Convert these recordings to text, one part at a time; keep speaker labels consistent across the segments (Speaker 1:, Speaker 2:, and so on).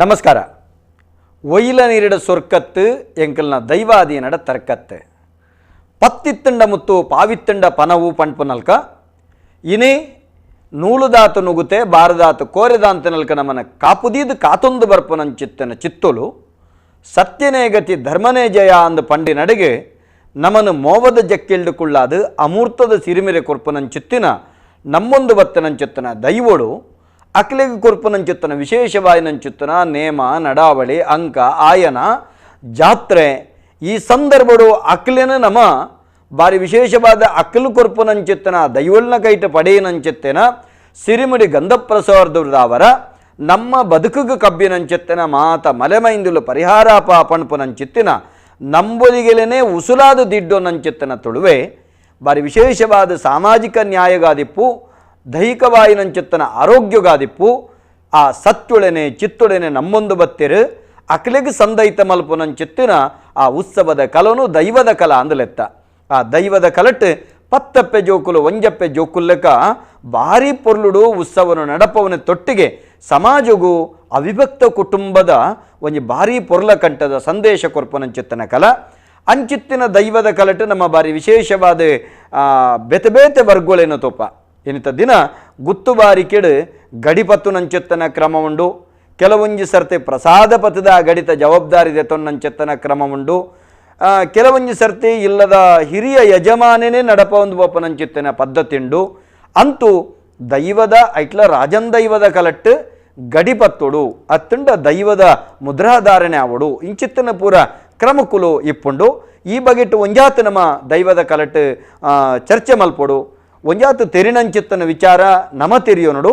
Speaker 1: ನಮಸ್ಕಾರ. ಒಯ್ಲ ನೀರಿಡ ಸೊರ್ಕತ್ತು ಎಂಕಲ್ನ ದೈವಾಧೀನಡ ತರ್ಕತ್ತು ಪತ್ತಿತ್ತಂಡ ಮುತ್ತು ಪಾವಿತ್ತಂಡ ಪನವು ಪಣ್ಪುನಲ್ಕ ಇನಿ ನೂಲುದಾತು ನುಗುತೆ ಬಾರದಾತು ಕೋರೆದಾಂತನಲ್ಕ ನಮನ ಕಾಪುದೀದು ಕಾತೊಂದು ಬರ್ಪುನಂಚಿತ್ತನ ಚಿತ್ತೊಲು ಸತ್ಯನೇ ಗತಿ ಧರ್ಮನೇ ಜಯ ಅಂದು ಪಂಡಿನಡೆಗೆ ನಮನು ಮೋವದ ಜಕ್ಕೆಲ್ಡುಕೊಳ್ಳಾದು ಅಮೂರ್ತದ ಸಿರಿಮಿರೆ ಕೊರ್ಪುನಂಚಿತ್ತಿನ ನಮ್ಮೊಂದು ಬತ್ತನಂಚಿತ್ತನ ದೈವೋಡು ಅಕ್ಲೆಗ್ ಕೊರ್ಪುನಂಚಿತ್ತನ ವಿಶೇಷವಾಯಿನಂಚಿತ್ತನ ನೇಮ ನಡಾವಳಿ ಅಂಕ ಆಯನ ಜಾತ್ರೆ ಈ ಸಂದರ್ಭಡು ಅಕ್ಲೆನ ನಮ ಬಾರಿ ವಿಶೇಷವಾದ ಅಕ್ಲು ಕೊರ್ಪುನಂಚಿತ್ತನ ದೈವಳ್ನ ಕೈಟ ಪಡೆಯನಂಚಿತ್ತೇನ ಸಿರಿಮುಡಿ ಗಂಧಪ್ರಸಾದವರ ನಮ್ಮ ಬದುಕುಗ ಕಬ್ಬಿನಂಚಿತ್ತನ ಮಾತ ಮಲೆಮೈಂದುಲು ಪರಿಹಾರ ಪಣಪುನಂಚಿತ್ತಿನ ನಂಬೊಲಿಗೆಲೇನೆ ಉಸುಲಾದ ದಿಡ್ಡೊನಂಚಿತ್ತನ ತುಳುವೆ ಬಾರಿ ವಿಶೇಷವಾದ ಸಾಮಾಜಿಕ ನ್ಯಾಯಗಾದಿಪ್ಪು ದೈಹಿಕವಾಯಿನಂಚಿತ್ತನ ಆರೋಗ್ಯಗಾದಿಪ್ಪು ಆ ಸತ್ತುಳೆನೆ ಚಿತ್ತುಳೆನೆ ನಮ್ಮೊಂದು ಬತ್ತಿರು ಅಕ್ಲೆಗ್ ಸಂದೈತ ಮಲ್ಪುನಂಚಿತ್ತಿನ ಆ ಉತ್ಸವದ ಕಲನು ದೈವದ ಕಲ ಅಂದಲೆತ್ತ. ಆ ದೈವದ ಕಲಟ್ ಪತ್ತಪ್ಪೆ ಜೋಕುಲು ಒಂಜಪ್ಪೆ ಜೋಕುಲ್ಲಕ ಭಾರಿ ಪೊರ್ಲುಡು ಉತ್ಸವನು ನಡಪವನ ತೊಟ್ಟಿಗೆ ಸಮಾಜಗೂ ಅವಿಭಕ್ತ ಕುಟುಂಬದ ಒಂಜಿ ಭಾರಿ ಪೊರ್ಲ ಕಂಠದ ಸಂದೇಶ ಕೊರ್ಪುನಂಚಿತ್ತನ ಕಲ ಅಂಚಿತ್ತಿನ ದೈವದ ಕಲಟ್ ನಮ್ಮ ಭಾರಿ ವಿಶೇಷವಾದ ಬೇತೆ ಬೇತೆ ವರ್ಗೊಳೇನು ತೋಪ ಎನಿತ ದಿನ ಗುತ್ತುಬಾರಿಕೆಡು ಗಡಿಪತ್ತು ನಂಚೆತ್ತನ ಕ್ರಮ ಉಂಡು, ಕೆಲವೊಂಜಿ ಸರ್ತಿ ಪ್ರಸಾದ ಪಥದ ಗಡಿತ ಜವಾಬ್ದಾರಿ ತೊನ್ನಂಚೆತ್ತನ ಕ್ರಮ ಉಂಡು, ಕೆಲವೊಂಜಿ ಸರ್ತಿ ಇಲ್ಲದ ಹಿರಿಯ ಯಜಮಾನನೇ ನಡಪ ಒಂದು ಒಪ್ಪನಂಚಿತ್ತನ ಪದ್ಧತಿಂಡು. ಅಂತೂ ದೈವದ ಐಟ್ಲ ರಾಜನ್ ದೈವದ ಕಲಟ್ಟು ಗಡಿಪತ್ತೊಡು ಅತ್ತಂಡ ದೈವದ ಮುದ್ರಾಧಾರಣೆ ಆವಡು ಇಂಚಿತ್ತನ ಪೂರ ಕ್ರಮಕುಲು ಇಪ್ಪುಂಡು. ಈ ಬಗೆಟ್ಟು ಒಂಜಾತ ನಮ್ಮ ದೈವದ ಕಲಟ್ಟು ಚರ್ಚೆ ಮಲ್ಪೊಡು, ಒಂಜಾತು ತೆರಿನಂಚಿತ್ತನ ವಿಚಾರ ನಮ ತೆರಿಯೋನಡು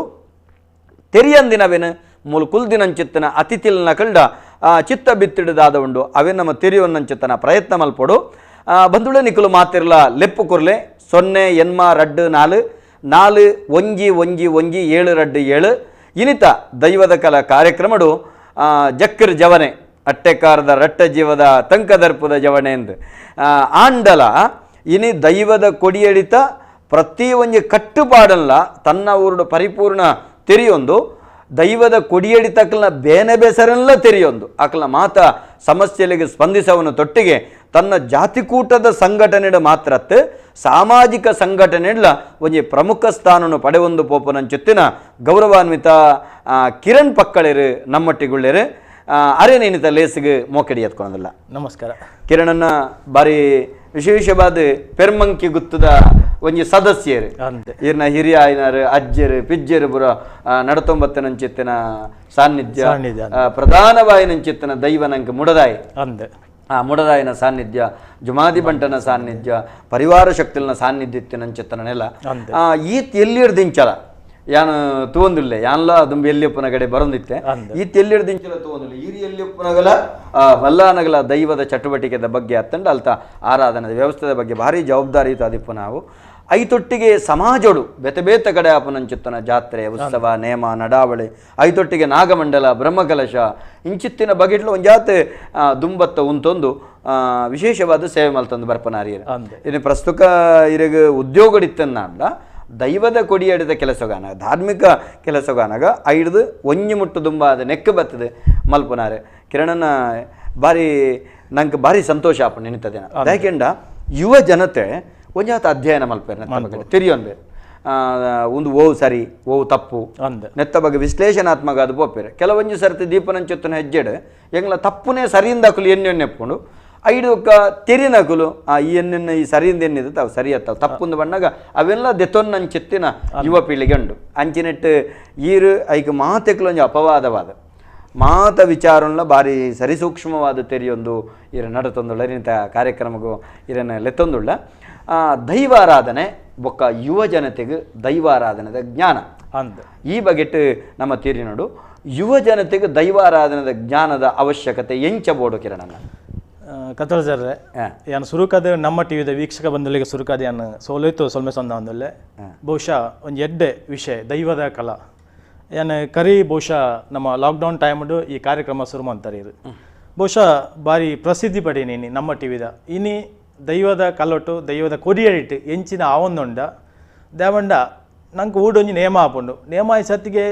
Speaker 1: ತೆರಿಯಂದಿನವೇನು ಮೂಲ ಕುಲ್ದಿನಂಚಿತ್ತನ ಅತಿಥಿಲ್ನ ಕಳ್ಡ ಚಿತ್ತ ಬಿತ್ತಿಡದಾದ ಉಂಡು ಅವೇ ನಮ್ಮ ತೆರಿಯೋನಂಚಿತ್ತನ ಪ್ರಯತ್ನ ಮಲ್ಪೊಡು. ಬಂಧುಳೆ ನಿಕುಲು ಮಾತಿರ್ಲ ಲೆಪ್ಪು ಕುರ್ಲೆ 0 8 2 4 4 1 1 1 7 2 7 ಇನಿತ ದೈವದ ಕಲ ಕಾರ್ಯಕ್ರಮಡು ಜಕ್ಕರ್ ಜವನೆ ಅಟ್ಟೆಕಾರದ ರಟ್ಟ ಜೀವದ ತಂಕದರ್ಪದ ಜವನೆ ಎಂದು ಆಂಡಲ ಇನಿ ದೈವದ ಕೊಡಿಯಡಿತ ಪ್ರತಿ ಒಂಜಿ ಕಟ್ಟುಪಾಡಲ್ಲ ತನ್ನ ಊರುಡು ಪರಿಪೂರ್ಣ ತೆರಿಯೊಂದು ದೈವದ ಕೊಡಿಯಡಿ ತಕ್ಕಲ್ನ ಬೇನೆ ಬೇಸರನ್ನೆಲ್ಲ ತೆರಿಯೊಂದು ಆಕಲ್ನ ಮಾತ ಸಮಸ್ಯೆಗಳಿಗೆ ಸ್ಪಂದಿಸವನ ತೊಟ್ಟಿಗೆ ತನ್ನ ಜಾತಿಕೂಟದ ಸಂಘಟನೆ ಮಾತ್ರತ್ತು ಸಾಮಾಜಿಕ ಸಂಘಟನೆಲ್ಲ ಒಂಜಿ ಪ್ರಮುಖ ಸ್ಥಾನವನ್ನು ಪಡೆಯೊಂದು ಪೋಪನಂಚುತ್ತಿನ ಗೌರವಾನ್ವಿತ ಕಿರಣ್ ಪಕ್ಕಳಿರು ನಮ್ಮಟ್ಟಿಗುಳ್ಳೇರು ಅರೇನೇನಿತ ಲೇಸಿಗೆ ಮೋಕಡಿ ಎತ್ಕೊಳೋದಿಲ್ಲ.
Speaker 2: ನಮಸ್ಕಾರ.
Speaker 1: ಕಿರಣನ್ನ ಬಾರಿ ವಿಶೇಷವಾದ ಪೆರ್ಮಂಕಿ ಗುತ್ತದ ಒಂಜಿ ಸದಸ್ಯರು, ಇರ್ನ ಹಿರಿಯ ಆಯ್ನಾರು ಅಜ್ಜರು ಪಿಜ್ಜರು ಪುರ ನಡತೊಂಬತ್ತನಂಚಿತ್ತಿನ ಸಾನ್ನಿಧ್ಯ ಪ್ರಧಾನವಾಯಿನಂಚಿತ್ತಿನ ದೈವನಂಕ ಮುಡದಾಯಿ ಆ ಮುಡದಾಯಿನ ಸಾನ್ನಿಧ್ಯ ಜುಮಾದಿ ಬಂಟನ ಸಾನ್ನಿಧ್ಯ ಪರಿವಾರ ಶಕ್ತಿನ ಸಾನ್ನಿಧ್ಯ ಇತ್ತಿನಂಚಿತ್ತನ ನೆಲ ಈತ್ ಎಲ್ಲಿರ್ದಿಂಚಲ ಯಾನು ತೂವೊಂದಿಲ್ಲ ಯಾನ್ಲ ದುಂಬಿ ಎಲ್ಲಿಯಪ್ಪನ ಕಡೆ ಬರೊಂದಿತ್ತೆ ಈ ತೆಲ್ಲಿಡ್ದಿಂಚಲ ತೂವೊಂದಿಲ್ಲ ಈರಿ ಎಲ್ಲಿಯಪ್ಪನಗಲ ಮಲ್ಲಾನಗಲ ದೈವದ ಚಟುವಟಿಕೆದ ಬಗ್ಗೆ ಅತ್ತಂಡ ಅಲ್ತ ಆರಾಧನದ ವ್ಯವಸ್ಥೆದ ಬಗ್ಗೆ ಭಾರಿ ಜವಾಬ್ದಾರಿ ಅದಿಪ್ಪು ನಾವು ಐತೊಟ್ಟಿಗೆ ಸಮಾಜೋಡು ಬೇತೆ ಬೇತೆ ಕಡೆ ಆಪನಂಚಿತ್ತನ ಜಾತ್ರೆ ಉತ್ಸವ ನೇಮ ನಡಾವಳಿ ಐತೊಟ್ಟಿಗೆ ನಾಗಮಂಡಲ ಬ್ರಹ್ಮಕಲಶ ಇಂಚಿತ್ತಿನ ಬಗೆಟ್ಲು ಒಂಜಾತೆ ದುಂಬತ್ತ ಉಂತೊಂದು ವಿಶೇಷವಾದ ಸೇವೆ ಮಲ್ತೊಂದು ಬರ್ಪನಾರಿಯರು. ಇನ್ನು ಪ್ರಸ್ತುತ ಇರಗ ಉದ್ಯೋಗಡಿತ್ತನ್ನ ದೈವದ ಕೊಡಿಯಡಿದ ಕೆಲಸಗಾನ ಧಾರ್ಮಿಕ ಕೆಲಸಗಾನಾಗ ಐಡ್ದು ಒಂಜಿ ಮುಟ್ಟು ದುಂಬ ಅದು ನೆಕ್ಕು ಬರ್ತದೆ ಮಲ್ಪುನಾರೆ. ಕಿರಣನ ಭಾರಿ ನಂಗೆ ಭಾರಿ ಸಂತೋಷ ಆಪ ನೆನತದೇನ ಯಾಕೆಂಡ ಯುವ ಜನತೆ ಒಂಜಾತ ಅಧ್ಯಯನ ಮಲ್ಪೇರು ನೆತ್ತ ತೆರಿಯೊಂದು ಒಂದು ಓವು ಸರಿ ಓವು ತಪ್ಪು ನೆತ್ತ ಬಗ್ಗೆ ವಿಶ್ಲೇಷಣಾತ್ಮಕ ಅದು ಪೋಪೇರು. ಕೆಲವೊಂಜಿ ಸರ್ತಿ ದೀಪನಂಚೊತ್ತನ ಹೆಜ್ಜೆಡು ಎಂಗ್ಲ ತಪ್ಪುನೇ ಸರಿಯಿಂದ ಅಕುಲು ಎಣ್ಣೆ ಎಪ್ಪುಂಡು ಐಡುಕ್ಕ ತೆರಿನಕುಲು ಆ ಈ ಎಣ್ಣೆನ್ನ ಈ ಸರಿಯಿಂದ ಎನ್ನಿದೆ ತಾವು ಸರಿ ಅತ್ತಾವು ತಪ್ಪುಂದು ಬಣ್ಣಗ ಅವೆಲ್ಲ ದೆತ್ತೊನ್ನಂಚೆತ್ತಿನ ಯುವ ಪೀಳಿಗೆ ಉಂಡು ಅಂಚಿನೆಟ್ಟು ಈರು ಐಕ್ ಮಾತೆಕ್ಲು ಒಂಜಿ ಅಪವಾದವಾದ ಮಾತ ವಿಚಾರಲ್ಲ ಭಾರಿ ಸರಿಸೂಕ್ಷ್ಮವಾದ ತೆರಿಯೊಂದು ಇರ ನಡತೊಂದುಳ್ಳ ಇಂಥ ಕಾರ್ಯಕ್ರಮಗೂ ಇರನ್ನ ಲೆತ್ತೊಂದುಳ್ಳ ದೈವಾರಾಧನೆ ಬೊಕ್ಕ ಯುವ ಜನತೆಗೆ ದೈವಾರಾಧನೆದ ಜ್ಞಾನ
Speaker 2: ಅಂದ
Speaker 1: ಈ ಬಗೆಟ್ಟು ನಮ್ಮ ತೀರಿನೋಡು ಯುವ ಜನತೆಗೆ ದೈವಾರಾಧನೆದ ಜ್ಞಾನದ ಅವಶ್ಯಕತೆ ಎಂಚ ಬೋಡು ಕಿರಣನ
Speaker 2: ಕತ್ತಲ ಸರ್ ಯಾನು ಸುರುಕಾದ ನಮ್ಮ ಟಿವಿದ ವೀಕ್ಷಕ ಬಂಧುಗಳಿಗೆ ಸುರುಕಾದ ಯಾನು ಸೋಲೋಯ್ತು ಸೊಲ್ಮೆ ಸೊಂದ ಅಂದಲ್ಲೇ ಬಹುಶಃ ಒಂದು ಎಡ್ಡೆ ವಿಷಯ ದೈವದ ಕಲಾ ಯಾನು ಕರಿ ಬಹುಶಃ ನಮ್ಮ ಲಾಕ್ಡೌನ್ ಟೈಮ್ಡು ಈ ಕಾರ್ಯಕ್ರಮ ಶುರು ಮಾಡ್ತಾರೆ ಇದು ಬಹುಶಃ ಭಾರಿ ಪ್ರಸಿದ್ಧಿ ಪಡೀನಿ ನಮ್ಮ ಟಿವಿದ ಇನಿ ದೈವದ ಕಲ್ಲೊಟ್ಟು ದೈವದ ಕೊರಿಯಡಿಟ್ಟು ಎಂಚಿನ ಆವೊಂದುಂಡ ದೇವಂಡ ನಂಗೆ ಊಡೊಂಜಿ ನೇಮ ಆಪುಂಡು ನೇಮ ಈ ಸತ್ತಿಗೆ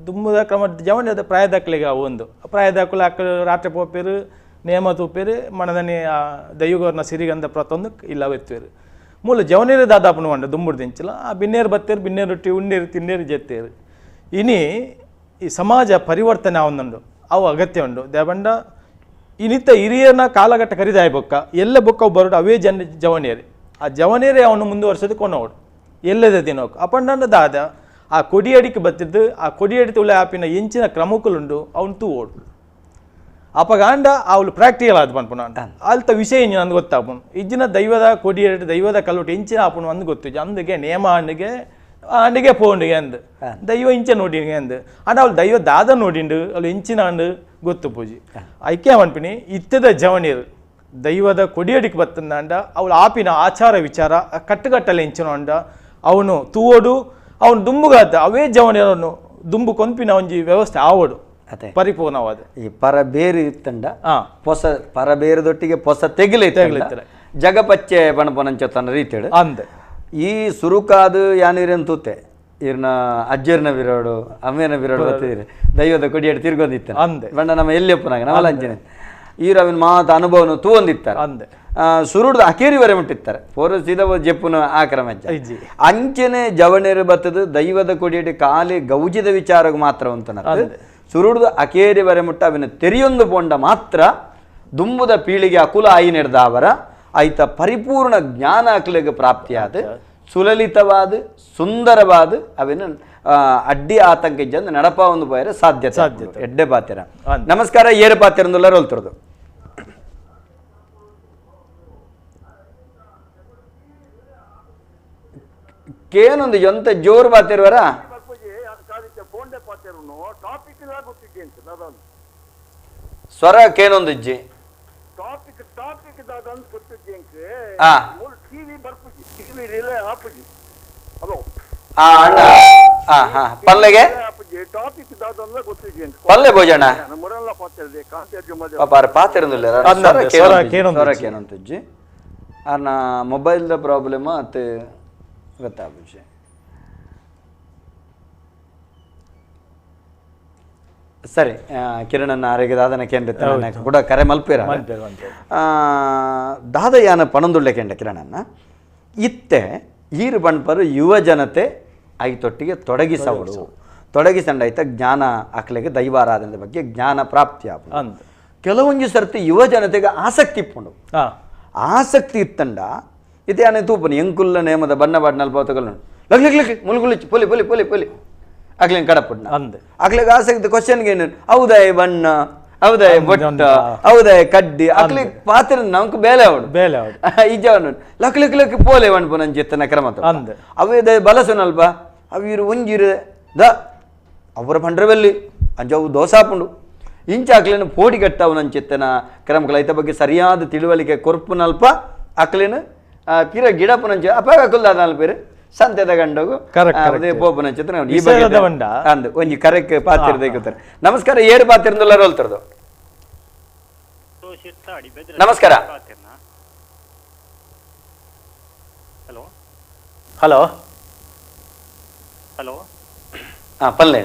Speaker 2: ದುಂಬುದ ಕ್ರಮ ಜವಣ್ಯದ ಪ್ರಾಯದಕ್ಲೆಗೆ ಅವು ಒಂದು ಪ್ರಾಯದಕ್ಕಲು ಅಕ್ಕ ರಾತ್ರಿ ಪೋಪೇರು ನೇಮ ತೂಪೇರು ಮನದನಿ ದೈವಗೌರ್ನ ಸಿರಿಗಂಧ ಪ್ರತೊಂದು ಇಲ್ಲ ಎತ್ತುವೇರು ಮೂಲ ಜವನೇರು ದಾದಾಪುನು వంಡ ದುಂಬುಡು ದಿಂಚಲ ಆ ಬಿನ್ನೇರು ಬತ್ತೇರು ಬಿನ್ನೇರು ರೊಟ್ಟಿ ಉಣ್ಣೇರು ತಿನ್ನೇರು ಜೆತ್ತೇರು ಇನಿ ಈ ಸಮಾಜ ಪರಿವರ್ತನೆ ಆವೊಂದುಂಡು ಅವು ಅಗತ್ಯ ಉಂಡು ದೇಬಂಡ ಇನಿತ್ತ ಹಿರಿಯನ ಕಾಲಘಟ್ಟ ಕರಿದಾಯ ಬೊಕ್ಕ ಎಲ್ಲ ಬೊಕ್ಕ ಬರೋಡು ಅವೇ ಜನ ಜವನೇರು ಆ ಜವನೇರೇ ಅವನು ಮುಂದುವರ್ಸೋದು ಕೊನೋಡು ಎಲ್ಲದ ದಿನೋಕು ಅಪಂಡನ ದಾದ ಆ ಕೊಡಿಯಡಿಕೆ ಬತ್ತಿದ್ದು ಆ ಕೊಡಿಯಡಿ ತುಳೆ ಆಪಿನ ಎಂಚಿನ ಕ್ರಮಕ್ಕುಲುಂಡು ಅವನು ತೂವೋಡು ಅಪಗಾಂಡ ಅವಳು ಪ್ರಾಕ್ಟಿಕಲ್ ಆದ ಪನ್ಪುನ ಅಲ್ತ ವಿಷಯ ಇಂಜಿನ ಅಂದ್ ಗೊತ್ತಾಪುನು ಇಜ್ಜಿನ ದೈವದ ಕೊಡಿಯಡಿ ದೈವದ ಕಲ್ಲುಟ್ಟು ಎಂಚಿನ ಆಪುನು ಅಂದ್ ಗೊತ್ತು ಅಂದಗೆ ನೇಮ ಅಂಡಿಗೆ ಅಂಡಿಗೆ ಪೋಂಡಿಗೆ ಅಂದ್ ದೈವ ಇಂಚ ನೋಡಿಗೆ ಅಂದ್ ಅಂಡ್ ಅವಳು ದೈವ ದಾದ ನೋಡಿಂಡು ಅವಳು ಎಂಚಿನ ಅಂಡು ಗೊತ್ತು ಪೂಜಿ ಐಕ್ಯ ಪನ್ಪಿನಿ ಇತ್ತದ ಜವನೀರು ದೈವದ ಕೊಡಿಯಡಿಗೆ ಬತ್ತಂದಾಂಡ ಅವಳು ಆಪಿನ ಆಚಾರ ವಿಚಾರ ಕಟ್ಟುಕಟ್ಟಲೆ ಎಂಚಿನ ಅಂಡ ಅವನು ತೂವೋಡು ಅವನು ದುಂಬುಗಾತ ಅವೇ ಜವನಿಯರನ್ನು ದುಂಬು ಕೊಂಪಿನ ಒಂಜಿ ವ್ಯವಸ್ಥೆ ಆವೋಡು
Speaker 1: ಅದೇ
Speaker 2: ಪರಿಪೂರ್ಣವಾದ
Speaker 1: ಈ ಪರಬೇರು ಇತ್ತಂಡ ಪೊಸ ಪರಬೇರದೊಟ್ಟಿಗೆ ಪೊಸ ತೆಗಿಲೆ ತೆಗಿಲೆ ಜಗಪಚ್ಚೆ ಬಣಪನಂಚತನ ರೀತಿಡು
Speaker 2: ಅಂದೆ
Speaker 1: ಈ ಸುರುಕಾದು ಯಾನಿರೇನು ತೂತೆ ಇರ್ನ ಅಜ್ಜರ್ನ ಬಿರೋಡು ಅಮ್ಮೇನ ಬಿರೋಡು ಬತ್ತಿದಿರಿ ದೈವದ ಕೊಡಿಯಡಿ ತಿರ್ಗೊಂದಿತ್ತ
Speaker 2: ಅಂದೆ
Speaker 1: ಬಣ್ಣ ನಮ್ಮ ಎಲ್ಲಿಯಪ್ಪನಾಗ ನಮ್ಮಲ್ಲ ಅಂಜನೆ ಈರ ಅವಿನ ಮಾತ ಅನುಭವನು ತೂವೊಂದಿತ್ತಾರೆ
Speaker 2: ಅಂದೆ
Speaker 1: ಸುರುಡ್ದು ಅಕೇರಿವರೆ ಮುಟ್ಟಿತ್ತಾರೆ ಪೋರ ಸೀದಾ ಜೆಪ್ಪುನ ಆಕ್ರಮ
Speaker 2: ಇಜ್ಜಿ.
Speaker 1: ಅಂಚನೆ ಜವಣೇರು ಬತ್ತದು ದೈವದ ಕೊಡಿಯಡಿ ಖಾಲಿ ಗೌಜಿದ ವಿಚಾರಕ್ಕೆ ಮಾತ್ರ ಅಂತ ಸುರುಡ್ದು ಅಕೇರಿವರೆ ಮುಟ್ಟ ಅವಿನ ತೆರಿಯೊಂದು ಪೋಂಡ ಮಾತ್ರ ದುಂಬುದ ಪೀಳಿಗೆ ಅಕುಲ ಆಯಿ ನೆಡ್ದಾವರ ಆಯ್ತ ಪರಿಪೂರ್ಣ ಜ್ಞಾನ ಅಕ್ಲೆಗೆ ಪ್ರಾಪ್ತಿಯಾದ ಸುಲಲಿತವಾದ ಸುಂದರವಾದ ಅವಿನ ಅಡ್ಡಿ ಆತಂಕ ಇಜ್ಜಂದು ನಡಪ ಒಂದು ಪೋಯರೆ ಸಾಧ್ಯತೆ
Speaker 2: ಸಾಧ್ಯತೆ.
Speaker 1: ಎಡ್ಡೆ ಪಾತಿರ. ನಮಸ್ಕಾರ, ಏರು ಪಾತಿರಂದುಲ್ಲ ರೋಲ್ತಿರೋದು. ಕೇನೊಂದು ಎಂತ ಜೋರು ಬಾತಿರುವರ ಸ್ವರ ಕೇನೊಂದು ಇಜ್ಜಿ ಪಲ್ಲೆಗೆ ಪಲ್ಲೆ ಭೋಜನ ಪಾಪ ಪಾತಿರಂದಿಲ್ಲ ಕೇನೊಂದು ಅರ್ನ ಮೊಬೈಲ್ದ ಪ್ರಾಬ್ಲಮ್ ಅತ್ತೆ ಗೊತ್ತಾಗುಜಿ. ಸರಿ, ಕಿರಣನ ಆರೋಗ್ಯ ದಾದನ ಕೇಂದ್ರ ಕೂಡ ಕರೆ ಮಲ್ಪೇರ ದಾದಯಾನ ಪಣಂದುಳ್ಳೆ ಕೆಂಡ ಕಿರಣನ್ನ ಇತ್ತೆ ಈರು ಬಣ್ಪರು ಯುವ ಜನತೆ ಐತೊಟ್ಟಿಗೆ ತೊಡಗಿಸವಳು ತೊಡಗಿಸಂಡಾಯ್ತ ಜ್ಞಾನ ಅಕ್ಲೆಗೆ ದೈವಾರಾಧನೆ ಬಗ್ಗೆ ಜ್ಞಾನ ಪ್ರಾಪ್ತಿ ಆಗ ಕೆಲವೊಂದು ಸರ್ತಿ ಯುವ ಜನತೆಗೆ ಆಸಕ್ತಿ ಇಪ್ಪುಂಡು. ಆಸಕ್ತಿ ಇತ್ತಂಡ ಇದೇ ಆನೆ ತೂಪನ ಎಂಕುಲ್ಲ ನೇಮದ ಬಣ್ಣ ಬಾಡ್ನಲ್ ಪೋತಗಲ್ luck luck luck ಮುಲ್ಗುಲಿಚ್ಚು ಪೊಲಿ ಪೊಲಿ ಪೊಲಿ ಪೊಲಿ ಅಕ್ಲೇನ್ ಕಡಪುಡ್ನ
Speaker 2: ಅಂದೆ
Speaker 1: ಅಕ್ಲೆಗೆ ಆಸಕ್ತಿ ಕ್ವಶನ್ಗೆ ಏನು ಹೌದಾಯ ಬಣ್ಣ ಹೌದಾಯ ಬೊಟ್ಟ ಹೌದಾಯ ಕಡ್ಡಿ ಅಕ್ಲಿಗೆ ಪಾತ್ರ ನಮ್ಗೆ ಬೇಲೆ ಅವಡು
Speaker 2: ಬೇಲೆ ಅವಡು
Speaker 1: ಇಜ್ಜವನು luck luck luck ಪೋಲೆ ವಣ್ಪು ನನ್ನ ಚಿತ್ತನ ಕ್ರಮ
Speaker 2: ಅಂದೆ
Speaker 1: ಅವೇ ಬಲಸುನಲ್ಪ ಅವಿರು ಒಂಜಿರು the ಅವರ ಪಂಡ್ರವೆಲ್ಲಿ ಅಂಜವು ದೋಸಾಪುಂಡು ಇಂಚ ಅಕ್ಲೇನು ಪೋಡಿ ಕಟ್ಟವು ನನ್ನ ಚಿತ್ತನ ಕ್ರಮಗಳ ಐತ ಬಗ್ಗೆ ಸರಿಯಾದ ತಿಳುವಳಿಕೆ ಕೊರ್ಪುನಲ್ಪ ಅಕ್ಲೇನು ಪಿರ ಗಿಡಪುನಂಚ ಅಪಾಗ ಅಕುಲ್ದಾದ ಪೇರು ಸಂತೆದ ಗಂಡಗು ಪೋಪುನಂಚಿತ್ರ ಈ ಬಗ್ಗೆ ಅಂದು ಒಂಜಿ ಕರೆಕ್ ಪಾತಿರ್ದ. ನಮಸ್ಕಾರ, ಏರು ಪಾತಿರ್ದಲ್ಲ ರೋಲ್ತಿರ್ದು. ನಮಸ್ಕಾರ.
Speaker 3: Hello
Speaker 2: hello
Speaker 3: hello
Speaker 1: ಹಾ ಪಲ್ಲೆ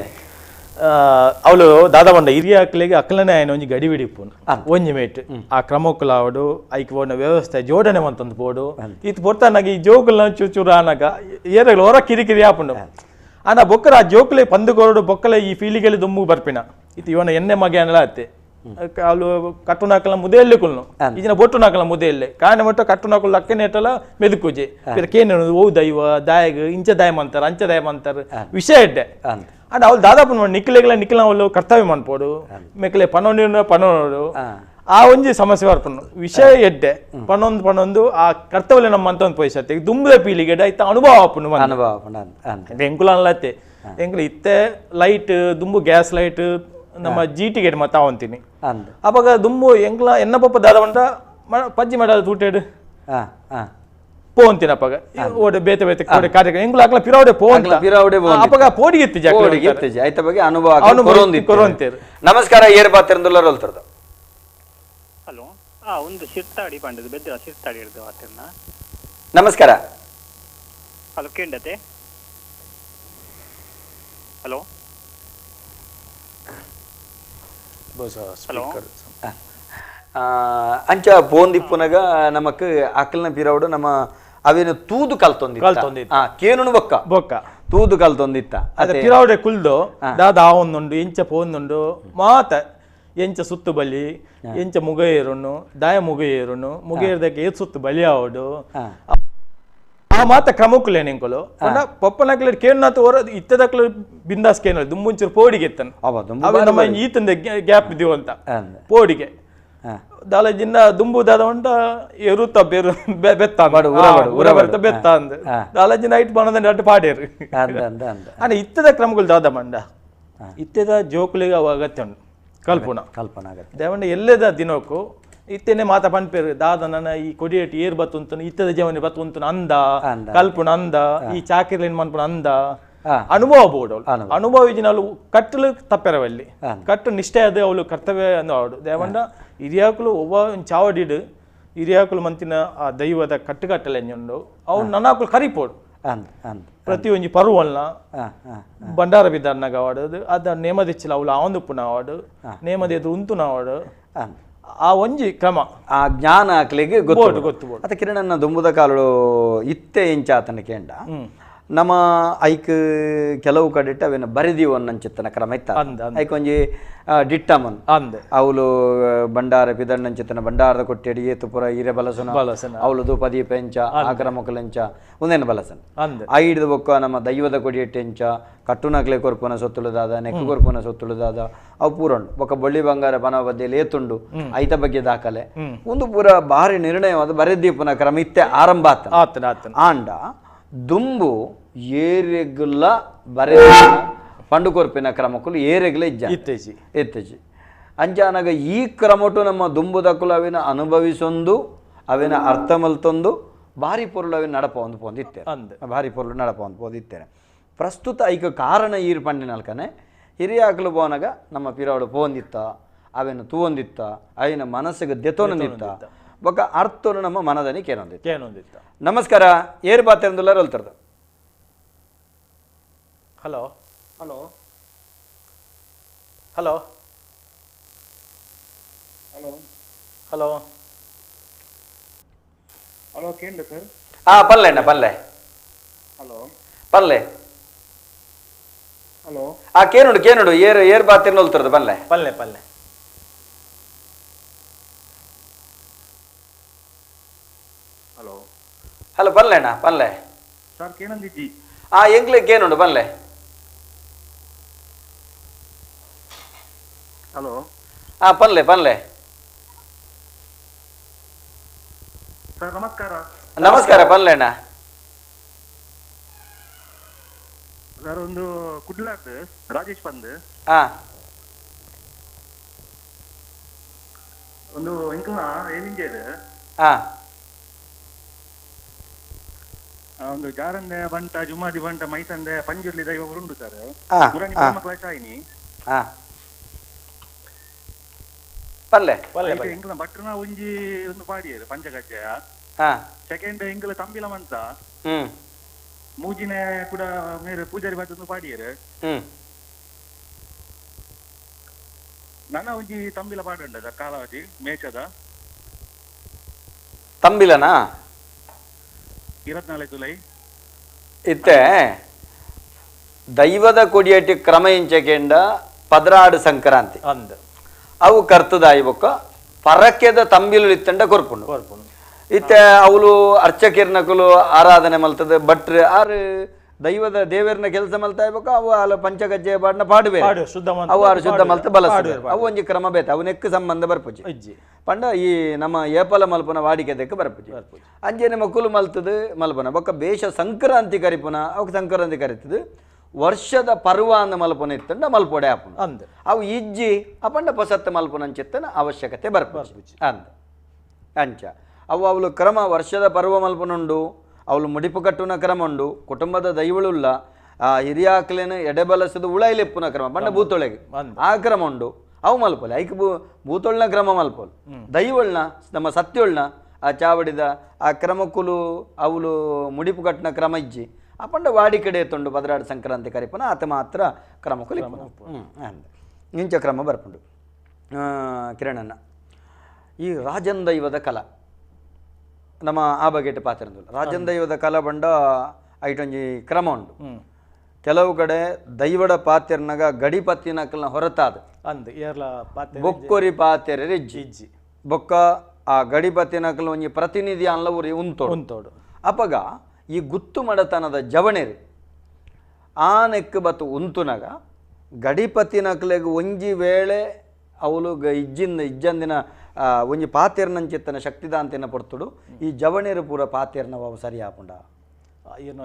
Speaker 2: ಅವಳು ದಾದಾ ಬಂಡ ಹಿರಿಯ ಅಕ್ಲೆಗೆ ಅಕ್ಲನೆ ಆಯ್ನ ಒಂಜಿ ಗಡಿ ಬಿಡಿಪುನು ಒಂಜಿ ಮೇಟ್ ಆ ಕ್ರಮಕ್ಕುಲಾವಡು ಐಕ್ ಬೋಡ ವ್ಯವಸ್ಥೆ ಜೋಡಣೆ ಮಂತಂದು ಬೋಡು ಇತ್ತು ಪೊರ್ತನಾಗ ಈ ಜೋಕುಲ್ನ ಚೂರು ಆನಾಗ ಏರಗಳು ಹೊರ ಕಿರಿ ಕಿರಿ ಆಪುಂಡು ಆನ ಬೊಕ್ಕರ ಆ ಜೋಕುಲೆ ಪಂದುಕೊರಡು ಬೊಕ್ಕಲೆ ಈ ಪೀಳಿಗೆಲಿ ದುಂಬು ಬರ್ಪಿನ ಇತ್ತು ಇವನ ಎಣ್ಣೆ ಮಗೆ ಅನ್ನಲ ಅತ್ತೆ ಅವಳು ಕಟ್ಟುನಾಕಲ ಮುದೆಯಲ್ಲಿ ಕುಲ್ನು ಈಜಿನ ಬೊಟ್ಟು ನಾಕಲ ಮುದೆಯಲ್ಲಿ ಕಾರಣ ಮಟ್ಟ ಕಟ್ಟುನಾಕುಲ್ ಅಕ್ಕನೇಟಲ ಮೆದುಕುಜೆ ಕೇನು ಓ ದೈವ ದಾಯಗ ಇಂಚ ದಾಯ ಮಂತಾರ ಅಂಚ ದಾಯ ಮಂತಾರ ವಿಷಯ ಇಡ್ಡೆ ಅಂಡ್ ಅವಳು ದಾದಾಪನ ನಿಕ್ಲೆಗಳ ನಿಕ್ಲ ಅವಳು ಕರ್ತವ್ಯ ಮನ್ಪೋಡು ಮೆಕ್ಲೆ ಪನೊಂಡು ಪನೋಡು ಆ ಒಂಜಿ ಸಮಸ್ಯೆ ಬರ್ಪುಂಡು ವಿಷಯ ಎಡ್ಡೆ ಪನೊಂದು ಪನೊಂದು ಆ ಕರ್ತವ್ಯ ನಮ್ಮ ಅಂತ ಒಂದು ಪೈಸತ್ತೆ ದುಂಬುದ ಪೀಳಿಗೆ ಐತ ಅನುಭವ ಆಪುಂಡು
Speaker 1: ಅನುಭವ
Speaker 2: ಎಂಕುಲ ಅನ್ಲತ್ತೆ ಎಂಕುಲು ಇತ್ತೆ ಲೈಟ್ ದುಂಬು ಗ್ಯಾಸ್ ಲೈಟ್ ನಮ್ಮ ಜಿ ಟಿಗೆ ಮತ್ತೆ ಅವಂತೀನಿ ಅವಾಗ ದುಂಬು ಎಂಕ್ಲ ಎನ್ನ ಪಪ್ಪ ದಾದ ಉಂಟ ಪಜ್ಜಿ ಮಾಡಾದ ತೂಟೆಡ್ ಪೋಂತಿನ ಅಪ್ಪಗ ಓಡೆ ಬೇತೆ ಬೇತೆ ಕೋಡೆ ಕಾರ್ಯಕ್ರಮ ಎಂಕುಲ ಅಕ್ಲ ಪಿರಾವಡೆ ಪೋಂತ
Speaker 1: ಪಿರಾವಡೆ
Speaker 2: ಅಪ್ಪಗ ಪೋಡಿಗೆ ಇತ್ತಿಜ
Speaker 1: ಪೋಡಿಗೆ ಇತ್ತಿಜ ಐತ ಬಗ್ಗೆ ಅನುಭವ ಕೊರೊಂದಿತ್ತು. ನಮಸ್ಕಾರ, ಏರ್ ಪಾತಿರಂದುಲ್ಲ ರೋಲ್ತಿರ್ದು.
Speaker 3: ಹಲೋ ಆ ಒಂದು ಶಿರ್ತಾಡಿ ಪಂಡದು ಬೆದ್ರ ಶಿರ್ತಾಡಿ ಇರ್ದು ಆತಿರ್ನ.
Speaker 1: ನಮಸ್ಕಾರ.
Speaker 3: ಹಲೋ ಕೇಂಡತೆ. Hello hello
Speaker 1: ಅಂಚ ಪೋಂದಿಪ್ಪುನಗ ನಮಕ್ ಅಕಲ್ನ ಪಿರವಡು ನಮ್ಮ ಅವೇನು ತೂದು ಕಲ್ತೊಂದಿತ್ತ ಕೇನುನು ಬೊಕ್ಕ ಬೊಕ್ಕ ತೂದು ಕಲ್ತೊಂದಿತ್ತ
Speaker 2: ಅದೇ ಪಿರವಡೆ ಕುಲ್ದು ದಾದ ಆವೊಂದುಂಡು ಎಂಚ ಪೋಂದುಂಡು ಮಾತ ಎಂಚ ಸುತ್ತು ಬಲಿ ಎಂಚ ಮುಗೇರುನು ದಾಯ ಮುಗೇರುನು ಮುಗೇರ್ದಕ್ಕೆ ಏತ್ ಸುತ್ತು ಬಲಿ ಆವಡು ಆ ಮಾತ ಕ್ರಮಕ್ಕುಲೇ ನಿಂಕುಲು ಪೊಪ್ಪನಕ್ಲೆ ಕೇನಾತ ಹೊರ ಇತ್ತದಕ್ಲು ಬಿಂದಾಸ್ ಕೇನ ದುಂಬುಂಚೂರು ಪೋಡಿಗೆ ಇತ್ತನು ಅವ ನಮ್ಮ ಈತಂದ ಗ್ಯಾಪ್ ಇದೀವ ಅಂತ ಪೋಡಿಗೆ ದಾಲಜಿಂದ ದುಂಬು ದಾದ ಉಂಟ ಎರುತ ಬೇರು ಬೆತ್ತ ಉರ ಬೆತ್ತ ಅಂದ್ ದಾಲಜಿನ ಐಟ್ ಬಣದ ಅಡ್ಡು ಪಾಡೇರು ಅಣ್ಣ ಇತ್ತದ ಕ್ರಮಗಳು ದಾದ ಮಂಡ ಇತ್ತದ ಜೋಕುಲಿಗೆ ಅವ ಅಗತ್ಯ ಉಂಟು ಕಲ್ಪನಾ
Speaker 1: ಕಲ್ಪನಾ ಅಗತ್ಯ
Speaker 2: ದೇವಂಡ ಎಲ್ಲದ ದಿನಕ್ಕೂ ಇತ್ತೇನೆ ಮಾತ ಪನ್ಪೇರು ದಾದ ನನ್ನ ಈ ಕೊಡಿಯೇಟಿ ಏರ್ ಬತ್ತುಂತನು ಇತ್ತದ ಜವನಿ ಬತ್ತುಂತನು ಅಂದ ಕಲ್ಪುಣ ಅಂದ ಈ ಚಾಕಿರ್ಲಿನ್ ಮನ್ಪುಣ ಅಂದ ಅನುಭವ ಬೋರ್ಡ್ ಅವಳು ಅನುಭವ ಇಜಿನವಳು ಕಟ್ಟಲು ತಪ್ಪೆರವಲ್ಲಿ ಕಟ್ಟು ನಿಷ್ಠೆ ಅದು ಅವಳು ಕರ್ತವ್ಯ ಅಂದ ಅವಳು ದೇವಂಡ ಹಿರಿಯಾಕುಲು ಒವ್ವ ಚಾವಡಿಡು ಹಿರಿಯಾಕುಲು ಮಂತಿನ ಆ ದೈವದ ಕಟ್ಟುಕಟ್ಟಲೆ ಉಂಡು ಅವ್ನು ನನ್ನಾಕುಲು ಕರಿಪೋಡು ಪ್ರತಿಯೊಂಜಿ ಪರುವಲ್ನ ಭಂಡಾರ ಬಿದ್ದಾರ್ನಾಗ ಅವಾಡು ಅದ ನೇಮದಿಚ್ಚಿಲ್ಲ ಅವಳು ಆವಂದುಪ್ಪುನ ಅವಾಡು ನೇಮದಿ ಎದುರು ಉಂತುನ ಅವಾಡು ಆ ಒಂಜಿ ಕ್ರಮ
Speaker 1: ಆ ಜ್ಞಾನ ಆಕ್ಲಿಗೆ ಗೊತ್ತು
Speaker 2: ಗೊತ್ತು
Speaker 1: ಅತ್ತ ಕಿರಣನ್ನ ದುಂಬುದ ಕಾಲಡು ಇತ್ತೆ ಇಂಚಾತನ ಕೇಂಡ ನಮ್ಮ ಐಕ್ ಕೆಲವು ಕಡೆಟ್ ಅವೇನು ಬರೆದಿವನ್ನಂಚಿತ್ತನ ಕ್ರಮ ಇತ್ತ ಐಕ್ ಒಂಜಿ ಡಿಟ್ಟಮನ್ ಅವಳು ಭಂಡಾರ ಪಿದಣ್ಣಂಚಿತ್ತನ ಭಂಡಾರದ ಕೊಟ್ಟೆಡಿ ಏತುಪುರ ಈರೆ ಬಲಸನ ಅವಳು ಧೂಪದೀಪ ಎಂಚ ಆಕ್ರಮಕಲೆಂಚ ಒಂದೇನು ಬಲಸನ ಐಡ್ದು ಬೊಕ್ಕ ನಮ್ಮ ದೈವದ ಕೊಡಿಯಟ್ಟೆಂಚ ಕಟ್ಟುನಕ್ಲೆ ಕೊರ್ಪುನ ಸೊತ್ತುಳುದಾದ ನೆಕ್ಕು ಕೊರ್ಪುನ ಸೊತ್ತುಳುದಾದ ಅವು ಪೂರ ಉಂಡು ಬೊಕ್ಕ ಬೊಳ್ಳಿ ಬಂಗಾರ ಬನಬದ್ದೆಯಲ್ಲಿ ಏತುಂಡು ಐತ ಬಗ್ಗೆ ದಾಖಲೆ ಒಂದು ಪೂರ ಭಾರಿ ನಿರ್ಣಯವಾದ ಬರೆದೀಪನ ಕ್ರಮ ಇತ್ತೆ ಆರಂಭ ಆತ ಆಂಡ ದುಂಬು ಏರೆಗುಲ ಬರೆ ಪಂಡುಕೊರ್ಪಿನ ಕ್ರಮಕ್ಕಲು ಏರೆಗ್ಲ ಇಜ್ಜ
Speaker 2: ಇತ್ತೀಚಿ
Speaker 1: ಇತ್ತೀಚಿ ಅಂಚಾನಗ ಈ ಕ್ರಮಟು ನಮ್ಮ ದುಂಬುದಕ್ಕಲು ಅವಿನ ಅನುಭವಿಸೊಂದು ಅವಿನ ಅರ್ಥ ಮಲ್ತೊಂದು ಭಾರಿ ಪೊರುಳು ಅವಿನ ನಡಪ ಒಂದು ಪೋಂದಿತ್ತೇನೆ ಭಾರಿ ಪೊರುಳು ನಡಪ ಒಂದು ಪೋಂದಿತ್ತೇನೆ ಪ್ರಸ್ತುತ ಐಕ ಕಾರಣ ಈರು ಪಂಡಿನಲ್ಕನೆ ಹಿರಿಯಾಕಲು ಪೋನಗ ನಮ್ಮ ಪಿರವಳು ಪೋಂದಿತ್ತ ಅವೇನು ತೂವೊಂದಿತ್ತ ಅವಿನ ಮನಸ್ಸಿಗೆ ದೆತೋನಂದಿತ್ತ ಬೊಕ್ಕ ಅರ್ಥನು ನಮ್ಮ ಮನದನಿ ಕೇನೊಂದಿತ್ತ
Speaker 2: ಕೇನೊಂದಿತ್ತ.
Speaker 1: ನಮಸ್ಕಾರ, ಏರು ಬಾತೆಂದುಲ್ಲಾರ ಅಲ್ತರ್ದು.
Speaker 2: Hello hello hello
Speaker 3: hello
Speaker 2: hello
Speaker 3: hello ಕೇಂದ್ರ ಸರ್.
Speaker 1: ಹಾ ಪಲ್ಲೆ ಅಣ್ಣ ಪಲ್ಲೆ.
Speaker 3: ಹಲೋ
Speaker 1: ಪಲ್ಲೆ.
Speaker 3: ಹಲೋ
Speaker 1: ಆ ಕೇನುಡು ಕೇನುಡು ಏರು ಏರು ಬಾತಿರ್ನ ಅಲ್ತರ್ದು ಪಲ್ಲೆ
Speaker 2: ಪಲ್ಲೆ ಪಲ್ಲೆ.
Speaker 3: ಹಲೋ
Speaker 1: ಹಲೋ ಪಲ್ಲೆ ಅಣ್ಣ ಪಲ್ಲೆ.
Speaker 3: ಸರ್ ಕೇನಂದಿಜ್ಜಿ.
Speaker 1: ಆ ಎಂಗ್ಲೆ ಕೇನುಂಡು ಪಲ್ಲೆ.
Speaker 3: ಹಲೋ
Speaker 1: ಹಾ ಪಲ್ಲೆ ಪಲ್ಲೆ.
Speaker 3: ಸರ್ ನಮಸ್ಕಾರ.
Speaker 1: ನಮಸ್ಕಾರ ಪಲ್ಲೆ ಅಣ್ಣ.
Speaker 3: ಸರ್ ಒಂದು ಕುಡ್ಲಾದ್ ರಾಜೇಶ್ ಪಂದ್.
Speaker 1: ಹಾ
Speaker 3: ಒಂದು ಎಂಕಲ್ನ ಏನಿಂಜೆ
Speaker 1: ಹಾ
Speaker 3: ಒಂದು ಜಾರಂದೆ ಬಂಟ ಜುಮಾದಿ ಬಂಟ ಮೈಸಂದೆ ಪಂಜುರ್ಲಿ ದೈವ ಉಂಟು ಸರ್. ಮುರಾನಿ ಕ್ಲಾಸ್ ಆಯ್ನಿ.
Speaker 1: ಹಾ ಪಲ್ಲೆ
Speaker 2: ಪಲ್ಲೆ.
Speaker 3: ಎಂಕಲ್ನ ಭಟ್ರನ ಒಂಜಿ ಒಂದು ಪಾಡಿಯರು ಪಂಚಗಜ್ಜೆಯ.
Speaker 1: ಹಾ
Speaker 3: ಸೆಕೆಂಡ್ ಎಂಕಲ ತಂಬಿಲ ಮಂತ ಮೂಜಿನೆ ಕೂಡ ಮೇರೆ ಪೂಜಾರಿ ಬಾತೊಂದು ಪಾಡಿಯರು. ನನ್ನ ಒಂಜಿ ತಂಬಿಲ ಪಾಡ ಉಂಟು ಸರ್ ಕಾಲಾವಧಿ ಮೇಚದ
Speaker 1: ತಂಬಿಲನಾ
Speaker 3: 24 ಜುಲೈ
Speaker 1: ಇತ್ತೆ ದೈವದ ಕೊಡಿಯಟ್ಟಿ ಕ್ರಮ ಇಂಚೆಕೆಂಡ 16 ಸಂಕ್ರಾಂತಿ
Speaker 2: ಅಂದ
Speaker 1: ಅವು ಕರ್ತದಾಯಿ ಬೊಕ್ಕ ಪರಕೆದ ತಂಬಿಲು ಇತ್ತಂಡ ಕೊರ್ಪುಂಡು
Speaker 2: ಕೊರ್ಪುಂಡು.
Speaker 1: ಇತ್ತೆ ಅವಳು ಅರ್ಚಕಿರ್ನಕುಲು ಆರಾಧನೆ ಮಲ್ತದೆ ಭಟ್ರು ಆರು ದೈವದ ದೇವರನ್ನ ಕೆಲಸ ಮಲ್ತಾ ಇರ್ಬೇಕು. ಅವು ಅಲ್ಲ ಪಂಚಗಜ್ಜೆ ಬಾಡ್ನ ಪಾಡುವೆ ಅವು ಆರು ಶುದ್ಧ ಮಲ್ತ ಬಲಸ ಅವು ಒಂಜಿ ಕ್ರಮ ಬೇತ ಅವು ನೆಕ್ಕು ಸಂಬಂಧ ಬರ್ಪುಜಿ ಪಂಡ ಈ ನಮ್ಮ ಏಪಲ ಮಲ್ಪನ ವಾಡಿಕೆ ದೆಕ್ಕ ಬರ್ಪುಜಿ ಅಂಜೆ ನಮ್ಮ ಕುಲು ಮಲ್ತದ ಮಲ್ಪನ ಬೊಕ್ಕ ಬೇಷ ಸಂಕ್ರಾಂತಿ ಕರಿಪುನ ಅವಕ್ಕೆ ಸಂಕ್ರಾಂತಿ ಕರಿತದ ವರ್ಷದ ಪರ್ವ ಅಂದ ಮಲ್ಪನ ಇತ್ತಂಡ ಮಲ್ಪೊಡೆ ಆಪುನ
Speaker 2: ಅಂದ
Speaker 1: ಅವು ಇಜ್ಜಿ ಅಪಂಡ ಪೊಸತ್ತ ಮಲ್ಪನ ಅಂಚಿತ್ತನ ಅವಶ್ಯಕತೆ ಬರ್ಪುಜಿ ಅಂದ ಅಂಚ ಅವು ಅವಳು ಕ್ರಮ ವರ್ಷದ ಪರ್ವ ಮಲ್ಪನುಂಡು ಅವಳು ಮುಡಿಪು ಕಟ್ಟುನ ಕ್ರಮ ಉಂಡು ಕುಟುಂಬದ ದೈವಳುಲ್ಲ ಆ ಹಿರಿಯಾಕ್ಲೇನು ಎಡೆಬಲಸದ ಉಳೈಲೆಪ್ಪುನ ಕ್ರಮ ಬಣ್ಣ ಭೂತೊಳಗೆ ಆ ಕ್ರಮ ಉಂಡು ಅವು ಮಲ್ಪೊಲೆ ಐಕ್ ಭೂತೊಳ್ನ ಕ್ರಮ ಮಲ್ಪೊಲು ದೈವಳ್ನ ನಮ್ಮ ಸತ್ಯೊಳ್ನ ಆ ಚಾವಡಿದ ಆ ಕ್ರಮಕ್ಕುಲು ಅವಳು ಮುಡಿಪು ಕಟ್ಟಿನ ಕ್ರಮ ಇಜ್ಜಿ ಅಪಂಡ ವಾಡಿ ಕಡೆ ತುಂಡು 12 ಸಂಕ್ರಾಂತಿ ಕರಿಪನ ಆತ ಮಾತ್ರ ಕ್ರಮ ಕೊಲಿಪುನ ಇಂಚ ಕ್ರಮ ಬರ್ಪುಂಡು. ಕಿರಣಣ್ಣ ಈ ರಾಜನ್ ದೈವದ ಕಲ ನಮ್ಮ ಆ ಬಗೆಟ್ ಪಾತಿರಂದಿಲ್ಲ. ರಾಜನ್ ದೈವದ ಕಲ ಬಂಡ ಐಟೊಂಜಿ ಕ್ರಮ ಉಂಡು. ಕೆಲವು ಕಡೆ ದೈವಡ ಪಾತೆರ್ನಗ ಗಡಿಪತ್ತಿನಕಲ್ನ ಹೊರತಾದ ಬೊಕ್ಕೊರಿ ಪಾತೆರೆ ಇಜ್ಜಿ ಬೊಕ್ಕ ಆ ಗಡಿಪತ್ತಿನಕಲ್ನ ಒಂಜಿ ಪ್ರತಿನಿಧಿ ಅನ್ಲ ಊರಿ ಉಂತೋಡು. ಅಪಗ ಈ ಗುತ್ತು ಮಡತನದ ಜವಣೆರು ಆನೆಕ್ ಬತ್ತು ಉಂತುನಗ ಗಡಿಪತ್ತಿನಕಲೆಗ್ ಒಂಜಿ ವೇಳೆ ಅವಳು ಇಜ್ಜಿಂದ ಇಜ್ಜಂದಿನ ಒಂಜಿ ಪಾತೆರ್ನಂಚಿತ್ತನ ಶಕ್ತಿದಾಂತಿನ ಪೊರ್ತುಡು ಈ ಜವಣೆರು ಪೂರ ಪಾತೆರ್ನವ ಸರಿ ಆಪುಂಡ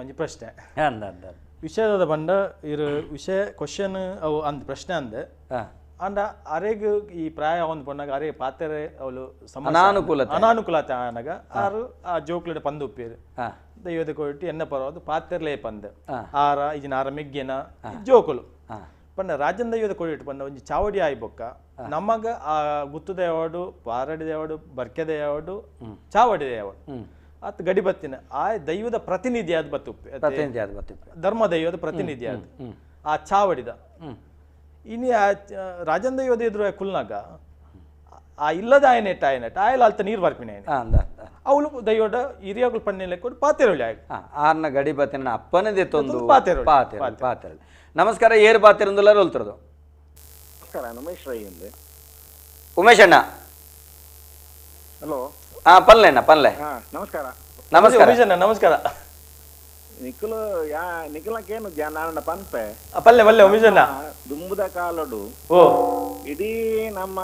Speaker 2: ಒಂಜಿ ಪ್ರಶ್ನೆ ಅಂದ ವಿಷಯದ ಬಂಡ ಇರು ವಿಷಯ ಕ್ವಶನ್ ಅವು ಅಂದ್ ಪ್ರಶ್ನೆ ಅಂದೆ. ಅಂಡ ಅರೆಗ್ ಈ ಪ್ರಾಯ ಒಂದು ಪೊಣ್ಣಗ ಅರೆ ಪಾತೆರೆ ಅವಳು ಅನಾನುಕೂಲತೆ ಆನಗ ಆರು ಆ ಜೋಕ್ಲೆಡ್ ಪಂದು ಉಪ್ಪೇರು ದೈವದ ಕೊಟ್ಟು ಎನ್ನ ಪರವಾದ ಪಾತೆರ್ಲೇ ಪಂದ್ ಆರ ಇಜಿನ ಆರ ಮೆಗ್ಗೆನ ಜೋಕುಲು ಪಂಡ ರಾಜನ್ ದೈವದ ಕೊಡಿಟ್ಟು ಪಂಡ ಒಂಜಿ ಚಾವಡಿ ಆಯಿ ಬೊಕ್ಕ ನಮಗ ಆ ಗುತ್ತು ದೇವಾಡು ಪಾರಡಿ ದೇವಾಡು ಬರ್ಕೆ ದೇವಾಡು ಚಾವಡಿ ದೇವಾಡು ಅತ್ ಗಡಿ ಬತ್ತಿನ ಆ ದೈವದ ಪ್ರತಿನಿಧಿ ಆದ ಬತ್ತುಪ್ಪೆ ಧರ್ಮ ದೈವದ ಪ್ರತಿನಿಧಿ ಆದ ಆ ಚಾವಡಿದ ಇನಿ ಆ ರಾಜನ್ ದೈವದ ಎದುರು ಕುಲ್ನಾಗ ಆ ಇಲ್ಲದ ಆಯನೆಟ್ ಆಯನೆಟ್ ಆಯಲ ಅಲ್ತ ನೀರು ಬರ್ಪಿನ ಅವಳು ದೈವಡ ಹಿರಿಯಗಳು ಪಣ್ಣೆ ಕೊಟ್ಟು ಪಾತೆರೊಳಿ ಆಯ್
Speaker 1: ಆರ್ನ ಗಡಿ ಬತ್ತಿನ ಅಪ್ಪನದೇ ತೊಂದು ಪಾತೆರ ಪಾತೆರೊಳಿ. ನಮಸ್ಕಾರ, ಏರು ಪಾತೆರಂದುಲ್ಲ ಹೋಲ್ತಿರೋದು?
Speaker 4: ನಮಸ್ಕಾರ, ಉಮೇಶ್ ರೈ
Speaker 1: ಉಮೇಶ್ ಅಣ್ಣ.
Speaker 4: ಹಲೋ.
Speaker 1: ಹಾ ಪಲ್ಲೆ ಅಣ್ಣ ಪಲ್ಲೆ.
Speaker 4: ನಮಸ್ಕಾರ
Speaker 1: ನಮಸ್ಕಾರ
Speaker 2: ಉಮೇಶ್ ಅಣ್ಣ ನಮಸ್ಕಾರ.
Speaker 4: ನಿಖಿಲ್ ಯಾ ನಿಖಿಲಕ್ಕೇನು ನಾನು ಪನ್ಪೆ
Speaker 2: ಪಲ್ಲೆ ಪಲ್ಲೆ ಉಮೇಶ್ ಅಣ್ಣ.
Speaker 4: ದುಂಬುದ ಕಾಲಡು
Speaker 2: ಓ
Speaker 4: ಇಡೀ ನಮ್ಮ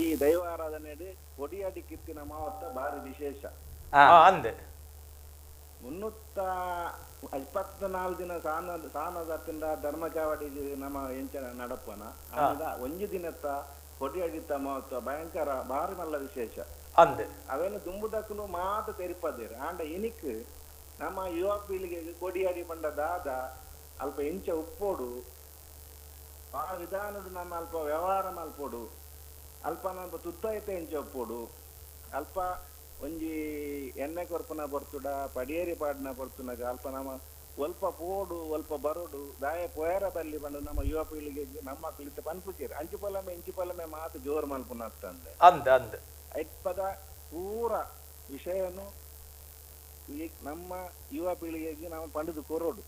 Speaker 4: ಈ ದೈವ ಆರಾಧನೆ ಕೊಡಿಯಾಡಿ ಕಿತ್ತಿನ ಮಾವತ್ತ ಭಾರಿ ವಿಶೇಷ
Speaker 2: ಅಂದೆ.
Speaker 4: 324 ದಿನ ಸಾನದ ಧರ್ಮಚಾವಡಿ ನಮ್ಮ ಎಂಚನ ನಡಪನ ಒಂಜಿ ದಿನತ್ತ ಕೊಡಿಯಾಡಿತ್ತ ಮಹತ್ವ ಭಯಂಕರ ಭಾರಿ ಮಲ್ಲ ವಿಶೇಷ
Speaker 2: ಅಂದೆ.
Speaker 4: ಅವೇನು ದುಂಬುದಕ್ಕೂ ಮಾತು ತೆರಿಪದೇರು ಆಂಡ ಇನಿಕ್ ನಮ್ಮ ಯುವ ಪೀಳಿಗೆಗೆ ಕೊಡಿಯಾಡಿ ಬಂಡ ದಾದ ಅಲ್ಪ ಎಂಚ ಉಪ್ಪೋಡು ಆ ವಿಧಾನದ ನಮ್ಮ ಅಲ್ಪ ವ್ಯವಹಾರ ಮಲ್ಪೋಡು ಅಲ್ಪ ನಮ್ಮ ತುತ್ತಾಯ್ತ ಎಂಚ ಉಪ್ಪೋಡು ಅಲ್ಪ ಒಂಜಿ ಎಣ್ಣೆ ಕೊರ್ಪುನ ಬರ್ತುಡ ಪಡಿಯೇರಿ ಪಾಡ್ನ ಬರ್ತುನಾಗ ಅಲ್ಪ ನಮ್ಮ ಒಲ್ಪ ಪೋಡು ಒಲ್ಪ ಬರೋಡು ದಾಯ ಪೋಯರ ಬಲ್ಲಿ ಬಂದು ನಮ್ಮ ಯುವ ಪೀಳಿಗೆಗೆ ನಮ್ಮ ಮಕ್ಕಳಿತ್ತ ಪನ್ಪುಚೇರು ಅಂಚು ಪೊಲಮೆ ಇಂಚು ಪೊಲಮೆ ಮಾತು ಜೋರು ಮಲ್ಪುನ ಅಂತಂದೆ
Speaker 2: ಅಂದ ಅಂದ
Speaker 4: ಐತ್ಪದ ಪೂರ ವಿಷಯನು ಈ ನಮ್ಮ ಯುವ ಪೀಳಿಗೆಗೆ ನಾವು ಪಂಡದು ಕೊರೋಡು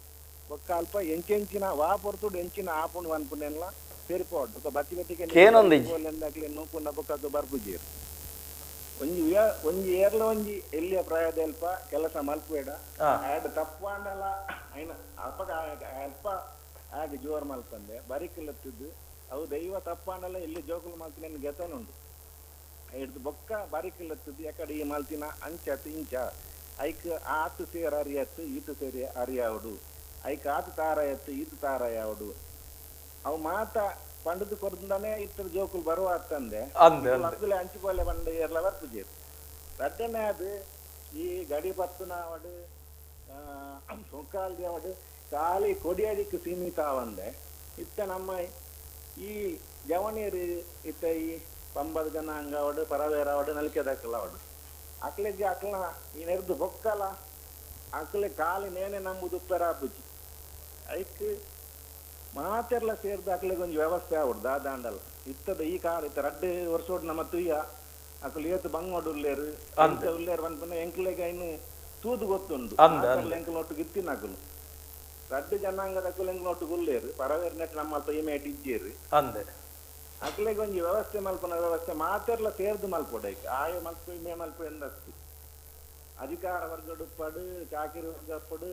Speaker 4: ಒಕ್ಕ ಅಲ್ಪ ಎಂಚೆಂಚಿನ ವಾ ಪೊರ್ತುಡು ಎಂಚಿನ ಆಪುಣು ಅನ್ಪುನೆಲ್ಲ ಸೇರಿಪೋಡು ಬತ್ತಿ ಬತ್ತಿಗೆ ನೂಕುಂಡ ಬೊಕ್ಕ ಬರ್ಪುಜೇರು ಒಂಜಿ ಒಂಜಿ ಏರ್ಲ ಒಂಜಿ ಎಲ್ಲಿಯ ಪ್ರಾಯದಲ್ಪ ಕೆಲಸ ಮಲ್ಪುಬೇಡ ಆಡ್ ತಪ್ಪಾಂಡಲ ಐನ ಅಲ್ಪ ಅಲ್ಪ ಆಗ ಜೋರ್ ಮಲ್ಪಂದೆ ಬರಿಕಲತ್ತಿದ್ದು ಅವು ದೈವ ತಪ್ಪಾಂಡಲ ಎಲ್ಲಿ ಜೋಕುಲು ಮಲ್ತಿನ ಗೆತನುಂಡು ಹಿಡ್ದು ಬೊಕ್ಕ ಬರಿಕಲತ್ತಿದ್ದು ಯಾಕಡೆ ಈ ಮಲ್ತಿನ ಅಂಚತ್ ಇಂಚ ಐಕ್ ಆತು ಸೇರ್ ಅರಿಯತ್ತು ಈತು ಸೇರಿ ಅರಿಯಾವಡು ಐಕ್ ಆತು ತಾರಾಯತ್ತು ಈತು ತಾರಾಯಾವಡು ಅವು ಮಾತ ಪಂಡದು ಕೊರ್ದಾನೆ ಇತ್ತರ ಜೋಕುಲು ಬರುವ ಅಂತಂದೆ ಅಂಚಿಪೋಲೆ ಬಂಡ ಏರ್ಲ ಬರ್ಪುಜೇರು. ರಡ್ಡನೆ ಅದು ಈ ಗಡಿ ಪತ್ತುನ ಅವಡು ಸೊಂಕಾಲ್ದಿ ಅವಡು ಖಾಲಿ ಕೊಡಿಯಡಿಕ್ ಸೀಮಿತ ಅವಂದೆ ಇತ್ತ ನಮ್ಮ ಈ ಜವನೀರು ಇತ್ತ ಈ ಪಂಬದ ಜನಾಂಗ ಅವಡು ಪರವೇರ ಅವಡು ನಲಿಕೆದಕ್ಕಲ್ಲ ಅವಡು ಅಕ್ಲೆಗೆ ಅಕ್ಲ ಈ ನೆರ್ದು ಬೊಕ್ಕಲ ಅಕ್ಲೆ ಖಾಲಿ ನೇನೆ ನಂಬುದು ಉಪ್ಪೆರಾಪುಜಿ ಐಕ್ ಮಾತೆರ್ಲ ಸೇರ್ದು ಅಕ್ಲೆಗೆ ಒಂಜಿ ವ್ಯವಸ್ಥೆ ಆವಡು ದಾದಾಂಡಲ ಇತ್ತದ ಈ ಕಾಲ ಇತ್ತ ರಡ್ಡು ವರ್ಷೋಡು ನಮ್ಮ ತುಯ್ಯ ಅಕ್ಲು ಏತು ಬಂಗೋಡು ಉಲ್ಲೇರು ಅಂತ ಉಲ್ಲೇರು ಪನ್ಪುನ ಎಂಕ್ಲೆಗೆ ಐನು ತೂದು ಗೊತ್ತುಂಡು ಎಂಕ್ಲ ಒಟ್ಟಿಗೆ ಇತ್ತಿನ ಅಕುಲು ರಡ್ಡು ಜನಾಂಗದ ಅಕುಲು ಎಂಕ್ಲ ಒಟ್ಟಿಗೆ ಉಲ್ಲೇರು ಪರವೇರ್ ನೆಟ್ ನಮ್ಮ ಅಲ್ಪ ಇಮೇಟ್ ಇಜ್ಜೇರು
Speaker 2: ಅಂದೆ
Speaker 4: ಅಕ್ಲೆಗೆ ಒಂಜಿ ವ್ಯವಸ್ಥೆ ಮಲ್ಪುನ ವ್ಯವಸ್ಥೆ ಮಾತೆರ್ಲ ಸೇರ್ದು ಮಲ್ಪೊಡು ಐಕ್ ಆಯ ಮಲ್ಪು ಮೇ ಮಲ್ಪು ಎಂದಸ್ತು ಅಧಿಕಾರ ವರ್ಗಡುಪ್ಪಡು ಚಾಕಿರಿ ವರ್ಗಪ್ಪಡು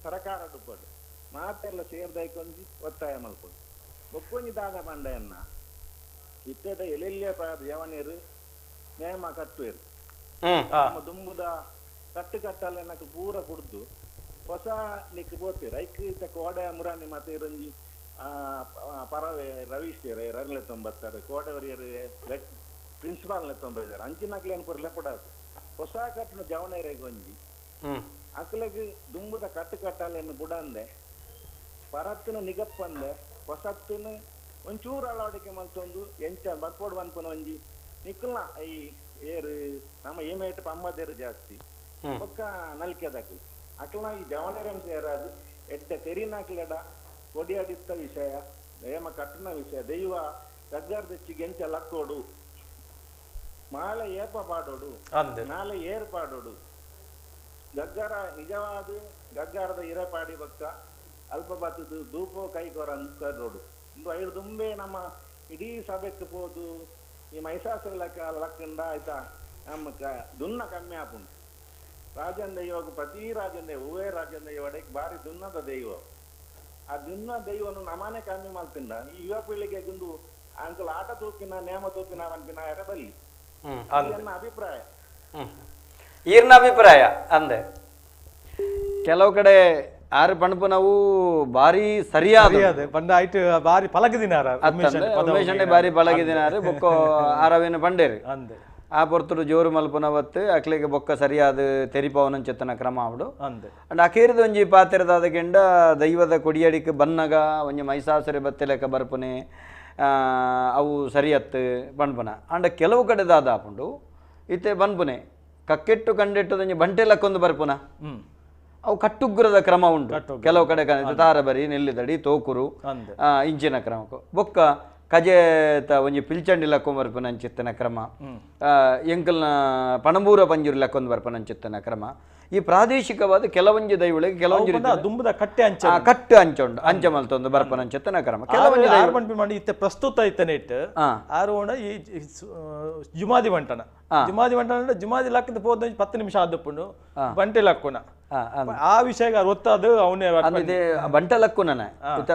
Speaker 4: ಸರಕಾರ ಡುಪ್ಪಡು ಮಾತೆಲ್ಲ ಸೇರ್ದೈಕೊಂಜಿ ಒತ್ತಾಯ ಮಲ್ಪೊಡು ಬೊಕ್ಕೊಂಜಿ ದಾದ ಬಂಡೆಯನ್ನ ಇತ್ತದ ಎಲ್ಲೆಲ್ಲಿಯ ಜವನೀರು ನೇಮ ಕಟ್ಟುವೇರು ನಮ್ಮ ದುಂಬುದ ಕಟ್ಟು ಕಟ್ಟಲ್ಲ ನಕ್ ಪೂರ ಕುಡ್ದು ಹೊಸ ನಿಕ್ ಬೋತೀರ್ ಐಕ್ ಇತ್ತ ಕೋಡೆ ಮುರಾನಿ ಮತ್ತೆ ಇರೊಂಜಿ ಪರವೆ ರವೀಶ್ ರರ್ಲೆ ತೊಂಬತ್ತಾರೆ ಕೋಟೆವರಿಯರು ಪ್ರಿನ್ಸಿಪಾಲ್ನೆ ತೊಂಬೈದಾರೆ ಅಂಚಿನಕ್ಲೆ ಏನ್ ಲೆಪಡಾಕು ಹೊಸ ಕಟ್ಟಣ ಜವನೇರೆಗ್ ಒಂಜಿ ಅಕ್ಲೆಗ್ ದುಂಬುದ ಕಟ್ಟು ಕಟ್ಟಾಲೆನ್ನು ಬುಡಂದೆ ಪರತ್ತಿನ ನಿಗಪ್ಪಂದೆ ಹೊಸತ್ತಿನ ಒಂಚೂರು ಅಳವಡಿಕೆ ಮಲ್ತೊಂದು ಎಂಚ ಬರ್ಪೋಡು ಪನ್ಪುನ ಒಂಜಿ ನಿಕ್ಕಲ್ನ ಈ ಏರು ನಮ್ಮ ಏಮೇಟ್ ಪಮ್ಮದೇರು ಜಾಸ್ತಿ ಬೊಕ್ಕ ನಲ್ಕೆದಕ್ಲು ಅಕ್ಲ ಈ ಜವನರಂ ಸೇರಾದು ಎಡ್ಡೆ ತೆರಿನಾಕ್ಲೆಡ ಕೊಡಿಯಡಿತ್ತ ವಿಷಯ ನೇಮ ಕಟ್ಟನ ವಿಷಯ ದೈವ ಗಗ್ಗರ್ದೆಚ್ಚಿ ಗೆಂಚ ಲಕ್ಕೋಡು ಮಾಲೆ ಏಪ ಪಾಡೋಡು ನಾಳೆ ಏರ್ ಪಾಡೋಡು ಗಗ್ಗರ ನಿಜವಾದ ಗಗ್ಗರದ ಇರಪಾಡಿ ಬಕ್ಕ ಅಲ್ಪ ಬತ್ತದು ಧೂಪೋ ಕೈಕೊರ ಅಂತರೋಡು ಒಂದು ಐದು ದುಂಬೆ ನಮ್ಮ ಇಡೀ ಸಭೆಕ್ಕೆ ಪೋದು ಈ ಮೈಸಾಸುರ ಲೆಕ್ಕ ಲಕ್ಕಂಡ ಆಯ್ತಾ ನಮ್ಮ ದುನ್ನ ಕಮ್ಮಿ ಆಪುಂಡು. ರಾಜನ್ ದೈವకు ಪ್ರತಿ ರಾಜನ್ ದೈವ ಹೂವೇ ರಾಜನ್ ದೈವಡೆಗೆ ಬಾರಿ ದುನ್ನದ ದೈವ. ಆ ದುನ್ನ ದೈವನು ನಮಾನೆ ಕಮ್ಮಿ ಮಾಡ್ತಿಂದ ಈ ಯುವ ಪೀಳಿಗೆಗೆ ಒಂದು ಅಂಕಲ್ ಆಟ ತೂಕಿನ ನೇಮ ತೂಕಿನ ಅನ್ಪಿನ ಬಲ್ಲಿ ನನ್ನ ಅಭಿಪ್ರಾಯ.
Speaker 1: ಈರ್ನ ಅಭಿಪ್ರಾಯ ಅಂದೆ ಕೆಲವು ಕಡೆ ಆರು ಪಣಪು ನಾವು ಭಾರಿ ಸರಿಯಾದ
Speaker 2: ಪಂಡ ಆಯ್ತು ಬಾರಿ ಪಲಗದಿನಾರ
Speaker 1: ಉಮೇಶಣ್ಣೆ ಬಾರಿ ಪಲಗಿದಿನಾರು ಬೊಕ್ಕ ಆರವೇನು ಪಂಡೇರು
Speaker 2: ಅಂದೆ
Speaker 1: ಆ ಪೊರ್ತುಡು ಜೋರು ಮಲ್ಪುನವತ್ತು ಅಕ್ಲಿಗೆ ಬೊಕ್ಕ ಸರಿಯಾದ ತೆರಿಪವನಂಚೆತ್ತನ ಕ್ರಮ ಅವಡು
Speaker 2: ಅಂದೆ.
Speaker 1: ಅಂಡ್ ಅಕೇರಿದ ಒಂಜಿ ಪಾತ್ರೆದಾದ ಕೆಂಡ ದೈವದ ಕೊಡಿಯಡಿಕ್ ಬನ್ನಗ ಒಂಜಿ ಮೈಸಾಸುರೆ ಬತ್ತೆಲೆಕ್ಕ ಬರ್ಪುನೆ ಅವು ಸರಿಯತ್ತು ಬಣ್ಪುನ. ಅಂಡ ಕೆಲವು ಕಡೆ ದಾದ ಆಪುಂಡು ಇತ್ತೆ ಬನ್ಪುನೆ ಕಕ್ಕೆಟ್ಟು ಕಂಡೆಟ್ಟದೊಂಜಿ ಬಂಟೆ ಲಕ್ಕೊಂದು ಬರ್ಪುನ ಅವು ಕಟ್ಟುಗ್ರದ ಕ್ರಮ ಉಂಟು ಕೆಲವು ಕಡೆ. ತಾರಬರಿ ನೆಲ್ಲಿದಡಿ ತೋಕುರು ಇಂಚಿನ ಕ್ರಮಕ್ಕೂ ಬೊಕ್ಕ ಕಜೇತ ಒಂಜಿ ಪಿಲ್ಚಂಡಿ ಲಕ್ಕೊಂದು ಬರ್ಪುನ ಅಂಚಿತ್ತನ ಕ್ರಮ, ಎಂಕಲ್ನ ಪಣಂಬೂರ ಪಂಜೂರು ಲಕ್ಕೊಂದು ಬರ್ಪುನ ಅಂಚಿತ್ತನ ಕ್ರಮ. ಈ ಪ್ರಾದೇಶಿಕವಾದ ಕೆಲವೊಂಜಿ ದೈವಳಿಗೆ ಕೆಲವೊಂಜಿ
Speaker 2: ದುಂಬದ ಕಟ್ಟೆ ಅಂಚ
Speaker 1: ಕಟ್ಟು ಅಂಚ ಉಂಟು ಅಂಚ ಮಲ್ತೊಂದು ಬರ್ಪನ ಅಂಚೆತ್ತನ ಕ್ರಮ ಕೆಲವೊಂಜಿ
Speaker 2: ಮಾಡಿ ಇತ್ತೆ ಪ್ರಸ್ತುತ ಇತ್ತನೆ ಇಟ್ಟು ಆರು ಈ ಜುಮಾದಿ ಬಂಟನ ಜುಮಾದಿ ಬಂಟನ ಜುಮಾದಿ ಲಕ್ಕದ ಪೋದ 10 ನಿಮಿಷ ಆದಪ್ಪುಂಡು ಬಂಟೆ ಲಕ್ಕುನ ಆ ವಿಷಯ ಗೊತ್ತಾದ ಅವನೇ
Speaker 1: ಬಂಟೆ ಲಕ್ಕುನ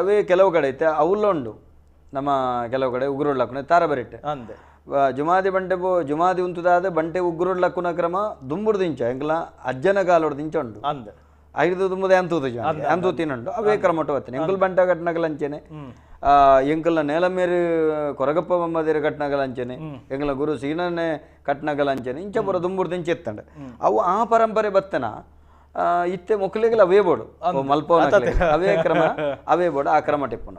Speaker 1: ಅವೇ ಕೆಲವು ಕಡೆ ಐತೆ ಅವುಲ್ಲ ಉಂಡು ನಮ್ಮ ಕೆಲವು ಕಡೆ ಉಗುರುಳ್ಳ ಲಕ್ಕುನ ತಾರಬರಿಟ್ಟೆ
Speaker 2: ಅಂದೆ
Speaker 1: ಜುಮಾದಿ ಬಂಟೆ ಬೋ ಜುಮಾದಿ ಉಂತುದಾದ ಬಂಟೆ ಉಗ್ರುಳ್ಳ ಲಕ್ಕುನ ಕ್ರಮ ದುಂಬುಡ್ದಿಂಚ ಎಂಕಲ ಅಜ್ಜನ ಕಾಲೊಡ್ದಿಂಚ ಉಂಡು
Speaker 2: ಅಂದೆ
Speaker 1: ಐದು ದುಂಬುದೆ ಅಂತೂತು ಅಂತೂ ತಿನ್ನುಂಡು ಅವೇ ಕ್ರಮ ಒಟ್ಟು ಎಂಕಲ್ ಬಂಟ ಘಟನೆಗಳಂಚೆನೆ ಎಂಕಲ್ನ ನೇಲಮೇರು ಕೊರಗಪ್ಪ ಬೊಮ್ಮದೇರು ಘಟನೆಗಳಂಚೆನೆ ಎಂಕಲ್ನ ಗುರು ಸೀನನೆ ಘಟನೆಗಳಂಚೆನೆ ಇಂಚ ಪೂರ ದುಂಬುಡ್ದಿಂಚ ಎತ್ತಂಡು ಅವು ಆ ಪರಂಪರೆ ಬತ್ತನ ಇತ್ತೆ ಮೊಕ್ಕಲಿಗೆಲ್ಲ ಅವೇ ಬೋಡು ಮಲ್ಪವನ ಅವೇ ಕ್ರಮ ಅವೇ ಬೋಡು ಆ ಕ್ರಮ ಟಿಪ್ಪುನ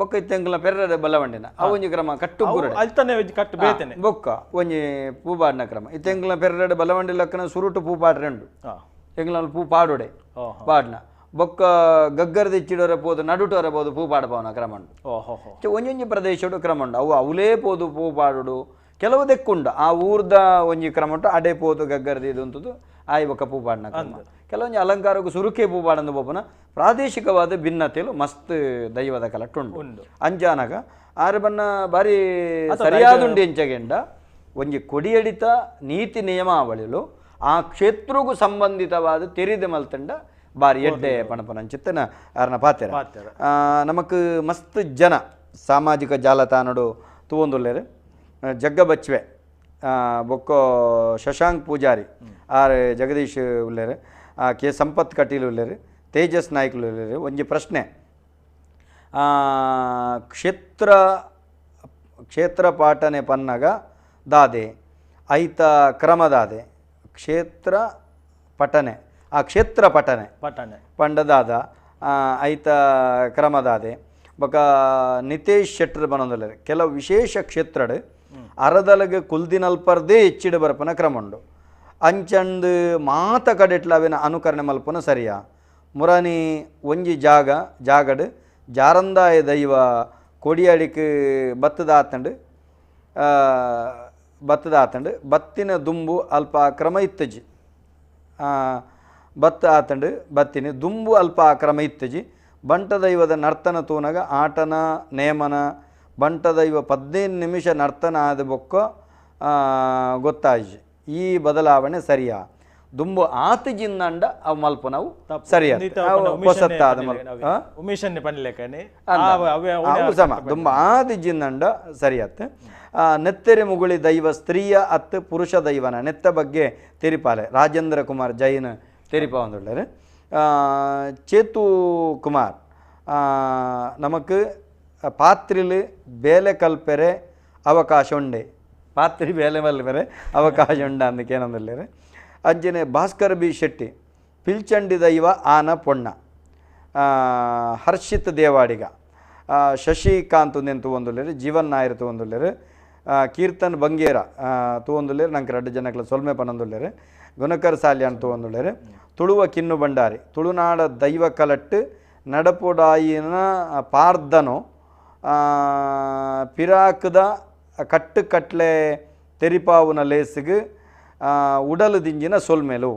Speaker 1: ಬೊಕ್ಕ ಇತ್ತೆ ಎಂಕಲ್ನ ಪೆರ್ರೆ ಬಲವಂಡಿನ ಅವು ಒಂಜಿ ಕ್ರಮ ಕಟ್ಟು
Speaker 2: ಕಟ್ಟು ಬೇತನೆ
Speaker 1: ಬೊಕ್ಕ ಒಂಜಿ ಪೂಪಾಡಿನ ಕ್ರಮ ಇತ್ತೆ ಎಂಕಲ್ನ ಪೆರ್ರೆ ಬಲವಂಡಿ ಲಕ್ಕನ ಸುರುಟು ಪೂಪಾಡ್ರೆ ಉಂಡು ಎಂಕಲ್ನ ಪೂ ಪಾಡೋಡೆ ಪಾಡ್ನ ಬೊಕ್ಕ ಗಗ್ಗರದ ಇಚ್ಚಿಡೋರೆ ಪೋದು ನಡುಟೋರೆ ಪೋದು ಪೂ ಪಾಡಪವನ ಕ್ರಮ ಉಂಡು. ಒಂಜೊಂಜಿ ಪ್ರದೇಶಡು ಕ್ರಮ ಉಂಡು ಅವು ಅವಲೇ ಪೋದು ಪೂ ಪಾಡೋಡು ಕೆಲವು ದೆಕ್ಕುಂಡು ಆ ಊರ್ದ ಒಂಜಿ ಕ್ರಮ ಉಂಟು ಅಡೆ ಪೋದು ಗಗ್ಗರದ ಇದು ಅಂತದ್ದು ಆಯ್ ಬೊಕ್ಕ ಪೂ ಪಾಡಿನ ಕ್ರಮ ಕೆಲವೊಂಜಿ ಅಲಂಕಾರಕ್ಕೂ ಸುರುಕೆ ಪೂ ಪಾಡಂದು ಪೋಪುನ ಪ್ರಾದೇಶಿಕವಾದ ಭಿನ್ನತೆಲು ಮಸ್ತ್ ದೈವದ ಕಲಟ್ಟುಂಡು ಅಂಜಾನಗ ಆರು ಬಣ್ಣ ಬಾರಿ ಸರಿಯಾದುಂಡು ಎಂಚಗೆಂಡ ಒಂಜಿ ಕೊಡಿಯಡಿತ ನೀತಿ ನಿಯಮಾವಳಿಲು ಆ ಕ್ಷೇತ್ರಗೂ ಸಂಬಂಧಿತವಾದ ತೆರಿದ ಮಲ್ತಂಡ ಬಾರಿ ಎಡ್ಡೆ ಪಣಪನ ಅಂಚಿತ್ತನ ಆರ್ನ ಪಾತೆರ. ನಮಕ್ ಮಸ್ತ್ ಜನ ಸಾಮಾಜಿಕ ಜಾಲತಾಣಡು ತೂವೊಂದುಲ್ಲೆರ್ ಜಗ್ಗ ಬಚ್ವೆ ಬೊಕ್ಕೋ ಶಶಾಂಕ್ ಪೂಜಾರಿ ಆರ್ ಜಗದೀಶ್ ಉಲ್ಲೆರ್ ಕೆ ಸಂಪತ್ ಕಟೀಲ್ ಉಲ್ಲೆರ್ ತೇಜಸ್ ನಾಯ್ಕ್ ಉಲ್ಲೆರ್. ಒಂಜಿ ಪ್ರಶ್ನೆ ಕ್ಷೇತ್ರ ಕ್ಷೇತ್ರ ಪಾಠನೆ ಪನ್ನಗ ದಾದೆ ಐತ ಕ್ರಮದಾದೆ ಕ್ಷೇತ್ರ ಪಠನೆ ಆ ಕ್ಷೇತ್ರ ಪಠನೆ
Speaker 2: ಪಠನೆ
Speaker 1: ಪಂಡದಾದ ಐತ ಕ್ರಮದಾದೆ ಬೊಕ ನಿತೇಶ್ ಶೆಟ್ಟರ್ ಬನೊಂದುಲ್ಲೆರ್ ಕೆಲವು ವಿಶೇಷ ಕ್ಷೇತ್ರಡ್ ಅರದಲಗೆ ಕುಲ್ದಿನಲ್ಪರ್ದೇ ಹೆಚ್ಚಿಡ ಬರ್ಪನ ಕ್ರಮ ಉಂಡು ಅಂಚಂದು ಮಾತ ಕಡೆಟ್ಲ ಅವೇನ ಅನುಕರಣೆ ಮಲ್ಪನ ಸರಿಯಾ ಮುರಾನಿ ಒಂಜಿ ಜಾಗ ಜಾಗಡ್ ಜಾರಂದಾಯ ದೈವ ಕೊಡಿಯಡಿಕ್ ಬತ್ತದ ಆತಂಡು ಬತ್ತದ ಆತಂಡು ಬತ್ತಿನ ದುಂಬು ಅಲ್ಪ ಕ್ರಮ ಇತ್ತಜಿ ಬತ್ತ ಆತಂಡು ಬತ್ತಿನ ದುಂಬು ಅಲ್ಪ ಕ್ರಮ ಇತ್ತಜಿ ಬಂಟ ದೈವದ ನರ್ತನ ತೂನಗ ಆಟನ ನೇಮನ ಬಂಟ ದೈವ 15 ನಿಮಿಷ ನರ್ತನ ಆದ ಬೊಕ್ಕ ಗೊತ್ತಾಜಿ ಈ ಬದಲಾವಣೆ ಸರಿಯಾ ದುಂಬು ಆತ ಜಿನ್ನಂಡ ಅವು ಮಲ್ಪನವು ಸರಿಯಾ ಹೊಸತ್ತಾದ ಸಮ ದುಂಬು ಆದ ಜಿನ್ನಂಡ ಸರಿಯತ್ತೆ. ನೆತ್ತೆರೆ ಮುಗುಳಿ ದೈವ ಸ್ತ್ರೀಯ ಅತ್ತು ಪುರುಷ ದೈವನ ನೆತ್ತ ಬಗ್ಗೆ ತೆರಿಪಾಲೆ ರಾಜೇಂದ್ರ ಕುಮಾರ್ ಜೈನ್ ತೆರಿಪ ಒಂದುಳ್ಳರು. ಚೇತು ಕುಮಾರ್ ನಮಕ್ ಪಾತ್ರಿಲ್ ಬೇಲೆ ಕಲ್ಪೆರೆ ಅವಕಾಶ ಉಂಡೆ ಪಾತ್ರಿ ಬೇಲೆ ಮಲ್ಪೆರೆ ಅವಕಾಶ ಉಂಡ ಅಂದಕ್ಕೇನಂದುಲ್ಲೇರು. ಅಂಚನೆ ಭಾಸ್ಕರ್ ಬಿ ಶೆಟ್ಟಿ ಪಿಲ್ಚಂಡಿ ದೈವ ಆನ ಪೊಣ್ಣ ಹರ್ಷಿತ್ ದೇವಾಡಿಗ ಶಶಿಕಾಂತ್ ಒಂದೆನ್ ತೂವೊಂದುಲ್ಲೆರ್ ಜೀವನ್ ನಾಯರ್ ತೂವೊಂದುಲ್ಲೆರ್ ಕೀರ್ತನ್ ಬಂಗೇರ ತೂವೊಂದುಲ್ಲೆರ್ ನಂಕ್ ರಡ್ಡ್ ಜನಕ್ಲ ಸೊಲ್ಮೆ ಪನೊಂದುಲ್ಲೆರ್. Gunakar Salian ತೂವೊಂದುಲ್ಲೆರ್. ತುಳುವ ಕಿನ್ನು ಭಂಡಾರಿ ತುಳುನಾಡ ದೈವ ಕಲಟ್ಟು ನಡಪೊಡಾಯಿನ ಪಾರ್ದನೋ ಪಿರಾಕದ ಕಟ್ಟು ಕಟ್ಲೆ ತೆರಿಪಾವುನ ಲೇಸಿಗೆ ಉಡಲು ದಿಂಜಿನ ಸೊಲ್ಮೆಲು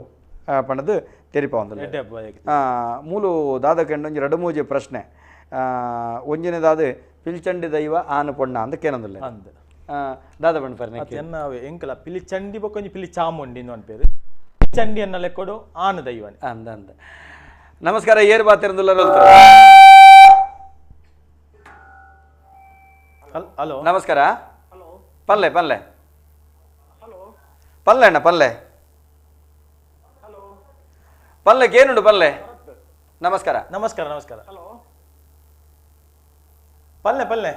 Speaker 1: ಪಣದು ತೆರಿಪಾವಂದಿಲ್ಲ. ಮೂಲು ದಾದ ಕಂಡೊಂಜಿ ರಡು ಮೂಜಿ ಪ್ರಶ್ನೆ ಒಂಜಿನದಾದ ಪಿಲ್ಚಂಡಿ ದೈವ ಆನು ಪೊಣ್ಣ ಅಂತ ಕೇನೊಂದಿಲ್ಲ ದಾದ ಪಣ್ಪರ್ನೆ
Speaker 2: ಎನ್ನ ಎಂಕಲ ಪಿಲಿಚಂಡಿ ಬೊಕ್ಕೊಂಜಿ ಪಿಲಿ ಚಾಮುಂಡಿ ಅನ್ಪೇರು ಪಿಲಿಚಂಡಿ ಅನ್ನ ಲೆಕ್ಕೊಡು ಆನು ದೈವನೆ
Speaker 1: ಅಂದ ಅಂದ. ನಮಸ್ಕಾರ ಏರ್ ಬಾತಿರಂದುಲ್ಲ.
Speaker 2: ಹಲೋ
Speaker 1: ನಮಸ್ಕಾರ. ಪಲ್ಲೆ ಪಲ್ಲೆ ಪಲ್ಲೆ ಅಣ್ಣ ಪಲ್ಲೆ ಪಲ್ಲೆ ಏನುಂಡು ಪಲ್ಲೆ. ನಮಸ್ಕಾರ
Speaker 2: ನಮಸ್ಕಾರ ನಮಸ್ಕಾರ. ಪಲ್ಲೆ ಪಲ್ಲೆ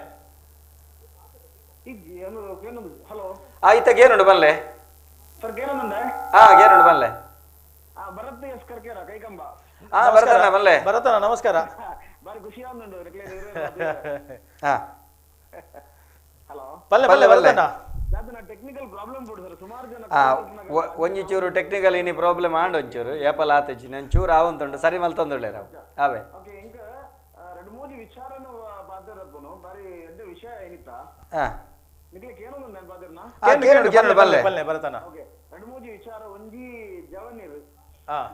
Speaker 1: ಆಯ್ತಾಗ ಏನುಂಡು ಪಲ್ಲೆ. ಹಾ ಏನುಂಡು ಪಲ್ಲೆ. ಹಾ ಭರತಣ್ಣ ಪಲ್ಲೆ.
Speaker 2: ಭರತಣ್ಣ ನಮಸ್ಕಾರ.
Speaker 1: ಹಾ
Speaker 2: ಪಲ್ಲೆ ಪಲ್ಲೆ ಭರತಣ್ಣ.
Speaker 4: ಟೆಕ್ನಿಕಲ್ ಪ್ರಾಬ್ಲಮ್ ಸುಮಾರು ಜನ
Speaker 1: ಒಂಜಿ ಚೂರು ಟೆಕ್ನಿಕಲ್ ಇನಿ ಪ್ರಾಬ್ಲಮ್ ಆಂಡ್ ಒಂಚೂರು ಏಪಲ್ ಆತಜ್ಜಿ ನಾನು ಚೂರು ಆವಂತುಂಡು ಸರಿ ಮಲ್ತೊಂದುಳ್ಳೆ ರಾವು ಅವೇ.
Speaker 4: ಓಕೆ ಇಂಕ ಎರಡು ಮೂಜಿ ವಿಚಾರನು ಬಾದರಪ್ಪನು ಬಾರಿ ಎಡ್ಡೆ ವಿಷಯ ಏನಿತ್ತ ನಿಮಗೆ ಕೇಳೋದು ನಾನು ಬಾದರ್ನ
Speaker 1: ಕೇಳು ಬಲ್ಲೆ
Speaker 2: ಬಲ್ಲೆ ಭರತಣ್ಣ.
Speaker 4: ಓಕೆ ಎರಡು ಮೂಜಿ ವಿಚಾರ ಒಂಜಿ ಜವನೀರು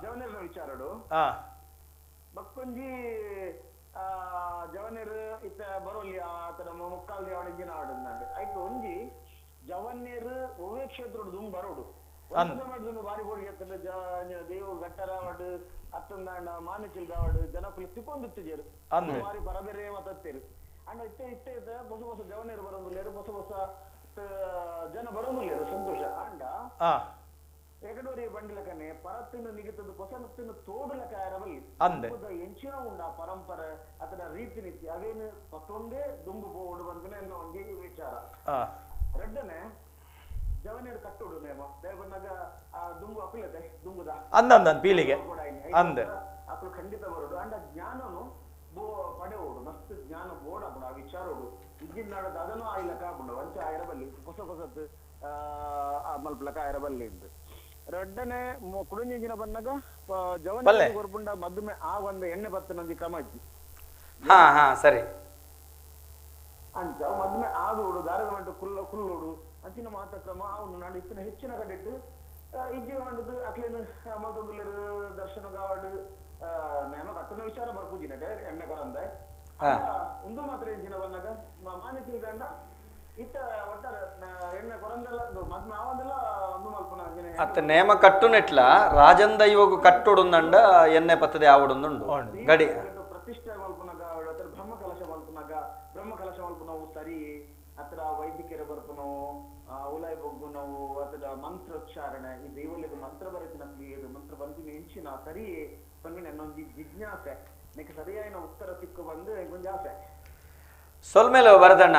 Speaker 4: ಜವನೀರಿನ ವಿಚಾರಡು ಬಕ್ಕೊಂಜಿ ಜವನೀರು ಇತ್ತ ಬರೋಲಿ ಆತರ ಮುಕ್ಕಾಲ್ ದೇವಳಿಂಜಿನ ಆಡು ಆಯ್ತು ಒಂಜಿ ಜವನ್ನೇರು ಒವ್ವೇ ಕ್ಷೇತ್ರದ ದುಂಬು ಬರೋಡು ಬಾರಿ ಬೋಡಿ ದೇವು ಗಟ್ಟರಾವಡು ಅತ್ತಂದಾಂಡ ಮಾನಚಿಲ್ದಾವಡು ಜನಕುಲು ತಿಕ್ಕೊಂದಿತ್ತಿಜೇರು ಬಾರಿ ಪರಬೇರೆ ಮತ್ತೇರು ಅಂಡ ಇತ್ತೆ ಇತ್ತೆ ಹೊಸ ಹೊಸ ಜವನೇರು ಬರೋದಿಲ್ಲೇರು ಹೊಸ ಹೊಸ ಜನ ಬರೋದಿಲ್ಲೇರು ಸಂತೋಷ ಅಂಡ ಏಕಡೋರಿ ಬಂಡಿಲಕನೆ ಪರತ್ತಿನ ನಿಗಿತದ ಹೊಸನತ್ತಿನ ತೋಡಲಕ ಆರವಲ್ಲಿ ಎಂಚಿನ ಉಂಡ ಪರಂಪರೆ ಅದರ ರೀತಿ ನೀತಿ ಅವೇನು ಪತ್ತೊಂದೇ ದುಂಬು ಬೋಡು ಬಂದನೆ ಅನ್ನೋ ಒಂದೇ ವಿಚಾರ. ರಡ್ಡನೆ ಜವನೇರು ಕಟ್ಟೋಡು ನೇಮ ದೇವನಾಗ ಆ ದುಂಬು ಅಪಿಲತೆ ದುಂಬುದ
Speaker 2: ಅಂದ ಅಂದ ಪೀಳಿಗೆ ಅಂದ
Speaker 4: ಅಪ್ಪಲು ಖಂಡಿತ ಬರೋಡು ಅಂಡ ಜ್ಞಾನನು ಬೋ ಪಡೆಯೋಡು ಮಸ್ತ್ ಜ್ಞಾನ ಬೋಡ ಆ ವಿಚಾರೋಡು ಇಜ್ಜಿನ ನಾಡದ ಅದನ್ನು ಆಯ್ಲಕ ಆಪುಂಡು ವಂಚ ಆಯರಬಲ್ಲಿ ಹೊಸ ಹೊಸತ್ ಮಲ್ಪಲಕ ಆಯರಬಲ್ಲಿ ಇಂದು ರಡ್ಡನೆ ಕುಡುಂಜಿನ ಬಂದಾಗ ಜವನ ಕೊರ್ಪುಂಡ ಮದುಮೆ ಆ ಒಂದು ಎಣ್ಣೆ ಬತ್ತನೊಂದು ಕ್ರಮ ಇತ್ತು.
Speaker 1: ಹಾ ಹಾ ಸರಿ
Speaker 4: ಅಂಚ ಮದುಮೆ ಆದೋಡು ದಾರದ ಮಂಟು ಕುಲ್ಲ ಕುಲ್ಲೋಡು ಅಂಚಿನ ಮಾತ ಕ್ರಮ ಅವನು ನಾನು ಇತ್ತಿನ ಹೆಚ್ಚಿನ ಕಡೆಟ್ಟು ಇಜ್ಜಿ ಮಂಡದು ಅಕ್ಲೇನು ಮಲ್ತೊಂದುಲ್ಲೆರ್ ದರ್ಶನ ಗಾವಡು ನೇಮ ಕಟ್ಟುನ ವಿಚಾರ ಬರ್ಪುಜಿನಟೆ ಎಣ್ಣೆ ಕೊರಂದೆ ಒಂದು ಮಾತ್ರ ಇಂಚಿನ ಬಂದಾಗ ಮಾನ್ಯ ತಿಳ್ಕಂಡ ಇತ್ತ ಒಟ್ಟಾರೆ ಎಣ್ಣೆ ಕೊರಂದೆಲ್ಲ ಮದ್ಮೆ ಆವಂದೆಲ್ಲ ಒಂದು ಮಲ್ಪುನ
Speaker 1: ಅತ್ತ ನೇಮ ಕಟ್ಟುನೆಟ್ಲ ರಾಜಂದ ಇವಾಗ ಕಟ್ಟುಡುಂದಂಡ ಎಣ್ಣೆ ಪತ್ತದೆ ಆವಡುಂದುಂಡು ಗಡಿ
Speaker 4: ಪ್ರತಿಷ್ಠೆ ಮಲ್ಪುನಗ ಅತ್ರ ಬ್ರಹ್ಮ ಕಲಶ ಮಲ್ಪುನಗ ಬ್ರಹ್ಮ ಕಲಶ ಮಲ್ಪುನವು ಸರಿ ಅತ್ರ ವೈದಿಕರ ಬರ್ಪುನವು ಉಲಾಯ್ ಬೊಗ್ಗುನವು ಅತ್ರ ಮಂತ್ರೋಚ್ಚಾರಣೆ ಈ ದೈವಲಿಗೆ ಮಂತ್ರ ಬರೆತಿನ ಮಂತ್ರ ಬಂದಿನ ಹೆಂಚಿನ ಸರಿ ಪನ್ನಿನ ಇನ್ನೊಂದು ಜಿಜ್ಞಾಸೆ ನಿಕ್ಕೆ ಸರಿಯಾದ ಉತ್ತರ ಸಿಕ್ಕು ಬಂದು ಒಂಜಿ ಆಸೆ.
Speaker 1: ಸೊಲ್ಮೇಲೆ ಭರತಣ್ಣ.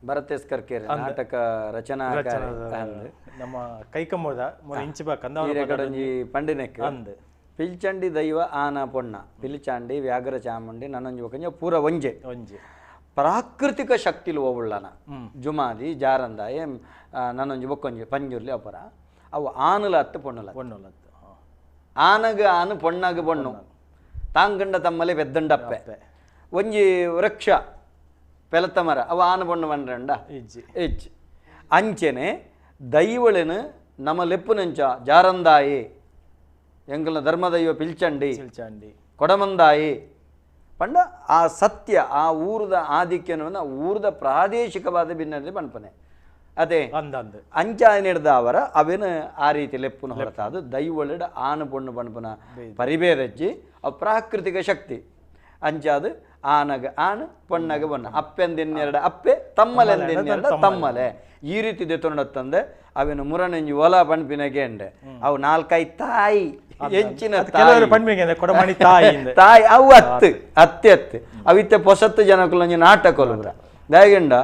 Speaker 1: ಭರತೇಸ್ಕರ್ ಕೇರ್ ನಾಟಕ ರಚನಾ
Speaker 2: ನಮ್ಮ ಕೈಕಂಬದ ಇಂಚಿಬ
Speaker 1: ಕಂದ ಪಂಡಿನೆಕ್
Speaker 2: ಅಂದ್
Speaker 1: ಪಿಲ್ಚಂಡಿ ದೈವ ಆನ ಪೊಣ್ಣ ಪಿಲ್ಚಾಂಡಿ ವ್ಯಾಘ್ರ ಚಾಮುಂಡಿ ನನ್ನೊಂಜಿ ಒಕಂಜ ಪೂರ ಒಂಜೆ
Speaker 2: ಒಂಜೆ
Speaker 1: ಪ್ರಾಕೃತಿಕ ಶಕ್ತಿಲು ಒವುಳ್ಳನ ಜುಮಾದಿ ಜಾರಂದಾಯ ನನ್ನೊಂಜಿ ಬೊಕ್ಕೊಂಜಿ ಪಂಜುರ್ಲಿ ಅಪರ ಅವು ಆನುಲ ಅತ್ತು ಪೊಣ್ಣುಲ
Speaker 2: ಪೊಣ್ಣುಲತ್ತು
Speaker 1: ಆನಗ ಆನು ಪೊಣ್ಣಾಗ ಪೊಣ್ಣು ತಾಂಗಂಡ ತಮ್ಮಲೆ ಪೆದ್ದಂಡಪ್ಪೆ ಒಂಜಿ ವೃಕ್ಷ ಪೆಲತ್ತ ಮರ ಅವು ಆನು ಪೊಣ್ಣು ಬಂಡ್ರಂಡ
Speaker 2: ಇಜ್ಜಿ
Speaker 1: ಇಜ್ಜಿ ಅಂಚೆನೆ ದೈವಳೆನು ನಮ್ಮ ಲೆಪ್ಪುನಂಚ ಜಾರಂದಾಯಿ ಎಂಕಲ್ನ ಧರ್ಮದೈವ ಪಿಲ್ಚಂಡಿ
Speaker 2: ಪಿಲ್ಚಾಂಡಿ
Speaker 1: ಕೊಡಮಂದಾಯಿ ಪಂಡ ಆ ಸತ್ಯ ಆ ಊರದ ಆಧಿಕ್ಯನವನ್ನು ಊರದ ಪ್ರಾದೇಶಿಕವಾದ ಭಿನ್ನದಲ್ಲಿ ಪನ್ಪನೆ ಅದೇ ಅಂಚಾಯನಿಡ್ದ ಅವರ ಅವೇನು ಆ ರೀತಿ ಲೆಪ್ಪುನ ಹೊರತಾದು ದೈವಳಿಡ ಆನು ಪೊಣ್ಣು ಪನ್ಪುನ ಪರಿಬೇರಜ್ಜಿ ಅವು ಪ್ರಾಕೃತಿಕ ಶಕ್ತಿ ಅಂಚಾದು ಆನಗ ಆನು ಪೊಣ್ಣಗ ಬೊಣ್ಣ ಅಪ್ಪೆಂದೆನ್ನೆರಡ ಅಪ್ಪೆ ತಮ್ಮಲೆಂದೆನ್ನೆರಡ ತಮ್ಮಲೆ ಈ ರೀತಿ ದೆತ್ತೊಂಡತ್ತಂದೆ ಅವೇನು ಮುರನೆಂಜಿ ಒಲ ಪಣ್ಪಿನಗೆ ಎಂಡೆ ಅವು ನಾಲ್ಕೈ ತಾಯಿ ಎಂಚಿನ
Speaker 2: ತಾಯಿ
Speaker 1: ತಾಯಿ ಅವು ಅತ್ತು ಅತ್ತೆ ಅತ್ತು ಅವಿತ್ತೆ ಪೊಸತ್ತು ಜನಕುಲೊಂಜಿ ನಾಟಕೊಲುಬ್ರ ದಾಯಗಂಡ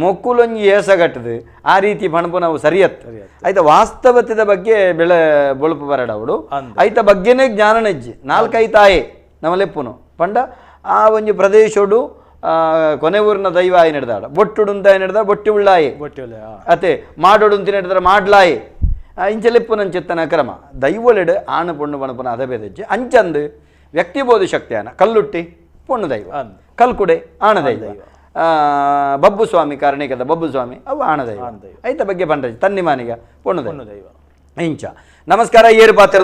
Speaker 1: ಮೊಕ್ಕುಲೊಂಜಿ ಏಸಗಟ್ಟದು ಆ ರೀತಿ ಪಣಪು ನಾವು ಸರಿಯತ್ತು ಆಯ್ತಾ ವಾಸ್ತವತೆದ ಬಗ್ಗೆ ಬೆಳೆ ಬೊಳುಪು ಬರಡವಡು ಆಯ್ತ ಬಗ್ಗೆನೇ ಜ್ಞಾನನೆಜ್ಜಿ ನಾಲ್ಕೈ ತಾಯಿ ನಮ್ಮ ಲೆಪ್ಪುನು ಪಂಡ ಆ ಒಂಜಿ ಪ್ರದೇಶೋಡು ಕೊನೆ ಊರಿನ ದೈವ ಆಯಿ ನಡೆದಾಡ ಬೊಟ್ಟುಡುಂತ ನಡೆದ ಬೊಟ್ಟಿ ಉಳ್ಳಾಯಿ ಅತೆ ಮಾಡೋಡು ಅಂತ ನಡೆದ್ರೆ ಮಾಡ್ಲಾಯಿ ಇಂಚಲೆಪ್ಪುನಂಚಿತ್ತನ ಕ್ರಮ ದೈವೊಲೆಡ್ ಆಣು ಪೊಣ್ಣು ಪಣಪುನ ಅದಬೇದಜ್ಜಿ ಅಂಚಂದು ವ್ಯಕ್ತಿ ಬೋಧಿ ಶಕ್ತಿಯಾನ ಕಲ್ಲುಟ್ಟಿ ಪೊಣ್ಣು ದೈವ ಕಲ್ಕುಡೆ ಆಣ ದೈವ ಬಬ್ಬು ಸ್ವಾಮಿ ಕಾರಣಿಕದ ಬಬ್ಬು ಸ್ವಾಮಿ ಅವು ಆಣ ದೈವ ಐತ ಬಗ್ಗೆ ಪಂಡ್ರೆ ತನ್ನಿಮಾನಿಗ ಪೊಣ್ಣು ದೈವ ಇಂಚ. ನಮಸ್ಕಾರ, ಏರು ಪಾತ್ರ.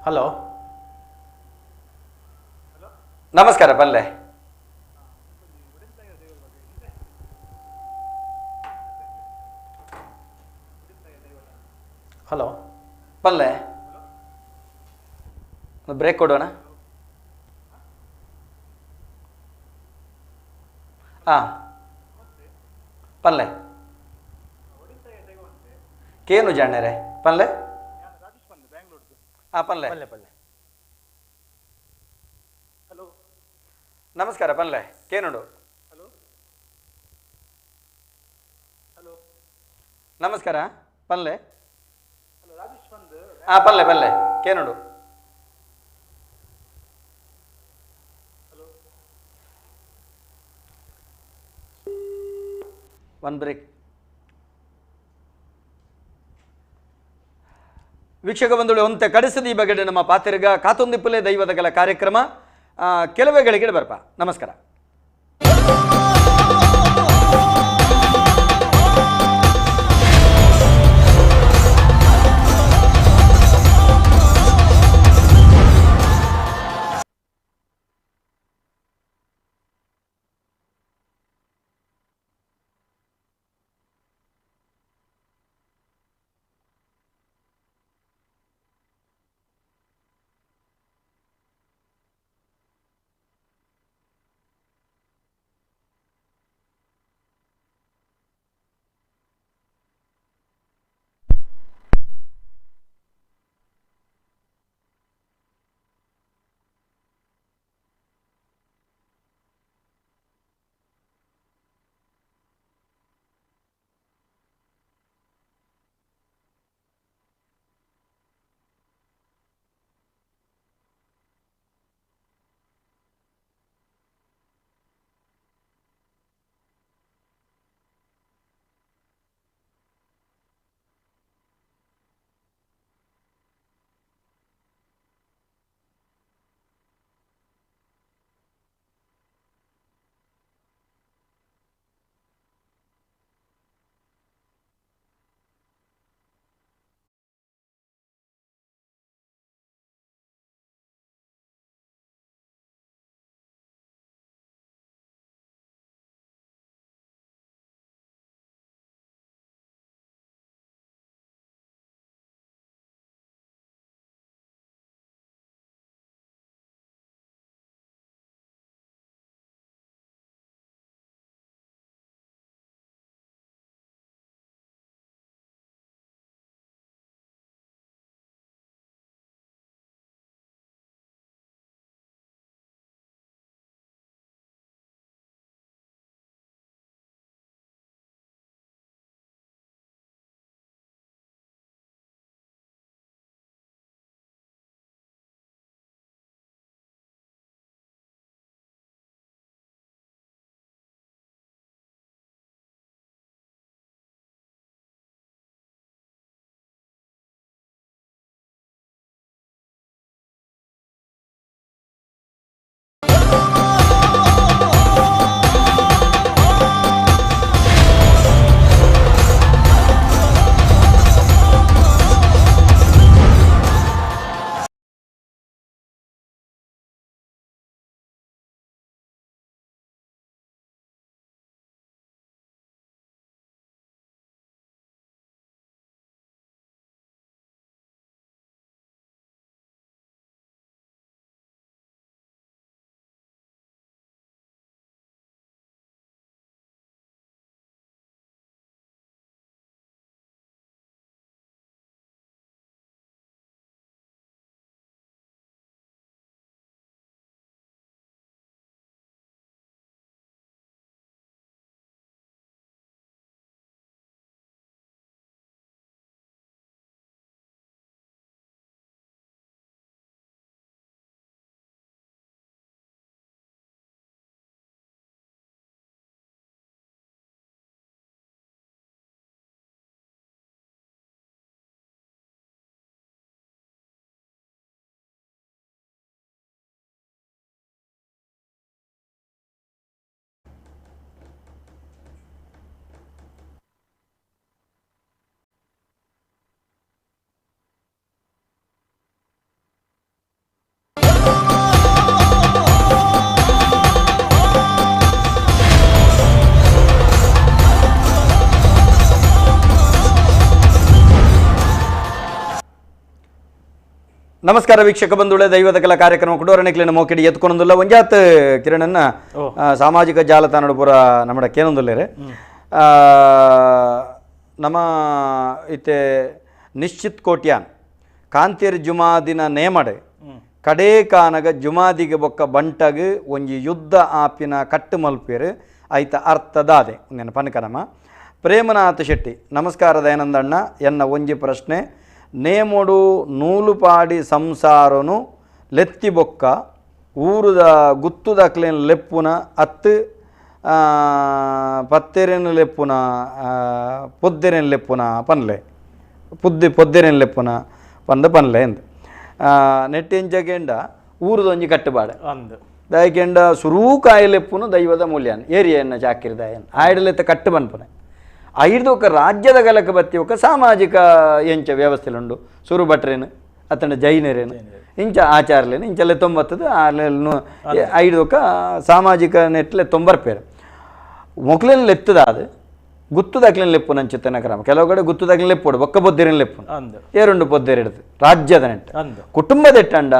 Speaker 2: ಹಲೋ,
Speaker 1: ನಮಸ್ಕಾರ ಪಲ್ಲೆ.
Speaker 2: ಹಲೋ
Speaker 1: ಪಲ್ಲೆ, ಬ್ರೇಕ್ ಕೊಡೋಣ. ಹಾಂ ಪಲ್ಲೆ ಕೇನು ಜಾಣರೆ ಪಲ್ಲೆ. ಹಾಂ ಪಲ್ಲೆ
Speaker 2: ಪಲ್ಲೆ ಪಲ್ಲೆ.
Speaker 1: ನಮಸ್ಕಾರ ಪಲ್ಲೆ, ಕೇನುಡು. ನಮಸ್ಕಾರ ಪಲ್ಲೆ. ಹಾಂ ಪಲ್ಲೆ ಪಲ್ಲೆ ಕೇನುಡು. One break. ವೀಕ್ಷಕ ಬಂಧುಗಳು, ಒಂತೆ ಕಡಿಸದ ಈ ಬಗ್ಗೆ ನಮ್ಮ ಪಾತಿರ್ಗ ಕಾತೊಂದಿಪ್ಪಲೆ ದೈವದಗಲ ಕಾರ್ಯಕ್ರಮ ಕೆಲವೇ ಗಳಿಗೆ ಬರ್ಪ. ನಮಸ್ಕಾರ. ನಮಸ್ಕಾರ ವೀಕ್ಷಕ ಬಂಧುಗಳೇ, ದೈವದ ಕಲಾ ಕಾರ್ಯಕ್ರಮ ಕುಡೋರಣೆಕ್ಲಿನ ಮೋಕಿಡಿ ಎತ್ಕೊಂಡೊಂದುಲ್ಲ ಒಂಜಾತ್ ಕಿರಣನ್ನ ಸಾಮಾಜಿಕ ಜಾಲತಾಣ ಪೂರ ನಮ್ಮಡ ಕೇನೊಂದುಲ್ಲೇರೆ. ನಮ್ಮ ಇತ್ತೆ ನಿಶ್ಚಿತ್ ಕೋಟ್ಯಾನ್ ಕಾಂತೇರ್ ಜುಮಾದಿನ ನೇಮಡೆ ಕಡೇ ಕಾನಗ ಜುಮಾದಿಗೆ ಬೊಕ್ಕ ಬಂಟಗ್ ಒಂಜಿ ಯುದ್ಧ ಆಪಿನ ಕಟ್ಟು ಮಲ್ಪೇರು ಐತ ಅರ್ಥದಾದೆ ನೆನ ಪನ್ಕನಮ್ಮ. ಪ್ರೇಮನಾಥ ಶೆಟ್ಟಿ ನಮಸ್ಕಾರ ದಯಾನಂದಣ್ಣ, ಎನ್ನ ಒಂಜಿ ಪ್ರಶ್ನೆ, ನೇಮೊಡು ನೂಲುಪಾಡಿ ಸಂಸಾರನು ಲೆತ್ತಿ ಬೊಕ್ಕ ಊರುದ ಗುತ್ತುದಕ್ಲೇನು ಲೆಪ್ಪುನ ಅತ್ತು ಪತ್ತೆರೇನು ಲೆಪ್ಪುನ ಪೊದ್ದೆರೇನು ಲೆಪ್ಪುನ ಪನ್ಲೆ ಪುದ್ದಿ ಪೊದ್ದೆರೇನು ಲೆಪ್ಪುನ ಪಂದ ಪನ್ಲೆ ಎಂದು ನೆಟ್ಟಿಂಚಕೆಂಡ ಊರುದೊಂಜಿ ಕಟ್ಟುಬಾಡೆ
Speaker 2: ಅಂದು
Speaker 1: ದಯಕೆಂಡ ಸುರೂಕಾಯಿ ಲೆಪ್ಪುನು ದೈವದ ಮೂಲ್ಯಾನ್ ಏರಿಯನ್ನ ಚಾಕಿರ್ದಾಯನ್ ಆಯ್ಡಲೆತ್ತ ಕಟ್ಟು ಬನ್ಪುನೆ ಐದು ರಾಜ್ಯದ ಗಲಕ ಬತ್ತಿ ఒక ಸಾಮಾಜಿಕ ಎಂಚ ವ್ಯವಸ್ಥೆಲುಂಡು ಸುರು ಭಟ್ರೇನು ಅತನ ಜೈನರೇನು ಇಂಚ ಆಚಾರಲೇನು ಇಂಚಲೆ ತೊಂಬತ್ತದು ಐದು ఒక ಸಾಮಾಜಿಕ ನೆಟ್ಲೆ ತೊಂಬರ್ಪೇರು ಮೊಕ್ಲೇನು ಲೆತ್ತದಾದು ಗುತ್ತುದಾಕ್ಲೇನು ಲೆಪ್ಪು ನಂಚಿತ್ತನ ಕ್ರಮ ಕೆಲವು ಕಡೆ ಗುತ್ತುದಾಕ್ಲೇನು ಲೆಪ್ಪೋಡು ಒಕ್ಕ ಬೊದ್ದಿರೇನು ಲೆಪ್ಪು ಏರುಂಡು ಪೊದ್ದೇರಿಡ್ದು ರಾಜ್ಯದ ನೆಟ್ಟ ಕುಟುಂಬದ ಎಟ್ಟಂಡ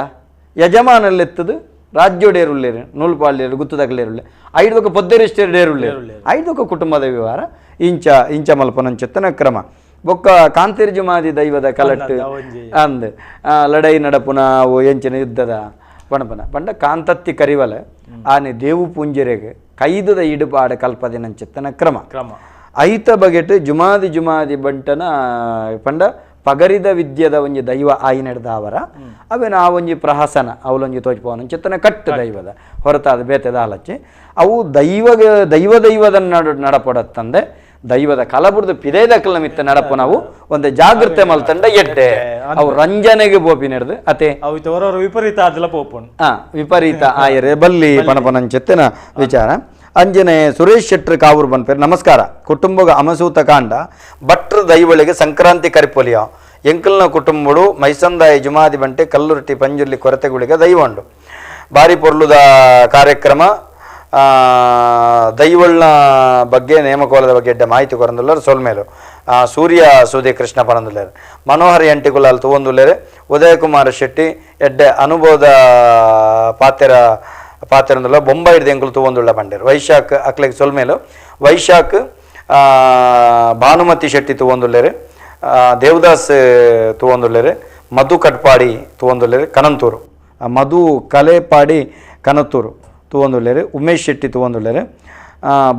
Speaker 1: ಯಜಮಾನಲ್ಲೆತ್ತದು ರಾಜ್ಯೋಡೇರುಳ್ಳೇರು ನೂಲ್ಪಾಳ್ಲೇರು ಗುತ್ತುದಾಕ್ಲೇರುಳ್ಳೆ ಐದೊಕ್ಕ ಪೊದ್ದೇರಿಷ್ಟೇರುಳ್ಳೇರು ಐದೊಕ್ಕ ಕುಟುಂಬದ ವ್ಯವಹಾರ ಇಂಚ ಇಂಚ ಮಲ್ಪನಂಚಿತ್ತನ ಕ್ರಮ ಬೊಕ್ಕ ಕಾಂತಿರ್ಜುಮಾದಿ ದೈವದ ಕಲಟ್ಟು ಅಂದ್ ಲಡೈ ನಡಪುನ ಅವು ಎಂಚಿನ ಯುದ್ಧದ ಪಣಪನ ಪಂಡ ಕಾಂತತ್ತಿ ಕರಿವಲ ಆನೆ ದೇವು ಪುಂಜರೆಗೆ ಕೈದದ ಇಡುಪಾಡ ಕಲ್ಪದಿನಂಚಿತ್ತನ ಕ್ರಮ
Speaker 2: ಕ್ರಮ
Speaker 1: ಐತ ಬಗೆಟ್ ಜುಮಾದಿ ಜುಮಾದಿ ಬಂಟನ ಪಂಡ ಪಗರಿದ ವಿದ್ಯದ ಒಂಜಿ ದೈವ ಆಯಿನೆಡ್ದಾವರ ಅವೇನು ಆ ಒಂಜಿ ಪ್ರಹಸನ ಅವಲೊಂಜಿ ತೋಜ್ಪವನ ಚಿತ್ತನ ಕಟ್ಟು ದೈವದ ಹೊರತಾದ ಬೇತೆದ ಆಲಚ್ಚಿ ಅವು ದೈವ ದೈವ ದೈವದ ನಡಪಡತ್ತಂದೆ ದೈವದ ಕಲಬುರ್ದು ಪಿದೇದಕ್ಕಲ ಮಿತ್ತ ನಡಪು ನಾವು ಒಂದು ಜಾಗೃತೆ ಮಲ್ತಂಡ ಎಡ್ಡೆ ಅವು ರಂಜನೆಗೆ ಬೋಪಿ ನಡೆದು ಅತೆ
Speaker 2: ವಿಪರೀತ ಆದಲ ಪೋಪುನ್
Speaker 1: ವಿಪರೀತ ಆಯರೆ ಬಲ್ಲಿ ಪಣಪನಂಚಿತ್ತಿನ ವಿಚಾರ. ಅಂಜನೆ ಸುರೇಶ್ ಶೆಟ್ಟರ್ ಕಾವೂರು ಬನ್ಪೇರು ನಮಸ್ಕಾರ. ಕುಟುಂಬಗ ಅಮಸೂತ ಕಾಂಡ ಭಟ್ರ ದೈವಳಿಗೆ ಸಂಕ್ರಾಂತಿ ಕರಿಪೊಲಿಯ ಎಂಕಲ್ನ ಕುಟುಂಬಡು ಮೈಸಂದಾಯ ಜುಮಾದಿ ಬಂಟೆ ಕಲ್ಲುರಟಿ ಪಂಜುರ್ಲಿ ಕೊರತೆಗಳಿಗೆ ದೈವಂಡು ಬಾರಿ ಪೊರ್ಲುದ ಕಾರ್ಯಕ್ರಮ ದೈವಳ್ನ ಬಗ್ಗೆ ನೇಮಕೋಲದ ಬಗ್ಗೆ ಎಡ್ಡೆ ಮಾಹಿತಿ ಕೊರಂದುಲ್ಲರು ಸೊಲ್ಮೇಲು ಸೂರ್ಯ ಸೂದಿ ಕೃಷ್ಣ ಪರಂದುಲ್ಲೇರು ಮನೋಹರ್ ಎಂಟಿಕುಲಾಲ್ ತೂವೊಂದುಲ್ಲೇರು ಉದಯಕುಮಾರ್ ಶೆಟ್ಟಿ ಎಡ್ಡೆ ಅನುಭವದ ಪಾತೆರ ಪಾತೆರಂದುಲ್ಲ ಬೊಂಬೈ ಹಿಡ್ದು ಎಂಕುಲು ತೂವೊಂದುಳ್ಳ ಪಂಡೇರು ವೈಶಾಖ್ ಅಕ್ಲೆಗ್ ಸೊಲ್ಮೇಲು ವೈಶಾಖ್ ಭಾನುಮತಿ ಶೆಟ್ಟಿ ತೂವೊಂದುಲ್ಲೇರು ದೇವದಾಸ್ ತೂವೊಂದುಲ್ಲೇರು ಮಧು ಕಟ್ಪಾಡಿ ತೂವೊಂದುಲ್ಲೇರು ಕನಂತೂರು ಮಧು ಕಲೆಪಾಡಿ ಕನತೂರು ತೂವೊಂದುಲ್ಲೇರು ಉಮೇಶ್ ಶೆಟ್ಟಿ ತೂವೊಂದುಲ್ಲೇರು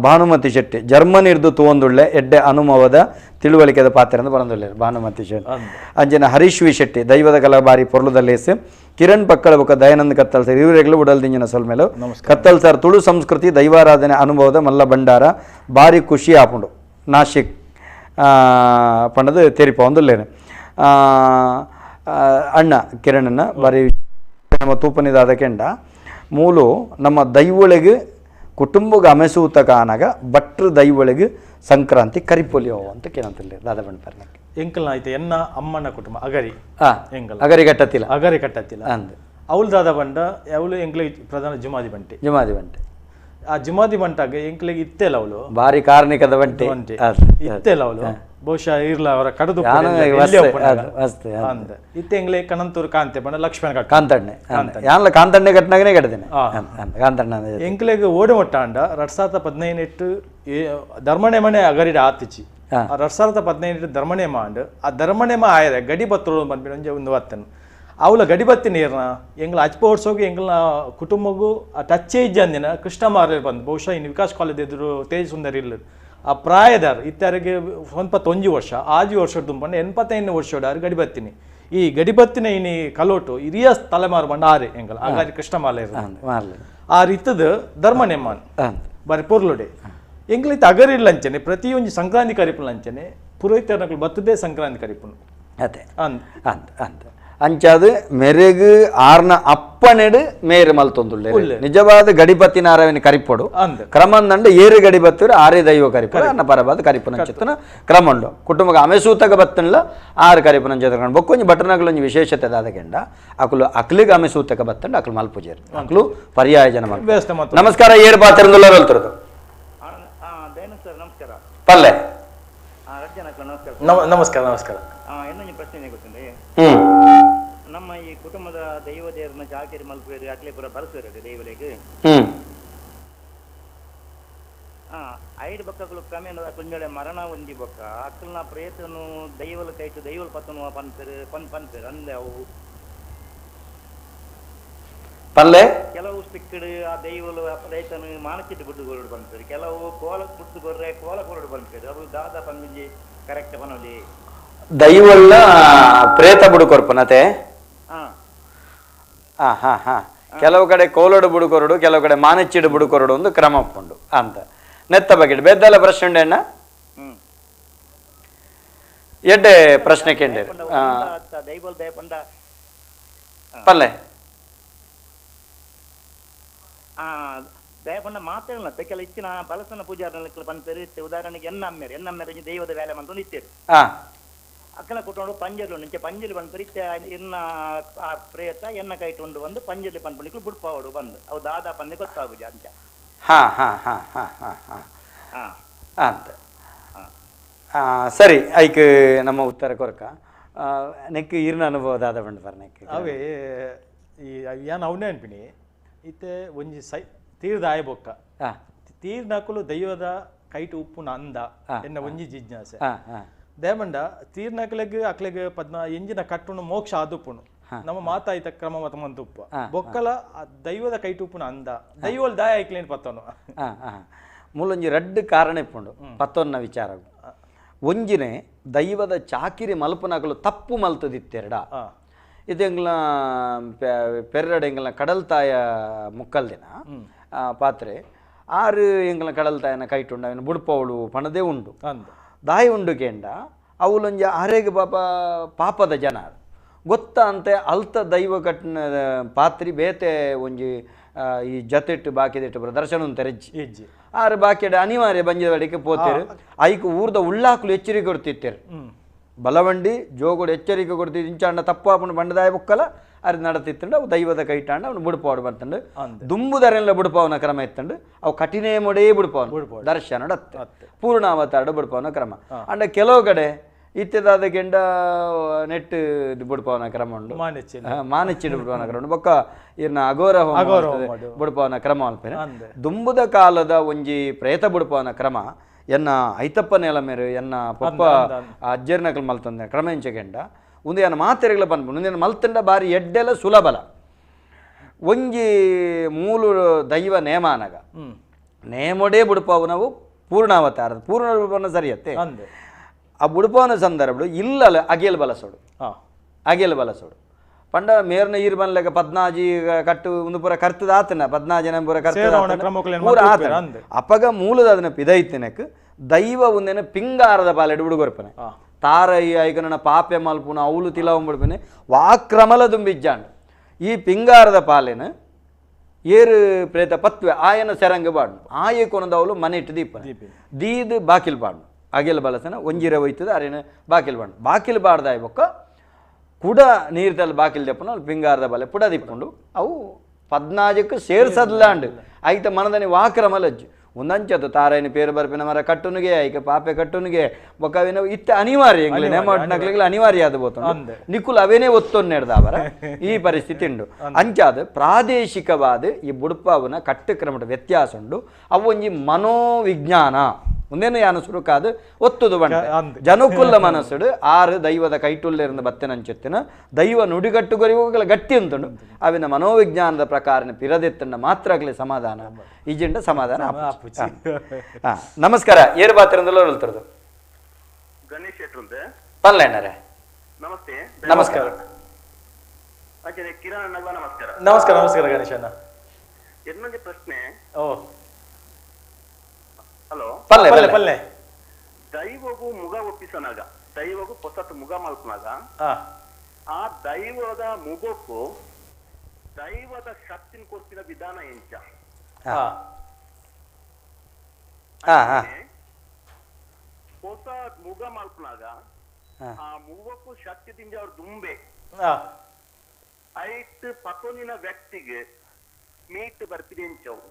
Speaker 1: ಭಾನುಮತಿ ಶೆಟ್ಟಿ ಜರ್ಮನಿರ್ದು ತೂವೊಂದುಳ್ಳೆ ಎಡ್ಡೆ ಅನುಭವದ ತಿಳುವಳಿಕೆದ ಪಾತ್ರೆಂದು ಬರಂದುಲ್ಲೇರು ಭಾನುಮತಿ ಶೆಟ್ಟಿ. ಅಂಜನ ಹರೀಶ್ ವಿ ಶೆಟ್ಟಿ ದೈವದ ಕಲಾ ಬಾರಿ ಪೊರ್ಲುದಲ್ಲೇಸ್ ಕಿರಣ್ ಪಕ್ಕಳ ಬೊಕ್ಕ ದಯಾನಂದ ಕತ್ತಲ್ ಸರ್ ಇವರೆಗಳು ಉಡಲ್ದಿಂಜಿನ ಸೊಲ್ಮೇಲು ಕತ್ತಲ್ ಸರ್ ತುಳು ಸಂಸ್ಕೃತಿ ದೈವಾರಾಧನೆ ಅನುಭವದ ಮಲ್ಲ ಭಂಡಾರ ಬಾರಿ ಖುಷಿ ಆಪುಂಡು ನಾಶಿಕ್ ಪಂಡದು ತೆರಿಪ ಒಂದುಲ್ಲೇನು ಅಣ್ಣ ಕಿರಣನ್ನ ಬಾರಿ ನಮ್ಮ ತೂಪನಿದಾದ ಕೆಂಡ ಮೂಲು ನಮ್ಮ ದೈವೊಳಗೆ ಕುಟುಂಬಗ ಅಮೆಸೂತ ಕಾನಾಗ ಭಟ್ರ ದೈವೊಳಗೆ ಸಂಕ್ರಾಂತಿ ಕರಿಪೊಲಿಯೋ ಅಂತ ಕೇಳಂತಿಲ್ಲ ದಾದ ಬಂಡ್ಪರ್ನಕ್ಕೆ
Speaker 2: ಎಂಕಲ್ನ ಆಯ್ತು ಎನ್ನ ಅಮ್ಮನ ಕುಟುಂಬ ಅಗರಿ ಎಂಕಲ್
Speaker 1: ಅಗರಿ ಕಟ್ಟತ್ತಿಲ್ಲ
Speaker 2: ಅಗರಿ ಕಟ್ಟತ್ತಿಲ್ಲ
Speaker 1: ಅಂದ್
Speaker 2: ಅವಳು ದಾದ ಬಂಡ ಅವಳು ಎಂಕ್ಲಿಗೆ ಪ್ರಧಾನ ಜುಮಾದಿ ಬಂಟೆ
Speaker 1: ಜುಮಾದಿ ಬಂಟೆ
Speaker 2: ಆ ಜುಮಾದಿ ಬಂಟಾಗ ಎಂಕ್ಲಿಗೆ ಇತ್ತೆಲ್ಲ ಅವಳು
Speaker 1: ಬಾರಿ ಕಾರ್ಣಿಕದ ಬಂಟೆ
Speaker 2: ಇತ್ತೆಲ್ಲ ಅವಳು ಬಹುಶಃ ಇರ್ಲ ಅವರ ಕಡದು ಇತ್ತೆ ಎಂಗ್ಲೆ ಕಣಂತೂರು ಕಾಂತೆ ಬಂಡ ಲಕ್ಷ್ಮಣ
Speaker 1: ಕಾಂತಣ್ಣೆ ಯಾನ್ಲ ಕಾಂತಣ್ಣೆ ಕಟ್ಟನಾಗನೇ ಕಟ್ಟದೇನೆ ಕಾಂತಣ್ಣ
Speaker 2: ಎಂಕ್ಲೆಗ್ ಓಡಿ ಒಟ್ಟಾಂಡ 2015 ಧರ್ಮಣೆ ಮನೆ ಅಗರಿಡ ಆತಿಚಿ 2015 ಧರ್ಮಣೆ ಮಾಂಡ್ ಆ ಧರ್ಮಣೆ ಮಾ ಆಯರೆ ಗಡಿ ಬತ್ತೋಳು ಬಂದ್ಬಿಟ್ಟು ಒಂಜಿ ಒಂದು ವತ್ತನು ಅವಳ ಗಡಿ ಬತ್ತಿ ನೀರ್ನ ಎಂಗ್ಲ ಅಜ್ಪ ಓಡ್ಸೋಗಿ ಎಂಗ್ಲ ಕುಟುಂಬಗೂ ಆ ಟಚ್ಚೇ ಇಜ್ಜಂದಿನ ಕೃಷ್ಣ ಮಾರ್ರೆ ಬಂದು ಬಹುಶಃ ಇನ್ನು ವಿಕಾಸ್ ಕಾಲೇಜ್ ಎದುರು ತೇಜ್ ಸುಂದರ್ ಇಲ್ಲ ಆ ಪ್ರಾಯದಾರ್ ಇತ್ತಾರಿಗೆ 81 ವರ್ಷ ಆಜಿ ವರ್ಷ ತುಂಬಂಡು 85 ವರ್ಷ ಗಡಿ ಬತ್ತೀನಿ ಈ ಗಡಿಬತ್ತಿನ ಇನಿ ಕಲೋಟು ಇರಿಯ ತಲೆಮಾರು ಬಂಡ ಆರೆ ಎಂಗಲ್ ಹಾಗಾಗಿ ಕೃಷ್ಣ ಮಾಲೆ ಆ ರೀತದ ಧರ್ಮನೆಮ್ಮಾನ್ ಬಾರಿ ಪೊರ್ಲುಡೆ ಎಂಗ್ಲಿತ್ ಅಗರಿಲ್ಲ ಅಂಚನೆ ಪ್ರತಿಯೊಂದು ಸಂಕ್ರಾಂತಿ ಕರಿಪುಲ್ ಅಂಚನೆ ಪುರೋಹಿತನಗಳು ಬತ್ತದೇ ಸಂಕ್ರಾಂತಿ ಕರಿಪುನು
Speaker 1: ಅದೇ ಅಂದ ಅಂದ ಅಂಚಾದ ಮೆರೆಗು ಆರ್ನ ಅಪ್ಪನೆಡು ಮೇರು ಮಲ್ತೊಂದುಳ್ಳೆ ನಿಜವಾದ ಗಡಿಪತಿನಾರವಿನ ಕರಿಪೊಡು ಕ್ರಮಂದಂಡ ಏರು ಗಡಿಬತ್ತೂರು ಆರೇ ದೈವ ಕರಿಪೊಡು ಅನ್ನ ಪರಬಾದ ಕರಿಪುನಂಚಿತ್ತನ ಕ್ರಮ ಉಂಡು ಕುಟುಂಬ ಅಮೆಸೂತಕ ಬತ್ತನ್ಲ ಆರು ಕರಿಪುನಂಚಿತ ಬೊಕ್ಕೊಂಜಿ ಬಟನಗಳೊಂಜಿ ವಿಶೇಷತೆ ದಾದಗೆಂಡ ಅಕಲು ಅಕ್ಲಿಗೆ ಅಮೆಸೂತಕ ಬತ್ತಂಡ ಅಕ್ಲು ಮಲ್ಪುಜೇರು ಅಕ್ಲು ಪರ್ಯಾಯ ಜನ. ನಮಸ್ಕಾರ, ಏರು ಪಾತ್ರದಿಂದಲ್ಲ ಹೇಳ್ತಿರೋದು ಪಲ್ಲೆ
Speaker 2: ನಮಸ್ಕಾರ ನಮಸ್ಕಾರ.
Speaker 3: ನಮ್ಮ ಈ ಕುಟುಂಬದ ದೈವ ದೇವರನ್ನ ಜಾಕಿರಿ ಮಲ್ಪೇರು ಅಕ್ಲೆ ಪೂರ ಬಳಸುವರು ದೈವಲೆಗ್. ಐದು ಬೊಕ್ಕಗಳು ಕ್ರಮೇಣ ಕುಂಜಳೆ ಮರಣ ಒಂಜಿ ಬೊಕ್ಕ ಅಕ್ಕಲ್ನ ಪ್ರೇತನು ದೈವಲ ಕೈಟು ದೈವಲ ಪತ್ತನು ಪನ್ಪೇರು ಪನ್ ಪನ್ಪೇರು ಅಂದೆ ಅವು
Speaker 1: ಪಲ್ಲೆ
Speaker 3: ಕೆಲವು ಸಿಕ್ಕಡು ಆ ದೈವಲು ಆ ಪ್ರೇತನು ಮಾನಚಿಟ್ಟು ಬಿಟ್ಟು ಕೊರಡು ಪನ್ಪೇರು, ಕೆಲವು ಕೋಲ ಬಿಟ್ಟು ಕೊರ್ರೆ ಕೋಲ ಕೊರಡು ಪನ್ಪೇರು. ಅವು ದಾದಾ ಪಂಜಿ ಕರೆಕ್ಟ್ ಪನೋಲಿ
Speaker 1: ದೈವಲ್ಲ ಪ್ರೇತ ಬುಡು ಕೊರ್ಪನತೆ. ಹಾ ಹಾ ಹಾ ಕೆಲವು ಕಡೆ ಕೋಲಡು ಬುಡು ಕೊರಡು, ಕೆಲವು ಕಡೆ ಮಾನಚ್ಚಿಡು ಬುಡು ಕೊರಡು ಒಂದು ಕ್ರಮ ಉಂಡು ಅಂತ ನೆತ್ತ ಬಗ್ಗೆ ಬೇದ್ದಲ ಪ್ರಶ್ನೆ ಉಂಡೆ ಅಣ್ಣ? ಎಡ್ಡೆ ಪ್ರಶ್ನೆ ಕೇಂದ್ರ ಪಲ್ಲೆ
Speaker 3: ದಯಪಂಡ ಮಾತಾಡಲ್ಲ ಕೆಲ ಇಚ್ಚಿನ ಬಲಸನ ಪೂಜಾರನ ಪನ್ಪೇರು. ಉದಾಹರಣೆಗೆ ಎನ್ನಮ್ಮೇರು ಎನ್ನಮ್ಮೇರು ದೈವದ வேலை ಮಂತ ಇತ್ತೇರು ಅಕ್ಕನ ಕುಟುಂಬ ಪಂಜರ್ಲು ನಿಂಚೆ ಪಂಜಲಿ ಪನ್ಪೇರು ಇತ್ತೆ ಎನ್ನ ಆ ಪ್ರೇತ ಎನ್ನ ಕೈಟು ಉಂಡು ಬಂದು ಪಂಜಲಿ ಪನ್ಪಣಿಗಳು ಬುಡ್ಪಾವಡು ಬಂದು ಅವು ದಾದಾ ಪಂದೆ ಗೊತ್ತಾಗುಜ ಅಂಚ.
Speaker 1: ಹಾ ಹಾ ಹಾ ಹಾ ಹಾ ಹಾ ಅಂತ ಸರಿ ಐಕ್ ನಮ್ಮ ಉತ್ತರ ಕೊರಕ ನೆಕ್ ಇರ್ನ ಅನುಭವ ದಾದ ಬಂದು ಬರ್ನೆಕ್
Speaker 2: ಅವೇ ಈ ಯಾನ್ ಅವನೇ ಅನ್ಪಿನಿ ಇತ್ತೆ ಒಂಜಿ ಸೈ ತೀರ್ದ ಆಯ ಬೊಕ್ಕ ತೀರ್ನಕುಲು ದೈವದ ಕೈಟು ಉಪ್ಪುನ ಅಂದ ಎನ್ನ ಒಂಜಿ ಜಿಜ್ಞಾಸೆ. ದೇಮಂಡ ತೀರ್ನಕಲೆಗ್ ಅಕ್ಲೆಗ್ ಪದ್ನ ಎಂಜಿನ ಕಟ್ಟುನು ಮೋಕ್ಷ ಆದುಪ್ಪುನು ನಮ್ಮ ಮಾತಾಯ್ತ ಕ್ರಮ ಮತ ಮಂತ ಉಪ್ಪ ಬೊಕ್ಕಲ ದೈವದ ಕೈಟು ಉಪ್ಪುನ ಅಂದ ದೈವಲ್ ದಾಯ ಐಕ್ಲೇನ್ ಪತ್ತನು.
Speaker 1: ಮೂಲೊಂಜಿ ರಡ್ಡು ಕಾರಣ ಇಪ್ಪುಂಡು ಪತ್ತೊನ್ನ ವಿಚಾರ. ಒಂಜಿನೇ ದೈವದ ಚಾಕಿರಿ ಮಲ್ಪನಕಲು ತಪ್ಪು ಮಲ್ತದಿತ್ತೆರಡ ಇದು ಎಂಗ್ಲ ಪೆರ್ರಡೆ ಎಂಗ್ಲ ಕಡಲ್ತಾಯ ಮುಕ್ಕಲ್ದಿನ ಪಾತ್ರೆ ಆರು ಎಂಗ್ಲ ಕಡಲ್ತಾಯನ ಕೈಟುಂಡು ಅವನ ಬುಡ್ಪವಳು ಪಣದೇ ಉಂಡು ದಾಯಿ ಉಂಡು ಕೇಂಡ ಅವಲೊಂಜಿ ಆರೇಗ ಪಾಪ ಪಾಪದ ಜನ ಗೊತ್ತ ಅಂತೆ ಅಲ್ತ ದೈವ ಕಟ್ಟಿನ ಪಾತ್ರಿ ಬೇತೆ ಒಂಜಿ ಈ ಜತೆಟ್ಟು ಬಾಕಿದಿಟ್ಟು ಬರ ದರ್ಶನ ತೆರೆಜ್ಜಿ ಆರು ಬಾಕಿಡ ಅನಿವಾರ್ಯ ಬಂಜಿದ ಬಳಿಕ ಪೋತೇರು ಐಕ್ ಊರ್ದ ಉಳ್ಳಾಕುಲು ಎಚ್ಚರಿಕೆ ಕೊಡ್ತಿತ್ತೇರು ಬಲವಂಡಿ ಜೋಗುಡು ಎಚ್ಚರಿಕೆ ಕೊಡ್ತಿದ್ದು ಇಂಚಾಂಡ ತಪ್ಪು ಆಪುಂಡು ಬಂಡದಾಯ ಬುಕ್ಕಲ ಅರಿ ನಡತಿತ್ತಂಡು ಅವು ದೈವದ ಕೈಟಾಂಡ ಅವನು ಬುಡ್ಪಾವಡು ಬರ್ತಂಡು ದುಂಬುದರೆಲ್ಲ ಬುಡ್ಪಾವನ ಕ್ರಮ ಇತ್ತಂಡು ಅವು ಕಠಿಣೇ ಮೊಡೇ ಬುಡ್ಪಾವನು ದರ್ಶನ ಪೂರ್ಣಾವತಾರಡು ಬುಡ್ಪಾವನ ಕ್ರಮ. ಅಂಡ ಕೆಲವು ಕಡೆ ಇತ್ತೆದಾದ ಕೆಂಡ ನೆಟ್ಟು ಬುಡ್ಪಾವನ ಕ್ರಮ ಉಂಡು ಮಾನಚ್ಚಿಡು ಬುಡ್ಪಾವನ ಕ್ರಮ ಉಂಡು ಬೊಕ್ಕ ಇರ್ನ ಅಘೋರ ಬುಡ್ಪಾವನ ಕ್ರಮ ಅಲ್ಪೇನೆ. ದುಂಬುದ ಕಾಲದ ಒಂಜಿ ಪ್ರೇತ ಬುಡ್ಪಾವನ ಕ್ರಮ ಎನ್ನ ಐತಪ್ಪ ನೆಲ ಮೇರು ಎನ್ನ ಪಪ್ಪ ಅಜ್ಜರ್ನಕಲ್ ಮಲ್ತಂದೆ ಕ್ರಮ ಎಂಚೆಗೆಂಡ ಒಂದು ಏನ ಮಾತೆರೆಗಳ ಪನ್ಪುಂಡು ಒಂದೇನು ಮಲ್ತಂಡ ಬಾರಿ ಎಡ್ಡೆಲ ಸುಲಭಲ ಒಂಜಿ ಮೂಲು ದೈವ ನೇಮಾನಗ ನೇಮೊಡೇ ಬುಡ್ಪಾವನವು ಪೂರ್ಣಾವತಾರದ ಪೂರ್ಣ ರೂಪನ ಸರಿಯತ್ತೆ. ಆ ಬುಡ್ಪಾವನ ಸಂದರ್ಭ ಇಲ್ಲಲ್ಲ ಅಗೇಲ್ ಬಲಸೋಡು ಅಗೇಲ್ ಬಲಸೋಡು ಪಂಡ ಮೇರ್ನ ಈರ್ ಬನ್ಲೆಗ ಪದ್ನಾಜಿ ಕಟ್ಟು ಒಂದು ಪೂರ ಕರ್ತದ ಆತನ ಪದ್ನಾಜನ ಪೂರ ಕರ್ತದ ಪೂರ ಆತನ ಅಪಗ ಮೂಲದ ಅದನ್ನ ಪಿದೈತಿನಕ್ ದೈವ ಒಂದೇನ ಪಿಂಗಾರದ ಪಾಲೆಡು ಹುಡುಗೊರ್ಪನೆ ತಾರೈ ಐಕನ ಪಾಪೆ ಮಲ್ಪುನ ಅವಳು ತಿಲವಂಬಿಡ್ಪನೆ ವಾಕ್ರಮಲ ದುಂಬಿಜ್ಜಾಂಡ್ ಈ ಪಿಂಗಾರದ ಪಾಲೆನ ಏರು ಪ್ರೇತ ಪತ್ವೆ ಆಯನ ಸೆರಂಗ ಬಾಡ್ನು ಆಯೆ ಕೊನದವಳು ಮನೆ ಇಟ್ಟು ದೀಪ ದೀದ್ ಬಾಕಿಲ್ ಬಾಡ್ನು ಅಗೆಲ್ ಬಲಸನ ಒಂಜಿರ ಒಯ್ತದ ಅರೇನ ಬಾಕಿಲ್ ಬಾಡ್ನು ಬಾಕಿಲ್ ಬಾಡ್ದಾಯ ಬೊಕ್ಕ ಕುಡ ನೀರ್ತಲ್ಲಿ ಬಾಕಿಲ್ ದೆಪ್ಪನ ಅಲ್ಲಿ ಪಿಂಗಾರದ ಬಲೆ ಪುಡ ದಿಪ್ಪುಂಡು ಅವು ಪದ್ನಾಜಕ್ಕೆ ಸೇರ್ಸದ್ಲಾಂಡ್ ಐತ ಮನದನಿ ವಾಕ್ರಮಲಜ್ಜು ಒಂದಂಚದು ತಾರಾಯನ ಪೇರು ಬರ್ಪಿನ ಮರ ಕಟ್ಟುನಿಗೆ ಐಕ ಪಾಪೆ ಕಟ್ಟುನಿಗೆ ಬೊಕ್ಕವಿನ ಇತ್ತ ಅನಿವಾರ್ಯ ಎಂಗ್ಲೆ ನೇಮಾಟ್ನಕ್ಲಿಗೆ ಅನಿವಾರ್ಯ ಆದ ಬೋತು ನಿಕ್ಕುಲ್ ಅವೇನೇ ಒತ್ತೊನ್ನೆಡ್ದಾವರ ಈ ಪರಿಸ್ಥಿತಿ ಉಂಡು. ಅಂಚಾದ ಪ್ರಾದೇಶಿಕವಾದ ಈ ಬುಡ್ಪಾವನ ಕಟ್ಟುಕ್ರಮದ ವ್ಯತ್ಯಾಸ ಉಂಡು ಅವು ಒಂಜಿ ಮನೋವಿಜ್ಞಾನ ಒಂದೇನು ಯಾನು ಸುರುಕಾದ ಒತ್ತುದು ಬಂಡ ಜನಕುಲ್ಲ ಮನಸ್ಸುಡು ಆರು ದೈವದ ಕೈಟುಲ್ಲಿರಂದ ಬತ್ತಿನಂಚೊತ್ತಿನ ದೈವ ನುಡಿಗಟ್ಟುಗೊರಿವುಗಳ ಗಟ್ಟಿ ಅಂತುಂಡು ಅವಿನ ಮನೋವಿಜ್ಞಾನದ ಪ್ರಕಾರ ಪಿರದೆತ್ತಂಡ ಮಾತ್ರ ಆಗಲಿ ಸಮಾಧಾನ ಈಜೆಂಡ ಸಮಾಧಾನ. ನಮಸ್ಕಾರ ಏರು ಬಾತಿರಂದಲೋ ಹೇಳ್ತಿರೋದು
Speaker 5: ಗಣೇಶ್ ಶೆಟ್ರು
Speaker 1: ಪಲ್ಲೆಣ್ಣರೇ
Speaker 5: ನಮಸ್ತೆ.
Speaker 1: ನಮಸ್ಕಾರ
Speaker 5: ಕಿರಣ್ ನಮಸ್ಕಾರ.
Speaker 2: ನಮಸ್ಕಾರ ನಮಸ್ಕಾರ ಗಣೇಶ್ ಅಣ್ಣ.
Speaker 5: ಇನ್ನೊಂದು ಪ್ರಶ್ನೆ.
Speaker 2: ಓ
Speaker 5: ಹಲೋ
Speaker 1: ಪಲ್ಲೆ ಪಲ್ಲೆ
Speaker 2: ಪಲ್ಲೆ
Speaker 5: ದೈವಗೂ ಮುಗ ಒಪ್ಪಿಸನಾಗ ದೈವಗೂ ಪೊಸತ್ ಮುಗ ಮಲ್ಪನಾಗ ಆ ದೈವದ ಮುಗಕ್ಕೂ ದೈವದ ಶಕ್ತಿನ ಕೊಡ್ತಿನ ವಿಧಾನ ಎಂಚ ಹೊಸ ಮುಗ ಮಲ್ಪನಾಗ ಆ ಮುಗಕ್ಕೂ ಶಕ್ತಿ ದಿಂಜ ಅವ್ರ ದುಂಬೆ ಐಟ್ ಪತೋನಿನ ವ್ಯಕ್ತಿಗೆ ಮೀಟ್ ಬರ್ತಿದೆ ಎಂಚವು.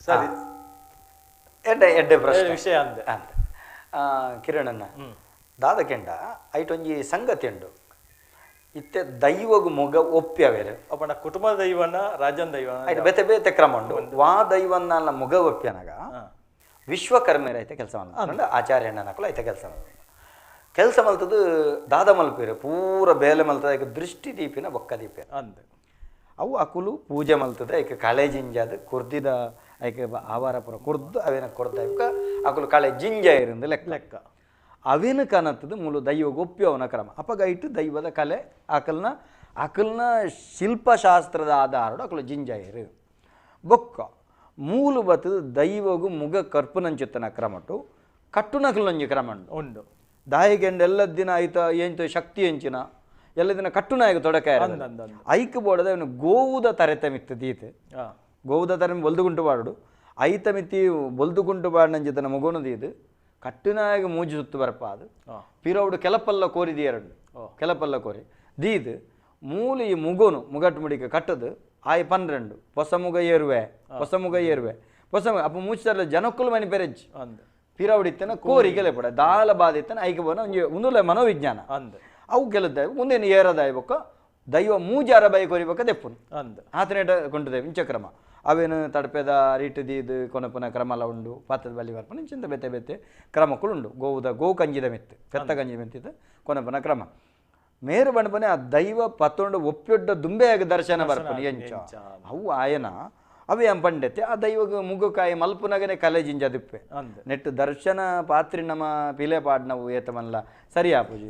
Speaker 2: ಸರಿ
Speaker 1: ಎಡ್ಡೆ ಎಡ್ಡೆ ಪ್ರಶ್ನೆ
Speaker 2: ವಿಷಯ ಅಂದೆ
Speaker 1: ಅಂತ. ಕಿರಣನ್ನ ದಾದಕೆಂಡ ಐಟೊಂಜಿ ಸಂಗತಿ ಉಂಡು ಇತ್ತೆ ದೈವಗು ಮೊಗ ಒಪ್ಪ್ಯವೇರು
Speaker 2: ಅಪ್ಪಣ ಕುಟುಂಬ ದೈವನ ರಾಜನ್ ದೈವ
Speaker 1: ಐಟ್ ಬೇತೆ ಬೇತೆ ಕ್ರಮ ಉಂಡು ವಾ ದೈವನ್ನ ಮೊಗ ಒಪ್ಪ್ಯನಾಗ ವಿಶ್ವಕರ್ಮರ ಐತೆ ಕೆಲಸ ಮಲ್ತ ಆಚಾರ್ಯಣ್ಣನಕುಲು ಐತೆ ಕೆಲಸ ಕೆಲಸ ಮಲ್ತದ್ದು ದಾದ ಮಲ್ಪೇರು ಪೂರ ಬೇಲೆ ಮಲ್ತದ ಐಕ ದೃಷ್ಟಿ ದೀಪಿನ ಬೊಕ್ಕ ದೀಪಿನ
Speaker 2: ಅಂದ್
Speaker 1: ಅವು ಅಕುಲು ಪೂಜೆ ಮಲ್ತದ ಐಕ ಕಳೆ ಜಿಂಜಾದ ಕುರ್ದಿದ ಐಕ ಆವಾರ ಪೂರ ಕುರ್ದು ಅವೇನ ಕೊರ್ದ ಐಕ ಅಕುಲು ಕಳೆ ಜಿಂಜ ಇರಂದು ಲೆಕ್ಕ
Speaker 2: ಲೆಕ್ಕ
Speaker 1: ಅವೇನು ಕನತ್ತದು ಮೂಲ ದೈವ ಒಪ್ಪಿಯವನ ಕ್ರಮ ಅಪಗ ಇಟ್ಟು ದೈವದ ಕಲೆ ಅಕಲ್ನ ಅಕಲ್ನ ಶಿಲ್ಪಶಾಸ್ತ್ರದ ಆಧಾರಡು ಅಕಲು ಜಿಂಜಾಯಿರು ಬೊಕ್ಕ ಮೂಲು ಬತ್ತದು ದೈವಗು ಮುಗ ಕರ್ಪುನಂಚುತ್ತನ ಕ್ರಮಟು ಕಟ್ಟುನಕಲ್ನೊಂಜಿ ಕ್ರಮ ಉಂಡು
Speaker 2: ಉಂಡು
Speaker 1: ದಾಯಿಗೆಂಡ ಎಲ್ಲ ದಿನ ಆಯ್ತ ಎಂಚ ಶಕ್ತಿ ಎಂಚಿನ ಎಲ್ಲ ದಿನ ಕಟ್ಟುನಾಯಕ ತೊಡಕ ಐಕ್ ಬೋಡದ ಅವನು ಗೋವುದ ತರೆತ ಮಿತ್ತು ದೀತೆ ಗೋವುದ ತರ ಬೊಲ್ದುಗುಂಟು ಬಾಡು ಐತ ಮಿತ್ತಿ ಬೊಲ್ದುಗುಂಟು ಬಾಡಿನಂಚಿತನ ಮುಗೋನು ದೀದು ಕಟ್ಟುನಾಯಕ ಮೂಜಿ ಸುತ್ತು ಬರಪ ಅದು ಪಿರೌಡು ಕೆಲಪಲ್ಲ ಕೋರಿ ಎರಡು ಕೆಲಪಲ್ಲ ಕೋರಿ ದೀದು ಮೂಲ ಈ ಮುಗೋನು ಮುಗಟ್ಟು ಮುಡಿಕ ಕಟ್ಟದು ಆಯ್ ಪನ್ನೆರಡು ಹೊಸ ಮುಗ ಏರುವೆ ಹೊಸ ಮುಗ ಏರುವೆ ಹೊಸ ಅಪ್ಪ ಮೂಚಲ್ಲ ಜನಕ್ಕುಲು ಮನಿ ಪೆರೆಜ್ ಪಿರೌಡಿತ್ತನ ಕೋರಿ ಕೆಲೆಪಡ ದಾಲ ಬಾದಿತ್ತನ ಐಕ ಬೋನ ಒಂಜಿ ಉಂದುಲ ಮನೋವಿಜ್ಞಾನ ಅವು ಕೆಲದ ಮುಂದೇನು ಏರದಾಯ್ಬೊಕ್ಕ ದೈವ ಮೂಜಾರ ಬೈ ಕೊರಿಬೊಕ್ಕ ದೆಪ್ಪುನು ಆತನೇಟ ಕೊಂಡುದೇವು ಇಂಚ ಕ್ರಮ ಅವೇನು ತಡಪೆದ ರೀಟು ದೀದು ಕೊನಪುನ ಕ್ರಮಲ ಉಂಡು ಪಾತ್ರದ ಬಲಿ ಬರ್ಪುನ ಇಂಚಿಂತ ಬೇತೆ ಬೇತೆ ಕ್ರಮಕ್ಕಳು ಉಂಡು ಗೋವುದ ಗೋ ಕಂಜಿದ ಮೆತ್ತು ಪೆತ್ತ ಕಂಜಿದ ಮೆತ್ತಿದ್ದು ಕೊನಪುನ ಕ್ರಮ ಮೇರು ಬಣ್ಪನೆ ಆ ದೈವ ಪತ್ತೊಂಡು ಒಪ್ಪಿೊಡ್ಡ ದುಂಬೆಯಾಗ ದರ್ಶನ ಬರ್ಪುನ ಎಂಚ ಅವು ಆಯನ ಅವೇ ಪಂಡೆತೆ ಆ ದೈವಗ ಮುಗುಕಾಯಿ ಮಲ್ಪುನಗನೆ ಕಲೆ ಜಿಂಜ ದಿಪ್ಪೆ ನೆಟ್ಟು ದರ್ಶನ ಪಾತ್ರಿ ನಮ್ಮ ಪಿಲೆ ಪಾಡ್ನವು ಏತಮಲ್ಲ ಸರಿ ಆಪುಜಿ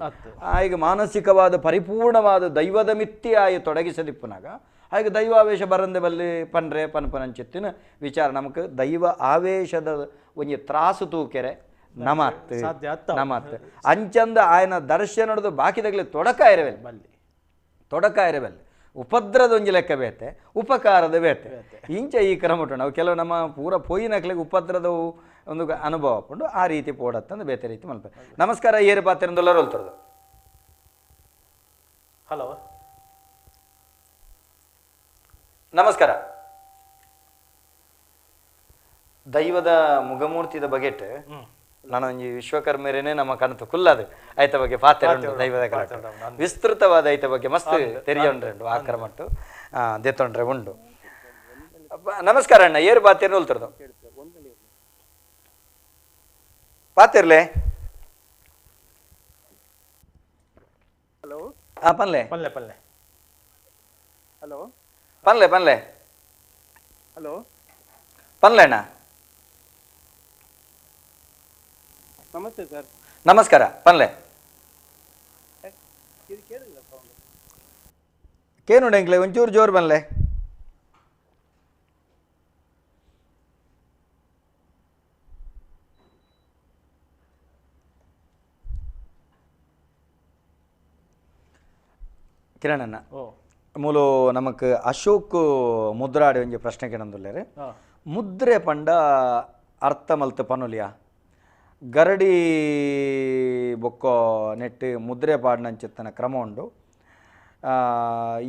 Speaker 1: ಆಗ ಮಾನಸಿಕವಾದ ಪರಿಪೂರ್ಣವಾದ ದೈವದ ಮಿತ್ತಿ ಆಯ ತೊಡಗಿಸದಿಪ್ಪುನಾಗ ಆಗ ದೈವಾವೇಶ ಬರಂದೆ ಬಲ್ಲಿ ಪನ್ರೆ ಪನ್ಪನಂಚಿತ್ತಿನ ವಿಚಾರ ನಮಕ್ ದೈವ ಆವೇಶದ ಒಂಜಿ ತ್ರಾಸು ತೂಕೆರೆ ನಮತ್ ನಮತ್ ಅಂಚಂದ ಆಯನ ದರ್ಶನದ ಬಾಕಿದಾಗಲೇ ತೊಡಕ ಇರವೆಲ್
Speaker 2: ಬಲ್ಲಿ
Speaker 1: ತೊಡಕ ಇರವೆಲ್ ಉಪದ್ರದ ಒಂಜಿ ಲೆಕ್ಕ ಬೇತೆ ಉಪಕಾರದ ಬೇತೆ ಇಂಚ ಈ ಕ್ರಮ ಉಂಟು ನಾವು ಕೆಲವು ನಮ್ಮ ಪೂರ ಪೋಯಿನಕ್ಲೆಗೆ ಉಪದ್ರದವು ಒಂದು ಅನುಭವ ಉಂಟು ಆ ರೀತಿ ಪೋಡತ್ತಂದು ಬೇತೆ ರೀತಿ ಮಲ್ಪ. ನಮಸ್ಕಾರ, ಏರು ಪಾತ್ರೆಂದೊಲ್ಲರು ಹೋಲ್ತರದು.
Speaker 2: ಹಲೋ,
Speaker 1: ನಮಸ್ಕಾರ. ದೈವದ ಮುಗಮೂರ್ತಿದ ಬಗೆಟ್ ನಾನೊಂಜಿ ವಿಶ್ವಕರ್ಮರೇನೆ ನಮ್ಮ ಕಣತು ಕುಲ್ಲದು ಆಯ್ತ ಬಗ್ಗೆ ಪಾತ್ರ ಉಂಟು ದೈವದ ಕಲಾಟ ವಿಸ್ತೃತವಾದ ಐತ ಬಗ್ಗೆ ಮಸ್ತ್ ತೆರಿಯೊಂಡ್ರೆ ಉಂಟು ಆ ಕ್ರಮಟ್ಟು ದೇತೊಂಡ್ರೆ ಉಂಡು. ನಮಸ್ಕಾರ ಅಣ್ಣ, ಏರು ಪಾತಿರ್ ಹೋಲ್ತರದು ಪಾತಿರ್ಲೆ?
Speaker 4: ಹಲೋ,
Speaker 1: ಹಾ ಪನ್ಲೆ
Speaker 2: ಪನ್ಲೆ ಪನ್ಲೆ.
Speaker 4: ಹಲೋ,
Speaker 1: ಪನ್ಲೆ ಪನ್ಲೆ.
Speaker 4: ಹಲೋ,
Speaker 1: ಪನ್ಲೆ ಅಣ್ಣ.
Speaker 4: ನಮಸ್ತೆ ಸರ್.
Speaker 1: ನಮಸ್ಕಾರ, ಪನ್ಲೆ. ಕೇನು ಎಂಕ್ಲೆ ಒಂಚೂರು ಜೋರು ಬನ್ಲೆ. ಕಿರಣಣ್ಣ, ಮೂಲು ನಮಕ್ ಅಶೋಕ್ ಮುದ್ರಾಡಿ ಒಂಜಿ ಪ್ರಶ್ನೆ ಕೇಳಂದುಲ್ಲೇರು. ಮುದ್ರೆ ಪಂಡ ಅರ್ಥ ಮಲ್ತ ಪನುಲಿಯ ಗರಡಿ ಬೊಕ್ಕೋ ನೆಟ್ಟು ಮುದ್ರೆ ಪಾಡ್ನಂಚಿತ್ತನ ಕ್ರಮ ಉಂಡು.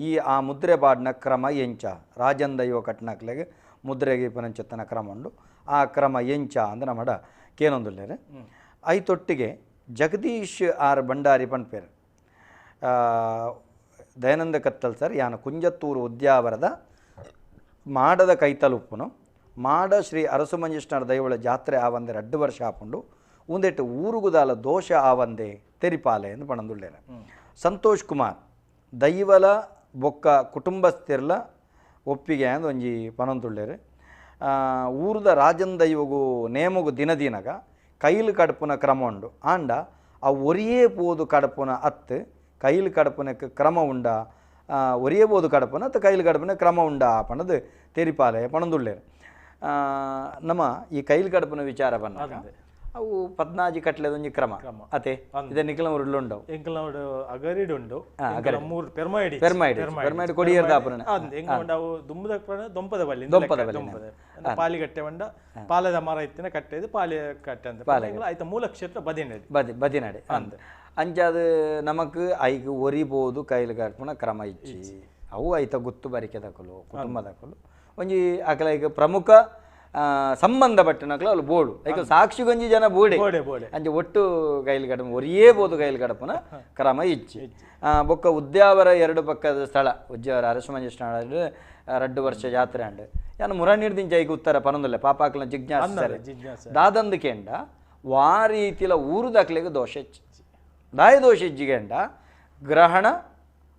Speaker 1: ಈ ಆ ಮುದ್ರೆ ಪಾಡ್ನ ಕ್ರಮ ಎಂಚ ರಾಜನ್ ದೈವ ಕಟ್ನಾಕ್ಲೆಗೆ ಮುದ್ರೆಗೆ ಪನಂಚಿತ್ತನ ಕ್ರಮ ಉಂಡು, ಆ ಕ್ರಮ ಎಂಚ ಅಂದ್ರೆ ನಮ್ಮಡ ಕೇನೊಂದುಲ್ಲೇರು. ಐತೊಟ್ಟಿಗೆ ಜಗದೀಶ್ ಆರ್ ಭಂಡಾರಿ ಪನ್ಪೇರು. ದಯಾನಂದ ಕತ್ತಲ್ ಸರ್ ಯಾನ ಕುಂಜತ್ತೂರು ಉದ್ಯಾವರದ ಮಾಡದ ಕೈತಲುಪ್ಪುನು ಮಾಡ ಶ್ರೀ ಅರಸುಮಂಜೇಶ್ವರ ದೈವಳ ಜಾತ್ರೆ ಆವಂದೆ 2 ವರ್ಷ ಆಪುಂಡು ಉಂದೆಟ್ಟು ಊರುಗುದಾಲ ದೋಷ ಆವಂದೆ ತೆರಿಪಾಲೆ ಎಂದು ಪಣಂದುಳ್ಳೇನೆ. ಸಂತೋಷ್ ಕುಮಾರ್ ದೈವಲ ಬೊಕ್ಕ ಕುಟುಂಬಸ್ಥಿರ್ಲ ಒಪ್ಪಿಗೆ ಅಂದು ಒಂಜಿ ಪಣಂದುಳ್ಳೇರು. ಊರುದ ರಾಜನ್ ದೈವಗು ನೇಮಗು ದಿನ ದಿನಗ ಕೈಲು ಕಡಪುನ ಕ್ರಮ ಉಂಡು, ಆಂಡ ಆ ಒರಿಯೇ ಪೋದು ಕಡಪುನ ಅತ್ತು ಕೈಲು ಕಡಪುನಕ್ಕೆ ಕ್ರಮ ಉಂಡ, ಒರಿಯೇ ಬೋದು ಕಡಪುನ ಅತ್ತು ಕೈಲು ಕಡಪುನ ಕ್ರಮ ಉಂಡ ಪಣದು ತೆರಿಪಾಲೆ ಪಣಂದುಳ್ಳೇರು. ನಮ್ಮ ಈ ಕೈಲು ಕಡಪುನ ವಿಚಾರ ಬಂದಾಗ ಅವು 14 ಕಟ್ಲೆದೊಂಜಿ ಕ್ರಮ ಅತೆ ಇದೆ ನಿಖಲ ಉರುಳುಂಡವು.
Speaker 2: ಎಂಕಲ್ನೋಡು ಅಗರಿಡ್ ಉಂಡು, ಮೂರು ಪೆರ್ಮಾಯಿಡಿ
Speaker 1: ಪೆರ್ಮಾಯಿಡಿ ಪೆರ್ಮಾಯಿಡಿ ಕೊಡಿಯರ್ದ ಆಪುನ
Speaker 2: ಅಂದ್ ಎಂಕ ಉಂಡು. ಅವು ದುಂಬದ ದೊಂಪದ ಬಲ್ಲಿ
Speaker 1: ದೊಂಪದ ಬಲ್ಲಿ
Speaker 2: ಪಾಲಿ ಕಟ್ಟೆ ಉಂಡ ಪಾಲದ ಮರ ಇತ್ತಿನ ಕಟ್ಟೆದು ಪಾಲಿ ಕಟ್ಟೆ ಅಂತ ಆಯ್ತ. ಮೂಲ ಕ್ಷೇತ್ರ ಬದಿನಡಿ
Speaker 1: ಬದಿ ಬದಿನಡಿ ಅಂದ್ ಅಂಚಾದ ನಮಕ್ ಐಕ್ ಒರಿಬೋದು ಕೈಲು ಕಟ್ಪುನ ಕ್ರಮ ಇಚ್ಚಿ ಅವು ಐತ ಗುತ್ತು ಬರಿಕೆ ದಕಲು ಕುಟುಂಬ ದಕಲು ಒಂಜಿ ಅಕಲ ಈಗ ಪ್ರಮುಖ ಸಂಬಂಧಪಟ್ಟನಕ್ಲ ಅಲ್ಲಿ ಬೋಡು ಐಕ ಸಾಕ್ಷಿಗೊಂಜಿ ಜನ ಬೋಡೆ ಅಂಚೆ ಒಟ್ಟು ಕೈಲ್ ಗಡಪ ಒರಿಯೇ ಬೋದು ಕೈಲ್ ಗಡಪನ ಕ್ರಮ ಇಚ್ಚಿ ಬೊಕ್ಕ ಉದ್ಯಾವರ ಎರಡು ಪಕ್ಕದ ಸ್ಥಳ ಉದ್ಯಾವರ ಅರಸುಮಂಜ ರಡ್ಡು ವರ್ಷ ಜಾತ್ರೆ ಅಂಡ್ ಯಾನು ಮುರಣಿರ್ದಿಂಚ ಐಕ ಉತ್ತರ ಪನೊಂದಲ್ಲ ಪಾಪಾಕ್ಲ ಜಿಜ್ಞಾಸ ದಾದಂದು ಕೇಂಡ ವಾ ರೀತಿಲ ಊರುದಕ್ಲೆಗ್ ದೋಷ ಹೆಚ್ಚು ದಾಯ ದೋಷ ಇಜ್ಜಿಗೆಂಡ ಗ್ರಹಣ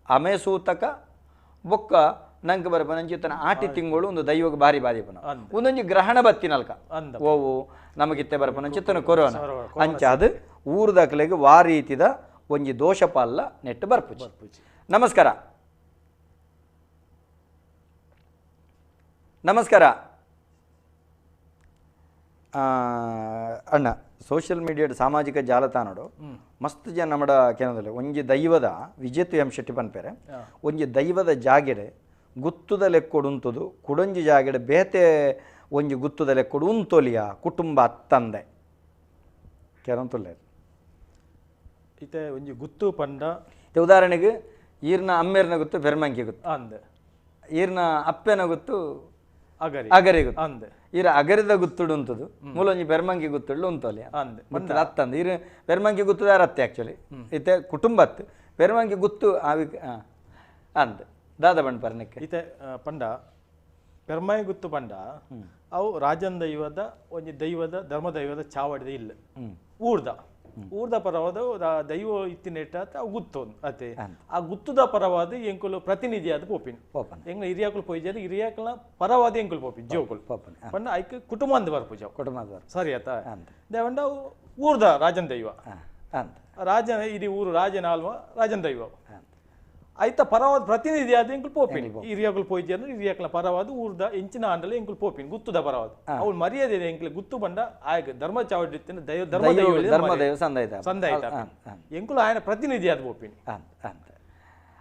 Speaker 1: ಅಮೆಸೂತಕ ಬೊಕ್ಕ ನಂಗೆ ಬರಪ ನಂಚಿತ್ತನ ಆಟಿ ತಿಂಗಳು ಒಂದು ದೈವಕ್ಕೆ ಭಾರಿ ಬಾರಿ ಪನ ಒಂದೊಂಜಿ ಗ್ರಹಣ ಬತ್ತಿನಲ್ಕ ಓವು ನಮಗಿತ್ತೆ ಬರಪ ನಂಚಿತ್ತನ ಕೊರೋನಾ ಅಂಚ ಅದು ಊರುದಕ್ಲೆಗ್ ವಾ ರೀತಿದ ಒಂಜಿ ದೋಷ ಪಾಲ್ಲ ನೆಟ್ಟು ಬರ್ಪುಜಿ. ನಮಸ್ಕಾರ. ನಮಸ್ಕಾರ ಅಣ್ಣ. ಸೋಷಿಯಲ್ ಮೀಡಿಯಾದ ಸಾಮಾಜಿಕ ಜಾಲತಾಣಡು ಮಸ್ತ್ ಜನ ನಮ್ಮಡ ಕೇನದಲ್ಲ ಒಂಜಿ ದೈವದ ವಿಜೇತು ಎಂ ಶೆಟ್ಟಿ ಪನ್ಪೇರೆ ಒಂಜಿ ದೈವದ ಜಾಗೆಡೆ ಗುತ್ತುದ ಲೆಕ್ಕೊಡು ಉಂತುದು ಕುಡೊಂಜಿ ಜಾಗೆಡೆ ಬೇತೆ ಒಂಜಿ ಗುತ್ತುದ ಲೆಕ್ಕೊಡು ಉಂತೊಲಿಯ ಕುಟುಂಬ ಅತ್ತಂದೆ ಕೇನಂತುಲ್ಲೆ
Speaker 2: ಇತ್ತೆ ಒಂಜಿ ಗುತ್ತು ಪಂಡ
Speaker 1: ಉದಾಹರಣೆಗೆ ಈರ್ನ ಅಮ್ಮೇರ್ನ ಗುತ್ತು ಪೆರ್ಮಂಕಿ ಗುತ್ತು
Speaker 2: ಅಂದೆ
Speaker 1: ಈರ್ನ ಅಪ್ಪೆನ ಗುತ್ತು
Speaker 2: ಅಗರಿ
Speaker 1: ಅಗರಿ ಗುತ್ತು
Speaker 2: ಅಂದೆ
Speaker 1: ಈರ ಅಗರಿದ ಗುತ್ತುಡು ಉಂತುದು ಮೂಲೊಂಜಿ ಪೆರ್ಮಂಕಿ ಗುತ್ತುಡ್ಲು ಉಂತೊಲಿ
Speaker 2: ಅಂದೆ
Speaker 1: ಗುತ್ತದ ಅತ್ತಂದು ಈರು ಪೆರ್ಮಂಕಿ ಗುತ್ತದ ಅರತ್ತೆ ಆ್ಯಕ್ಚುಲಿ ಇತ್ತೆ ಕುಟುಂಬತ್ತು ಪೆರ್ಮಂಕಿ ಗುತ್ತು ಆವಿ ಅಂದ ದಾದ ಬಂಡ್ ಪರ್ನಕ್ಕೆ
Speaker 2: ಇತ್ತೆ ಪಂಡ ಪೆರ್ಮಾಯಿ ಗುತ್ತು ಪಂಡ ಅವು ರಾಜನ್ ದೈವದ ಒಂಜಿ ದೈವದ ಧರ್ಮ ದೈವದ ಚಾವಡಿದ ಇಲ್ಲ ಊರ್ದ ಊರ್ದ ಪರವಾದ ದೈವ ಇತ್ತಿನೆಟ್ಟ ಅವು ಗುತ್ತು ಅತೆ ಆ ಗುತ್ತುದ ಪರವಾದ ಎಂಕುಲು ಪ್ರತಿನಿಧಿಯಾದ ಪೋಪಿನ್ ಎಂಗ್ಲ ಹಿರಿಯಾಕುಲು ಪೋಯಿಜಾರ ಹಿರಿಯಾಕುಲ ಪರವಾದ ಎಂಕುಲು ಪೋಪಿನ್ ಜೋಕುಲು ಪಂಡ ಐಕ್ ಕುಟುಂಬ ಅಂದ್ ಬರ್ಪುಜ
Speaker 1: ಕುಟುಂಬ
Speaker 2: ಸರಿ ಆತ ದೇವಂಡ ಊರ್ದ ರಾಜನ್ ದೈವ ರಾಜನ ಇಡೀ ಊರು ರಾಜನ ಆಲ್ವ ರಾಜನ್ ದೈವ ಐತ ಪರವಾದ ಪ್ರತಿನಿಧಿ ಆದ ಎಂಕುಲು ಪೋಪಿನ್ ಹಿರಿಯಾಕುಲು ಪೋಯಿಜಾರ ಹಿರಿಯಾಕುಲ ಪರವಾದ ಊರ್ದ ಎಂಚಿನ ಆಂಡಲ ಎಂಕುಲು ಪೋಪಿನ್ ಗುತ್ತುದ ಪರವಾದ ಅವ್ಳು ಮರ್ಯಾದೆ ಎಂಕುಲು ಗುತ್ತು ಬಂಡ ಆಯಗ ಧರ್ಮ ಚಾವಡಿ ದೈವ ಧರ್ಮ
Speaker 1: ದೈವ ಸಂದಾಯ್ತ
Speaker 2: ಸಂದಾಯ್ತ ಎಂಕುಲು ಆಯನ ಪ್ರತಿನಿಧಿ ಆದ ಪೋಪಿನ್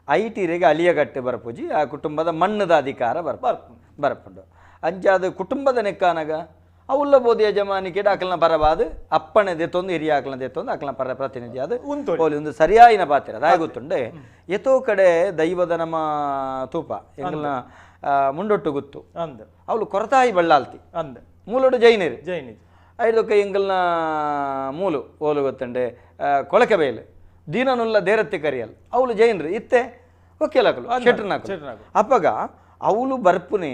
Speaker 1: I ಟಿರಿಗೆ ಅಳಿಯಗಟ್ಟೆ ಬರ್ಪುಜಿ ಆ ಕುಟುಂಬದ ಮಣ್ಣದ ಅಧಿಕಾರ ಬರ್ಪುಂಡು ಅಂಚಾದ ಕುಟುಂಬದ ನೆಕ್ಕಾನಗ ಅವುಲ್ಲ ಬೋದು ಯಜಮಾನಿಕೆ ಅಕಲ್ನ ಪರವಾದ ಅಪ್ಪಣೆ ದೆತ್ತೊಂದು ಹಿರಿಯ ಅಕಲ್ನ ದೆತ್ತೊಂದು ಅಕಲ್ನ ಪರ ಪ್ರತಿನಿಧಿ ಅದು ಒಂದು ಸರಿಯಾಯಿನ ಪಾತ್ರ ಅದಾಯ ಗೊತ್ತುಂಡೆ ಎತೋ ಕಡೆ ದೈವದ ನಮ್ಮ ತೂಪ ಎಂಗಲ್ನ ಮುಂಡೊಟ್ಟು ಗುತ್ತು ಅವಳು ಕೊರತಾಯಿ ಬಳ್ಳಾಲ್ತಿ
Speaker 2: ಅಂದ
Speaker 1: ಮೂಲೋಡು ಜೈನರು
Speaker 2: ಜೈನಿ
Speaker 1: ಐದೊಕ್ಕ ಎಂಗಲ್ನ ಮೂಲು ಓಲು ಗೊತ್ತುಂಡೆ ಕೊಳಕೆ ಬಯಲು ದೀನನುಲ್ಲ ದೇರತ್ತಿ ಕರಿಯಲ್ ಅವಳು ಜೈನರು ಇತ್ತೆ ವಕೀಲಕಲು ಶೆಟ್ರನಾಕಲು ಅಪ್ಪಗ ಅವಳು ಬರ್ಪುನೆ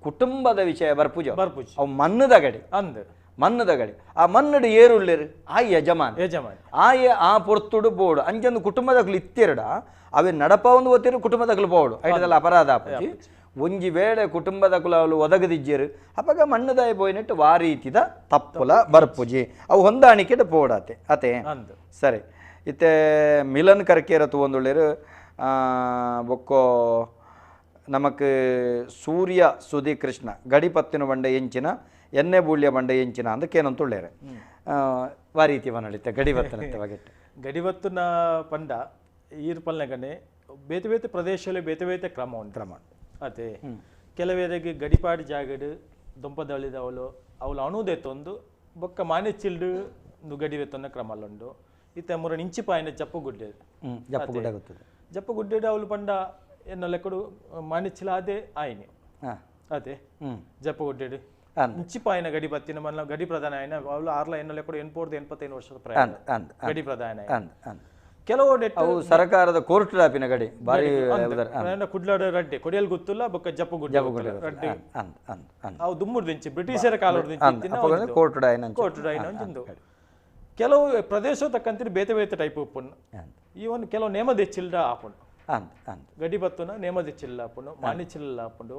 Speaker 1: ಕುಟುಂಬದ ವಿಷಯ ಬರ್ಪುಜ
Speaker 2: ಬರ್ಪುಜ
Speaker 1: ಅವು ಮಣ್ಣದ ಗಡಿ
Speaker 2: ಅಂದ
Speaker 1: ಮಣ್ಣದ ಗಡಿ ಆ ಮಣ್ಣಡು ಏರುಳ್ಳೇರು ಆ ಯಜಮಾನ
Speaker 2: ಯಜಮಾನ
Speaker 1: ಆಯ ಆ ಪೊರ್ತುಡು ಬೋಡು ಅಂಚೊಂದು ಕುಟುಂಬದಕ್ಲು ಇತ್ತೆರಡ ಅವೇ ನಡಪ ಒಂದು ಒತ್ತಿರು ಕುಟುಂಬದಕ್ಲು ಬೋಡು ಐಟದಲ್ಲ ಅಪರಾಧ ಆಪುಜಿ ಒಂಜಿ ವೇಳೆ ಕುಟುಂಬದಕ್ಲು ಅವಳು ಒದಗದಿಜ್ಜೇರು ಅಪಗ ಮಣ್ಣದಾಯ ಪೋಯಿನೆಟ್ಟು ವಾ ರೀತಿದ ತಪ್ಪುಲ ಬರ್ಪುಜಿ ಅವು ಹೊಂದಾಣಿಕೆಡು ಪೋಡಾತೆ ಅತೆ ಸರಿ ಇತ್ತೆ ಮಿಲನ್ ಕರ್ಕೇರ ತೂವೊಂದುಳ್ಳೇರು ಬೊಕ್ಕೋ ನಮಕ್ ಸೂರ್ಯ ಸುದಿ ಕೃಷ್ಣ ಗಡಿಪತ್ತಿನ ಬಂಡೆ ಎಂಚಿನ ಎಣ್ಣೆ ಬೂಳ್ಯ ಬಂಡೆ ಎಂಚಿನ ಅಂದ ಕೇನಂತುಳ್ಳೇರೆ ವಾ ರೀತಿ ಬನಳಿತ್ತೆ ಗಡಿಬತ್ತನತ್ತೆ ಬಗೆಟ್
Speaker 2: ಗಡಿಬತ್ತನ ಪಂಡ ಈರ್ ಪಲ್ನಗನೆ ಬೇತೆ ಬೇತೆ ಪ್ರದೇಶದಲ್ಲಿ ಬೇತೆ ಬೇತೆ ಕ್ರಮ ಉಂಟು
Speaker 1: ಕ್ರಮ
Speaker 2: ಅದೇ ಕೆಲವೇರೆಗೆ ಗಡಿಪಾಡಿ ಜಾಗಡ್ ದೊಂಪದಳಿದವಳು ಅವಳು ಅಣುದೆತ್ತೊಂದು ಬೊಕ್ಕ ಮಾನೆ ಚಿಲ್ಡು ಗಡಿಬೆತ್ತೊಂದ ಕ್ರಮ ಅಲ್ಲುಂಡು ಇತ್ತೆ ಮುರ ಇಂಚಿಪಾಯಿನ ಜಪ್ಪುಗುಡ್ಡೆ
Speaker 1: ಜಪ್ಪುಗುಡ್ಡೆ ಆಗುತ್ತದೆ
Speaker 2: ಜಪ್ಪುಗುಡ್ಡೆ ಅವಳು ಪಂಡ ಎನ್ನ ಲೆಕ್ಕಡು ಮಾಣಿಚ್ಚಿಲ ಅದೇ ಆಯ್ನೆ ಅದೇ ಜಪ್ಪಗುಡ್ಡೆ ಇಂಚಿಪಾಯಿನ ಗಡಿ ಬತ್ತಿನ ಮಲ್ಲ ಗಡಿ ಪ್ರಧಾನ ಆಯ್ನ ಅವಳು ಆರ್ಲ ಎನ್ನ ಲೆಕ್ಕಡು 84-85 ವರ್ಷದ ಪ್ರಾಯ ಗಡಿ ಪ್ರಧಾನ ಕೆಲವು
Speaker 1: ಅವು ಸರ್ಕಾರದ ಕೋರ್ಟ್ ಲಾಪಿನ ಗಡಿ ಬಾರಿ
Speaker 2: ಕುಡ್ಲಾಡ ರಡ್ಡೆ ಕೊಡಿಯಲ್ ಗೊತ್ತಿಲ್ಲ ಬೊಕ್ಕ ಜಪ್ಪಗುಡ್ಡೆ ರಡ್ಡೆ ಅವು ದುಮ್ಮುರ್ದಿಂಚಿ ಬ್ರಿಟಿಷರ ಕಾಲದ
Speaker 1: ಕೋರ್ಟ್
Speaker 2: ಕೋರ್ಟ್ ಕೆಲವು ಪ್ರದೇಶ ತಕ್ಕಂತಿನ ಬೇತೆ ಬೇತೆ ಟೈಪ್ ಉಪ್ಪುನ್ನು ಈವನ್ ಕೆಲವು ನೇಮದ ಚಿಲ್ಡ ಆಪುಂಡು ಗಡಿ ಬತ್ತುನ ನೇಮದಿ ಚಿಲ್ಲ ಆಪುಂಡು ಮಾಣಿ ಚಿಲ್ಲ ಆಪುಂಡು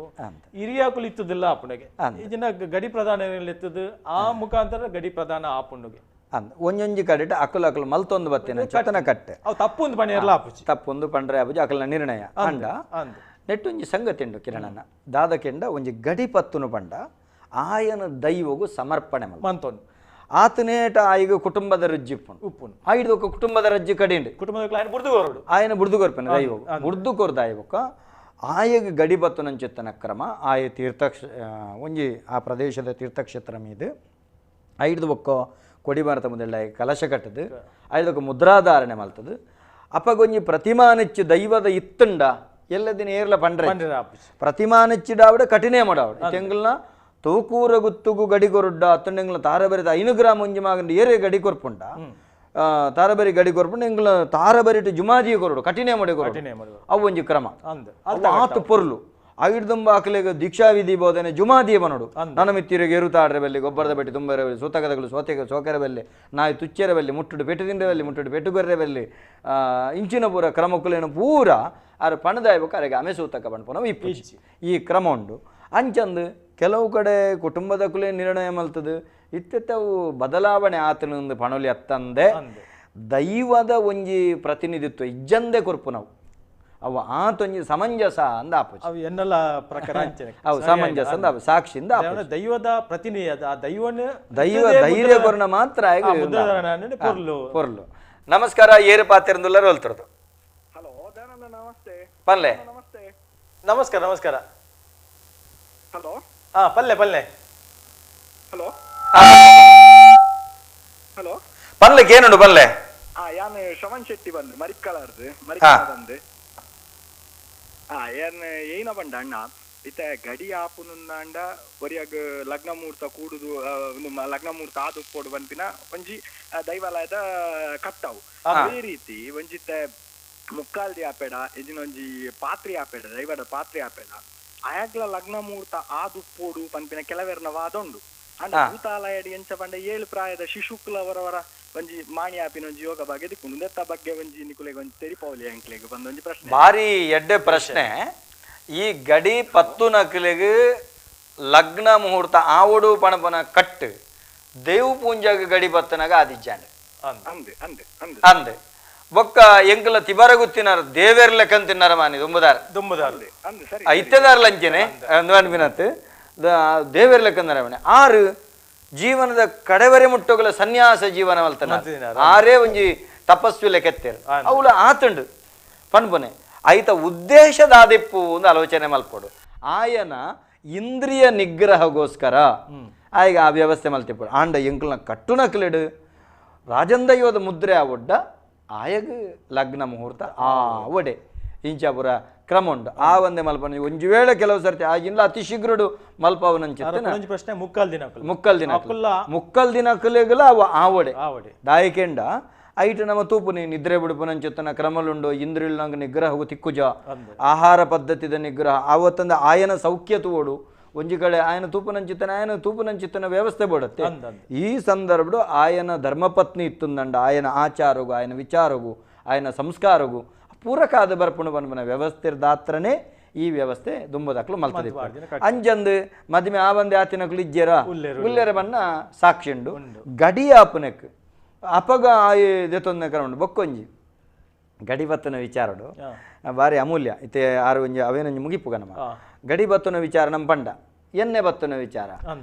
Speaker 2: ಹಿರಿಯಾಕುಲು ಇತ್ತದಿಲ್ಲ ಆಪುಂಡಿಗೆ ಈಜಿನ ಗಡಿ ಪ್ರಧಾನ ಇತ್ತದು ಆ ಮುಖಾಂತರ ಗಡಿ ಪ್ರಧಾನ ಆಪುಂಡುಗೆ
Speaker 1: ಒಂಜೊಂಜಿ ಕಡೆಟ್ ಅಕುಲು ಅಕುಲು ಮಲ್ತೊಂದು ಬತ್ತೇನೆ ಚತನ ಕಟ್ಟೆ
Speaker 2: ಅವು ತಪ್ಪೊಂದು ಪಂಡ ಆಪುಜಿ
Speaker 1: ತಪ್ಪೊಂದು ಪಂಡ್ರೆ ಆಪುಜಿ ಅಕಲ್ನ ನಿರ್ಣಯ ಅಂಡ ನೆಟ್ಟೊಂಜಿ ಸಂಗತಿ ಉಂಡು ಕಿರಣನ ದಾದಕೆಂಡ ಒಂಜಿ ಗಡಿ ಪತ್ತುನು ಪಂಡ ಆಯನ ದೈವಗು ಸಮರ್ಪಣೆ
Speaker 2: ಮಂತೊಂದು
Speaker 1: ಆತನೇಟ ಆಯಿಗ ಕುಟುಂಬದ ರಜ್ಜಿ
Speaker 2: ಉಪ್ಪುನು
Speaker 1: ಆಯ್ದೊಕ್ಕ ಕುಟುಂಬದ ರಜ್ಜಿ ಕಡಿಂಡು
Speaker 2: ಕುಟುಂಬದ ಬುಡ್ದು
Speaker 1: ಆಯನ ಬುಡ್ದು ಕೊರ್ಪೆನ ದೈವ ಬುಡ್ದು ಕೊರ್ದು ಆಯ್ಬೊಕ್ಕ ಆಯಗ ಗಡಿ ಬತ್ತುನಂಚಿತ್ತನ ಕ್ರಮ ಆಯ ತೀರ್ಥಕ್ಷ ಒಂಜಿ ಆ ಪ್ರದೇಶದ ತೀರ್ಥಕ್ಷೇತ್ರ ಮೀದು ಐದು ಬೊಕ್ಕ ಕೊಡಿಮರತ ಮುಂದೆಲ್ಲ ಕಲಶ ಕಟ್ಟದು ಐದೊಕ್ಕ ಮುದ್ರಾಧಾರಣೆ ಮಲ್ತದು ಅಪಗೊಂಜಿ ಪ್ರತಿಮಾನಿಚ್ಚು ದೈವದ ಇತ್ತುಂಡ ಎಲ್ಲ ದಿನ ಏರ್ಲ ಪಂಡ್ರೆ ಪ್ರತಿಮಾನಿಚ್ಚಿಡಾವಿಡ ಕಠಿಣೆ ಮಾಡಾವಿಡ ತೆಂಗಲ್ನ ತೋಕೂರ ಗುತ್ತುಗು ಗಡಿ ಕೊರುಡ್ಡ ಅತ್ತಂಡೆಂಗ್ಲ ತಾರಬರಿದ 5 ಗ್ರಾಮ ಒಂಜಿ ಮಾಗಂಡ ಏರೆ ಗಡಿ ಕೊರ್ಪುಂಡ ತಾರಬರಿ ಗಡಿ ಕೊರ್ಪುಂಡ ಎಂಗ್ಲ ತಾರಬರಿಟು ಜುಮಾದಿಯ ಕೊರಡು ಕಠಿಣೆ ಮಡೆ ಕೊರಡು ಅವು ಒಂಜಿ ಕ್ರಮ ಆತು ಪೊರ್ಲು ಐಡ್ದುಂಬ ಅಕ್ಲೆಗ್ ದೀಕ್ಷಾವಿಧಿ ಬೋಧನೆ ಜುಮಾದಿಯ ಬನೋಡು ನನ್ನ ಮಿತ್ತಿರಿಗೆ ಎರುತಾಡ್ರೆ ಬೆಲ್ಲಿ ಗೊಬ್ಬರದ ಬೆಟ್ಟಿ ತುಂಬರೆ ಬೆಲ್ಲಿ ಸೂತಕದಗಳು ಸೋತೆಗೆ ಸೋಕೆರೆ ಬೆಲ್ಲಿ ನಾಯಿ ತುಚ್ಚೆರೆ ಬೆಲ್ಲಿ ಮುಟ್ಟುಡು ಪೆಟ್ಟು ತಿಂದ್ರೆ ಬೆಲ್ಲಿ ಮುಟ್ಟುಡು ಪೆಟ್ಟುಗೊರ್ರೆ ಬೆಲ್ಲಿ ಇಂಚಿನ ಪೂರ ಕ್ರಮಕ್ಕುಲೇನು ಪೂರ ಆರು ಪಣದಾಯ್ಬೇಕು ಅರೆಗೆ ಆಮೆ ಸೂತಕ ಪಣ್ಪುನವು ಇಪ್ಪು ಈ ಕ್ರಮ ಉಂಡು. ಅಂಚಂದು ಕೆಲವು ಕಡೆ ಕುಟುಂಬದ ಕುಲೆ ನಿರ್ಣಯ ಮಲ್ತದು ಇತ್ತೆತ್ತವು ಬದಲಾವಣೆ ಆತನೊಂದು ಪಣೊಲಿ ಅತ್ತಂದೆ ದೈವದ ಒಂಜಿ ಪ್ರತಿನಿಧಿತ್ವ ಇಜ್ಜಂದೆ ಕೊರ್ಪು ನಾವು ಅವು ಆತೊಂಜಿ ಸಮಂಜಸ ಅಂದ ಆಪುಜಿ
Speaker 2: ಅವು ಎನ್ನಲ ಪ್ರಕಾರ
Speaker 1: ಅವು ಸಮಂಜಸ ಅಂದ ಸಾಕ್ಷಿಯಿಂದ
Speaker 2: ದೈವದ ಪ್ರತಿನಿಧಿ ಆ ದೈವನ
Speaker 1: ದೈವ ಧೈರ್ಯ ಕೊರ್ನ ಮಾತ್ರ ಪೊರ್ಲು. ನಮಸ್ಕಾರ, ಏರು ಪಾತಿರಂದುಲ್ಲ ಹೋಲ್ತಿರೋದು.
Speaker 4: ಹಲೋ ದಯಾನಂದ, ನಮಸ್ತೆ.
Speaker 1: ಪಲ್ಲೆ
Speaker 4: ನಮಸ್ತೆ.
Speaker 2: ನಮಸ್ಕಾರ ನಮಸ್ಕಾರ.
Speaker 4: ಹಲೋ.
Speaker 2: ಹಾ ಪಲ್ಲೆ ಪಲ್ಲೆ.
Speaker 4: ಹಲೋ ಹಲೋ
Speaker 1: ಪಲ್ಲೆಗೆ ಏನುಂಡು ಪಲ್ಲೆ?
Speaker 4: ಹಾ ಯಾನ್ ಶ್ರವಣ್ ಶೆಟ್ಟಿ ಬಂದು ಮರಿಕ್ಕಲಾರ್ದು ಮರಿಕ್ಕಲ ಬಂದು. ಹಾ ಏನ್ ಏನ ಬಂಡ ಅಣ್ಣ ಇತ್ತೆ ಗಡಿ ಆಪುನುಂದಾಂಡ ಒರಿಯಾಗ ಲಗ್ನ ಮುಹೂರ್ತ ಕೂಡುದು ಲಗ್ನ ಮುಹೂರ್ತ ಆದುಪ್ಪೋಡು ಬಂತಿನ ಒಂಜಿ ದೈವಾಲಯದ ಕಟ್ಟವು. ಅದೇ ರೀತಿ ಒಂಜಿತ್ತೆ ಮುಕ್ಕಾಲ್ದಿ ಆಪೇಡ ಇಜಿನೊಂಜಿ ಪಾತ್ರಿ ಆಪೇಡ ದೈವದ ಪಾತ್ರಿ ಆಪೇಡ ಆಯಾಗ್ಲ ಲಗ್ನ ಮುಹೂರ್ತ ಆದುಪ್ಪೋಡು ಪನ್ಪಿನ ಕೆಲವೆರ್ನ ವಾದ ಉಂಡು. ಅಂಡ ಭೂತಾಲಯಡಿ ಎಂಚ ಪಂಡ 7 ಪ್ರಾಯದ ಶಿಶುಕುಲವರವರ ಒಂಜಿ ಮಾಣಿ ಆಪಿನ ಒಂಜಿ ಯೋಗ ಬಗ್ಗೆ ದಿಕ್ಕುಂಡು ದೆತ್ತ ಬಗ್ಗೆ ಒಂಜಿ ನಿಕುಲೆಗ್ ಒಂಜಿ ತೆರಿಪೌಲಿ ಅಂಕ್ಲೆಗ್ ಬಂದ ಒಂಜಿ ಪ್ರಶ್ನೆ.
Speaker 1: ಭಾರಿ ಎಡ್ಡೆ ಪ್ರಶ್ನೆ. ಈ ಗಡಿ 10 ನಕಲೆಗ್ ಲಗ್ನ ಮುಹೂರ್ತ ಆವಡು ಪಣಪನ ಕಟ್ಟು ದೇವು ಪೂಂಜಾಗ ಗಡಿ ಬತ್ತನಾಗ ಆದಿಜ್ಜಾಂಡ್ ಅಂದೆ ಬೊಕ್ಕ ಎಂಕಲ ತಿಬರ ಗುತ್ತಿನಾರ ದೇವೆರ್ಲೆಕ್ಕಂತ ತಿನ್ನಾರ ಮಾನಿ ದುಂಬುದಾರ
Speaker 2: ದುಂಬುದಾರ
Speaker 1: ಇತ್ತೆದಾರ ಲಂಚನೆ ಅನ್ಬಿನತ್ ದೇವೆರ್ಲೆಕ್ಕಂದಾರ ಮನೆ ಆರು ಜೀವನದ ಕಡೆವರೆ ಮುಟ್ಟೋಗಲ ಸನ್ಯಾಸ ಜೀವನ ಮಲ್ತನ ಆರೇ ಒಂಜಿ ತಪಸ್ವಿ ಲೆಕ್ಕೆತ್ತೇರು ಅವಳ ಆತಂಡು ಪನ್ಪನೆ ಐತ ಉದ್ದೇಶದ ಆದಿಪ್ಪು ಒಂದು ಆಲೋಚನೆ ಮಲ್ಪೋಡು ಆಯನ ಇಂದ್ರಿಯ ನಿಗ್ರಹಗೋಸ್ಕರ ಆಗ ಆ ವ್ಯವಸ್ಥೆ ಮಲ್ತಿಪ್ಪಡು. ಆಂಡ ಎಂಕಲ್ನ ಕಟ್ಟುನಕ್ಲೆಡು ರಾಜಂದೈವದ ಮುದ್ರೆ ಆವೊಡ್ಡ ಆಯಗ ಲಗ್ನ ಮುಹೂರ್ತ ಆ ಒಡೆ ಇಂಚಾಪುರ ಕ್ರಮ ಉಂಡು. ಆ ಒಂದೇ ಮಲ್ಪನ ಒಂಜಿ ವೇಳೆ ಕೆಲವು ಸರ್ತಿ ಆಗಿಲ್ಲ ಅತಿ ಶೀಘ್ರಡು ಮಲ್ಪವನಂಚಿತ್ತನ
Speaker 2: ಪ್ರಶ್ನೆ ಮುಕ್ಕಲ್ ದಿನ
Speaker 1: ಮುಕ್ಕಲ್ ದಿನ ಮುಕ್ಕಲ್ ದಿನಕ್ಕಲೆಗಲ ಅವ ಆವಡೆ ದಾಯಕೆಂಡ ಐಟ್ ನಮ್ಮ ತೂಪುನಿ ನಿದ್ರೆ ಬಿಡುಪುನಂಚಿತ್ತನ ಕ್ರಮಲುಂಡು ಇಂದ್ರಿಲ್ ನಿಗ್ರಹವು ತಿಕ್ಕುಜ ಆಹಾರ ಪದ್ಧತಿದ ನಿಗ್ರಹ ಆವತ್ತಂದ ಆಯನ ಸೌಖ್ಯ ತೂವೋಡು ಒಂಜಿ ಕಡೆ ಆಯನ ತೂಪುನಂಚಿತ್ತನ ಆಯನ ತೂಪುನಂಚಿತ್ತನ ವ್ಯವಸ್ಥೆ ಬೋಡತ್ತೆ. ಈ ಸಂದರ್ಭಡು ಆಯನ ಧರ್ಮಪತ್ನಿ ಇತ್ತುಂದಂಡ ಆಯನ ಆಚಾರಗು ಆಯನ ವಿಚಾರಗು ಆಯನ ಸಂಸ್ಕಾರಗು ಪೂರಕ ಆದ ಬರ್ಪುಣು ಬನ್ಬನ ವ್ಯವಸ್ಥೆ ಈ ವ್ಯವಸ್ಥೆ ದುಂಬದಕ್ಲು ಮಲ್ತದೆ. ಅಂಜಂದು ಮದುವೆ ಆ ಬಂದೆ ಆತಿನಕ್ಲು ಇಜ್ಜೆರ ಉಲ್ಲೆರ ಬನ್ನ ಸಾಕ್ಷಿಂಡು ಗಡಿ ಆಪುನಕ್ ಅಪಗ ಆಯ್ ಕರೌಂಡು ಬೊಕ್ಕೊಂಜಿ ಗಡಿ ಬತ್ತನ ವಿಚಾರಡು ಭಾರಿ ಅಮೂಲ್ಯ ಇತ್ತೆ ಆರು ಒಂಜಿ ಅವೇನೊಂಜಿ ಮುಗಿಪುಗ ನಮ್ಮ ಗಡಿ ಬತ್ತನ ವಿಚಾರ ನಮ್ಮ ಪಂಡ ಎಣ್ಣೆ ಬತ್ತನ ವಿಚಾರ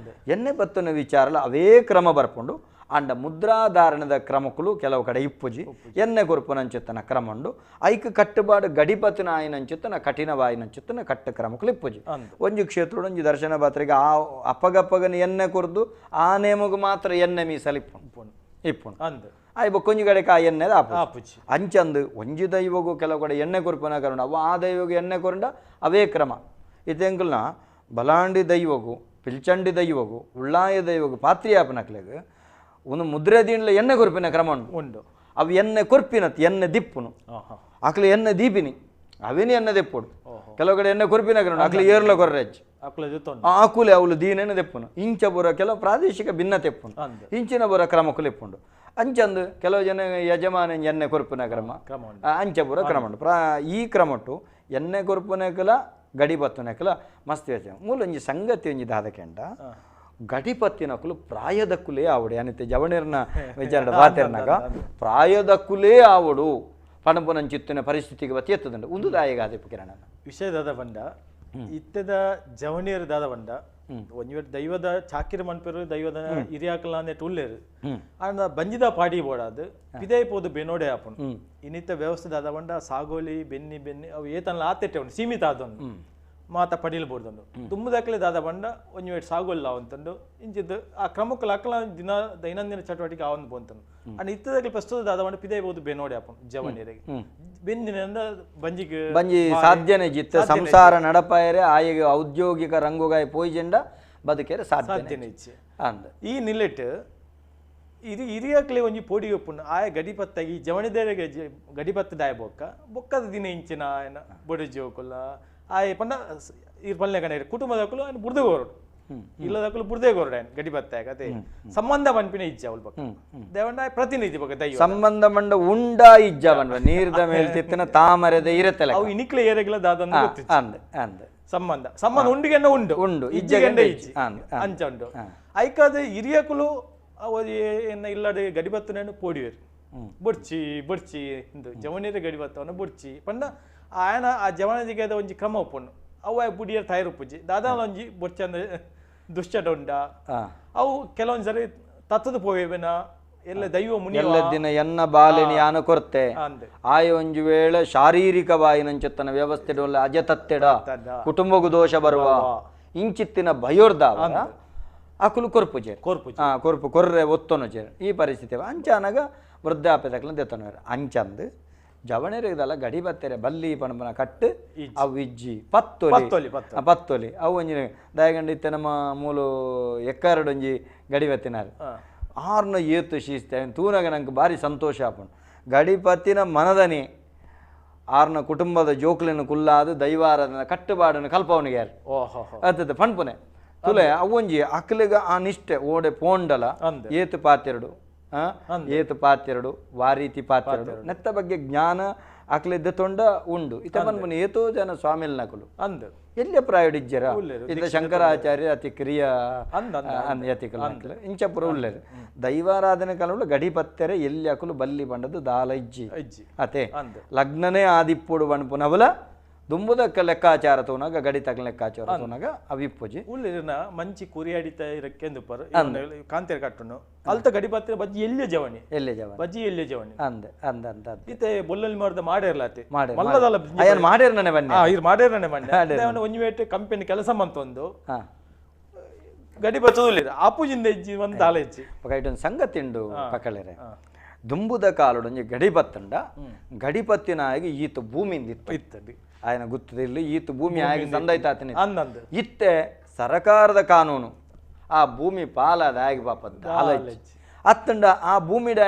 Speaker 1: ಎಣ್ಣೆ ಬತ್ತನ ವಿಚಾರಲ ಅವೇ ಕ್ರಮ ಬರ್ಪುಂಡು. ಅಂಡ ಮುದ್ರಾಧಾರಣದ ಕ್ರಮಕ್ಕಳು ಕೆಲವು ಕಡೆ ಇಪ್ಪುಜಿ ಎಣ್ಣೆ ಕೊರ್ಪುನಂಚುತ್ತನ ಕ್ರಮ ಉಂಡು. ಐಕ್ ಕಟ್ಟುಬಾಡು ಗಡಿಪತಿನ ಆಯನಂಚುತ್ತನ ಕಠಿಣವಾಯಿನಂಚುತ್ತನ ಕಟ್ಟ ಕ್ರಮಕ್ಕಳು ಇಪ್ಪುಜಿ. ಒಂಜಿ ಕ್ಷೇತ್ರ ಒಂಜಿ ದರ್ಶನ ಪಾತ್ರೆಗೆ ಆ ಅಪ್ಪಗಪ್ಪಗನ ಎಣ್ಣೆ ಕೊರ್ದು ಆ ನೇಮಗು ಮಾತ್ರ ಎಣ್ಣೆ ಮೀಸಲಿಪ್ಪುಂಡು ಇಪ್ಪುಂಡು ಆಯ್ ಬೊಕ್ಕೊಂಜಿ ಕಡೆಗೆ ಆ ಎಣ್ಣೆದ ಆಪುಜಿ. ಅಂಚಂದು ಒಂಜಿ ದೈವಗೂ ಕೆಲವು ಕಡೆ ಎಣ್ಣೆ ಕೊರ್ಪುನ ಕಾರಣ ಅವ ಆ ದೈವಗೂ ಎಣ್ಣೆ ಕೊರಂಡ ಅವೇ ಕ್ರಮ ಇತೆಂಕಲ್ನ ಬಲಾಂಡಿ ದೈವಗೂ ಪಿಲ್ಚಂಡಿ ದೈವಗೂ ಉಳ್ಳಾಯ ದೈವಗೂ ಪಾತ್ರಿಯಾಪನಕ್ಲೆಗ್ ಒಂದು ಮುದ್ರೆ ದಿನಲ ಎಣ್ಣೆ ಕೊರ್ಪಿನ ಕ್ರಮ ಉಂಟು
Speaker 2: ಉಂಡು.
Speaker 1: ಅವು ಎಣ್ಣೆ ಕೊರ್ಪಿನತ್ ಎಣ್ಣೆ ದಿಪ್ಪುನು ಆಕಲೆ ಎಣ್ಣೆ ದೀಪಿನಿ ಅವೇನೇ ಎಣ್ಣೆ ದೆಪ್ಪುಡು. ಕೆಲವು ಕಡೆ ಎಣ್ಣೆ ಕೊರ್ಪಿನ ಕ್ರಮ ಆಕಲೆ ಏರ್ಲ ಕೊರ್ರೆಜ್ಜಿ ಆಕುಲೆ ಅವಳು ದೀನೇನೆ ದೆಪ್ಪುನು ಇಂಚ ಬುರ ಕೆಲವು ಪ್ರಾದೇಶಿಕ ಭಿನ್ನತೆ ಎಪ್ಪುನು ಇಂಚಿನ ಬುರ ಕ್ರಮಕ್ಕುಲು ಎಪ್ಪುಂಡು. ಅಂಚಂದು ಕೆಲವು ಜನ ಯಜಮಾನ ಎಣ್ಣೆ ಕೊರ್ಪಿನ ಕ್ರಮ ಅಂಚ ಬುರ ಕ್ರಮ ಉಂಟು. ಈ ಕ್ರಮಟ್ಟು ಎಣ್ಣೆ ಕೊರ್ಪುನಕಲ ಗಡಿ ಬತ್ತುನಕಲ ಮಸ್ತ್ ವ್ಯತ್ಯಾಸ. ಮೂಲ ಒಂಜಿ ಸಂಗತಿ ಒಂಜಿ ದಾದಕೆಂಡ ಗಡಿಪತ್ತಿನಕುಲು ಪ್ರಾಯದಕ್ಕುಲೇ ಆವಡು ಅನಿತೆ ಜವಣಿರ್ನ ವಿಚಾರ ಬಾತೆರ್ನಾಗ ಪ್ರಾಯದಕ್ಕುಲೇ ಆವಡು ಪಣಪುನಂಚಿತ್ತಿನ ಪರಿಸ್ಥಿತಿಗೆ ಬತ್ತಿ ಎತ್ತದಂಡು ಒಂದು ದಾಯಿಗ ಆದಿಪ್ಪು ಕಿರಣ
Speaker 2: ವಿಷಯ ದಾದ ಬಂಡ ಇತ್ತದ ಜವಣಿಯರು ದಾದ ಬಂಡ ಒಂಜಿ ದೈವದ ಚಾಕಿರ ಮನ್ಪೆರು ದೈವದ ಹಿರಿಯಾಕಲ ಅಂದೆ ಉಲ್ಲೇರು ಅಂಡ ಬಂಜಿದ ಪಾಡಿ ಬೋಡಾದು ಪಿದೈ ಪೋದು ಬೆನೋಡೆ ಆಪುಂಡು. ಇನ್ನಿತ್ತ ವ್ಯವಸ್ಥೆ ದಾದ ಬಂಡ ಸಾಗೋಲಿ ಬೆನ್ನಿ ಬೆನ್ನಿ ಅವು ಏತನ್ಲ ಆತೆಟ್ಟೆ ಉಂಡು ಸೀಮಿತ ಆದೊಂದು ಮಾತ ಪಡೀಲ್ ಬೋರ್ದಂದು ದುಂಬುದಕ್ಕಲೆ ದಾದ ಬಂಡ ಒಂಜಿ ವೇಟ್ ಸಾಗೋಲ್ಲ ಅಂತಂದು ಇಂಚಿದ್ದು ಆ ಕ್ರಮಕ್ಕಲ ಅಕ್ಕಲ ದಿನ ದೈನಂದಿನ ಚಟುವಟಿಕೆ ಆವೊಂದು ಬೋಂತನು. ಅಂಡ್ ಇತ್ತದಾಗಲಿ ಪ್ರಸ್ತುತ ದಾದ ಬಂಡ ಪಿದೈ ಬೋದು ಬೆನೋಡೆ ಆಪುಂಡು ಜವನಿಯರಿಗೆ ಬೆನ್ನಿನಿಂದ ಬಂಜಿಗೆ
Speaker 1: ಬಂಜಿ ಸಾಧ್ಯನೇ ಜಿತ್ತ ಸಂಸಾರ ನಡಪಾಯರೆ ಆಯಗೆ ಔದ್ಯೋಗಿಕ ರಂಗುಗಾಯ ಪೋಯ್ಜೆಂಡ ಬದುಕೇರೆ ಸಾಧ್ಯನೇ ಅಂದ್
Speaker 2: ಈ ನಿಲೆಟ್ ಇದು ಹಿರಿಯಕ್ಲೆ ಒಂಜಿ ಪೋಡಿ ಒಪ್ಪುಂಡು ಆಯ ಗಡಿಪತ್ತಾಗಿ ಜವಣಿದೇರಿಗೆ ಗಡಿಪತ್ತದಾಯ ಬೊಕ್ಕ ಬೊಕ್ಕದ ದಿನ ಇಂಚಿನ ಆಯನ ಬೊಡಿ ಜೋಕುಲ ಆಯ ಪಂಡ ಇರ್ ಪಲ್ಲೆ ಕಣ ಕುಟುಂಬದಕ್ಕಲು ఆయన ಬುಡ್ದು ಕೋರಡು ಇಲ್ಲದಕ್ಕಲು ಬುಡ್ದೇ ಕೋರಡು ఆయన ಗಡಿಪತ್ತಾಗ ಅದೇ ಸಂಬಂಧ ಪನ್ಪಿನ ಇಜ್ಜ ಅವಳು ಬೊಕ್ಕ ದೇವಂಡ ಪ್ರತಿನಿಧಿ ಬೊಕ್ಕ ದೈವ
Speaker 1: ಸಂಬಂಧ ಮಂಡ ಉಂಡ ಇಜ್ಜ ಪನ್ಪ ನೀರ್ದ ಮೇಲ್ ತಿತ್ತಿನ ತಾಮರೆದ ಇರತ್ತಲ್ಲ
Speaker 2: ಅವು ಇನಿಕ್ಲೆ ಏರೆಗ್ಲ ದಾದಂದು ಗೊತ್ತಿತ್ತು
Speaker 1: ಅಂದ್ ಅಂದ್
Speaker 2: ಸಂಬಂಧ ಸಂಬಂಧ ಉಂಡಿಗೆಂಡ ಉಂಡು
Speaker 1: ಉಂಡು
Speaker 2: ಇಜ್ಜೆಗೆಂಡ ಇಜ್ಜಿ ಅಂಚ ಉಂಡು ಐಕಾದ ಹಿರಿಯಕುಲು ಎನ್ನ ಇಲ್ಲಡೆ ಗಡಿಬತ್ತನೇನು ಪೋಡಿವೇರು ಬೊಡ್ಚಿ ಬೊಡ್ಚಿ ಇಂದು ಜವನಿಯರ ಗಡಿಬತ್ತವನ್ನ ಬೊಡ್ಚಿ ಪಂಡ ಆಯನ ಆ ಜವನದಿಗೆ ಒಂಜಿ ಕ್ರಮ ಒಪ್ಪುಂಡು ಅವು ಬುಡಿಯರ್ ತಯಾರು ಪೂಜೆ ದಾದಾ ಒಂಜಿ ಬೊಡ್ಚಿ ಅಂದ್ರೆ ದುಶ್ಚಟ ಉಂಡ ಅವು ಕೆಲವೊಂದು ಸರಿ ತತ್ತದ ಪೋವೇನ ಎಲ್ಲ ದೈವ ಮುನಿ
Speaker 1: ಎಲ್ಲ ದಿನ ಎನ್ನ ಬಾಲಿನ ಯಾನ ಕೊರತೆ ಆಯ ಒಂಜು ವೇಳೆ ಶಾರೀರಿಕವಾಯಿನಂಚೆತ್ತನ ವ್ಯವಸ್ಥೆ ಅಜತತ್ತೆಡ ಕುಟುಂಬಗೂ ದೋಷ ಬರುವ ಇಂಚಿತ್ತಿನ ಭಯೋರ್ದಾವ ಅಕುಲು ಕೊರ್ಪು ಜೇರ್
Speaker 2: ಕೊರ್ಪು
Speaker 1: ಕೊರ್ಪು ಕೊರ್ರೆ ಒತ್ತೊನು ಜೇರ್ ಈ ಪರಿಸ್ಥಿತಿ ಅಂಚಾನಗ ವೃದ್ಧಾಪ್ಯದಕ್ಲ ದೆತ್ತೊನವೇರು ಅಂಚಂದು ಜವಣೆರಿಗದಲ್ಲ ಗಡಿ ಬತ್ತೆರೆ ಬಲ್ಲಿ ಪಣಪನ ಕಟ್ಟು ಅವು ಇಜ್ಜಿ ಪತ್ತೊಲಿ ಪತ್ತೊಲಿ ಅವು ಒಂಜಿ ದಯಗಂಡ ಇತ್ತೆ ನಮ್ಮ ಮೂಲು ಎಕ್ಕಾರಡೊಂಜಿ ಗಡಿ ಬತ್ತಿನಾರು ಆರ್ನ ಏತು ಶೀಸ್ತೆ ತೂನಗ ನಂಗೆ ಭಾರಿ ಸಂತೋಷ ಆಪುಂಡು ಗಡಿಪತ್ತಿನ ಮನದನಿ ಆರ್ನ ಕುಟುಂಬದ ಜೋಕ್ಲಿನ ಕುಲ್ಲಾದ ದೈವಾರಾಧನ ಕಟ್ಟುಪಾಡನ್ನು ಕಲ್ಪವನಿಗೆ ಯಾರು ಅತ್ತದ ಪಣ್ಪುನೆ ತುಲೆ ಅವೊಂಜಿ ಅಕ್ಲಿಗ ಆ ನಿಷ್ಠೆ ಓಡೆ ಪೋಂಡಲ ಏತು ಪಾತೆರಡು ಏತು ಪಾತೆರಡು ವಾರೀತಿ ಪಾತೆರಡು ನೆತ್ತ ಬಗ್ಗೆ ಜ್ಞಾನ ಅಕ್ಲಿದ್ದ ತೊಂಡ ಉಂಡು ಇತ ಪನ್ಪುನೆ ಏತೋ ಜನ ಸ್ವಾಮಿಲ್ನಕುಲು
Speaker 2: ಅಂದ್
Speaker 1: ಎಲ್ಲಿ ಪ್ರಾಯಡಿಜ್ಜರ ಇತ್ತ ಶಂಕರಾಚಾರ್ಯ ಅತಿ ಕ್ರಿಯ ಯತಿಕಲು ಇಂಚಪುರ ಉಳ್ಳೇರು ದೈವಾರಾಧನೆ ಕಾಲುಳು ಗಡಿ ಪತ್ತೆರೆ ಎಲ್ಲಿ ಅಕುಲು ಬಲ್ಲಿ ಬಂಡದು ದಾಲ ಇಜ್ಜಿ ಅತೆ ಲಗ್ನನೇ ಆದಿಪ್ಪುಡು ಬಣ್ಪುನವಲ ದುಂಬುದಕ್ಕ ಲೆಕ್ಕಾಚಾರ ತೋನಾಗ ಗಡಿ ತಕ್ಕ ಲೆಕ್ಕಾಚಾರ ತೋನಾಗ ಅವಿಪ್ಪುಜಿ
Speaker 2: ಉಳ್ಳಿನ ಮಂಚಿ ಕುರಿಯಾಡಿತ ಇರಕ್ಕೆಂದು ಪರ್ ಕಾಂತೇರ್ ಕಟ್ಟುನು ಅಲ್ತ ಗಡಿ ಪತ್ರೆ ಬಜ್ಜಿ ಎಲ್ಲೆ ಜವಣಿ
Speaker 1: ಎಲ್ಲೆ ಜವಣಿ
Speaker 2: ಬಜ್ಜಿ ಎಲ್ಲೆ ಜವಣಿ
Speaker 1: ಅಂದ ಅಂದ ಅಂದ
Speaker 2: ಇತ್ತೆ ಬೊಲ್ಲಲ್ಲಿ ಮಾಡಿದ ಮಾಡಿರ್ಲಾತೆ
Speaker 1: ಮಲ್ಲದಲ್ಲ ಅಯ್ಯನ್ ಮಾಡಿರ್ನೇ ಬನ್ನಿ
Speaker 2: ಇರ್ ಮಾಡಿರ್ನೇ ಬನ್ನಿ ಅವನು ಒಂಜಿ ವೇಟ್ ಕಂಪನಿ ಕೆಲಸ ಮಂತೊಂದು ಗಡಿ ಬಚ್ಚುದಿಲ್ಲ ಆಪುಜಿಂದ ಇಜ್ಜಿ ಒಂದು ದಾಲ ಇಜ್ಜಿ
Speaker 1: ಇಟ್ಟೊಂದು ಸಂಗತಿ ಉಂಡು ಪಕ್ಕಳೆರೆ ದುಂಬುದ ಕಾಲುಡೊಂಜಿ ಗಡಿ ಪತ್ತಂಡ ಗಡಿ ಪತ್ತಿನಾಗಿ ಈತ ಭೂಮಿಯಿಂದ ಇತ್ತು
Speaker 2: ಇತ್ತದು
Speaker 1: ఆయన ಗುತ್ತದಿಲ್ಲ ಈತ ಭೂಮಿ ಆಗಿ ಸಂದೈತಾತನಿ
Speaker 2: ಅಂದಂದು
Speaker 1: ಇತ್ತೆ ಸರಕಾರದ ಕಾನೂನು ಆ ಭೂಮಿ ಪಾಲಾದ ಆಗಿ ಪಾಪ ಅತ್ತಂಡ ಆ ಭೂಮಿಡ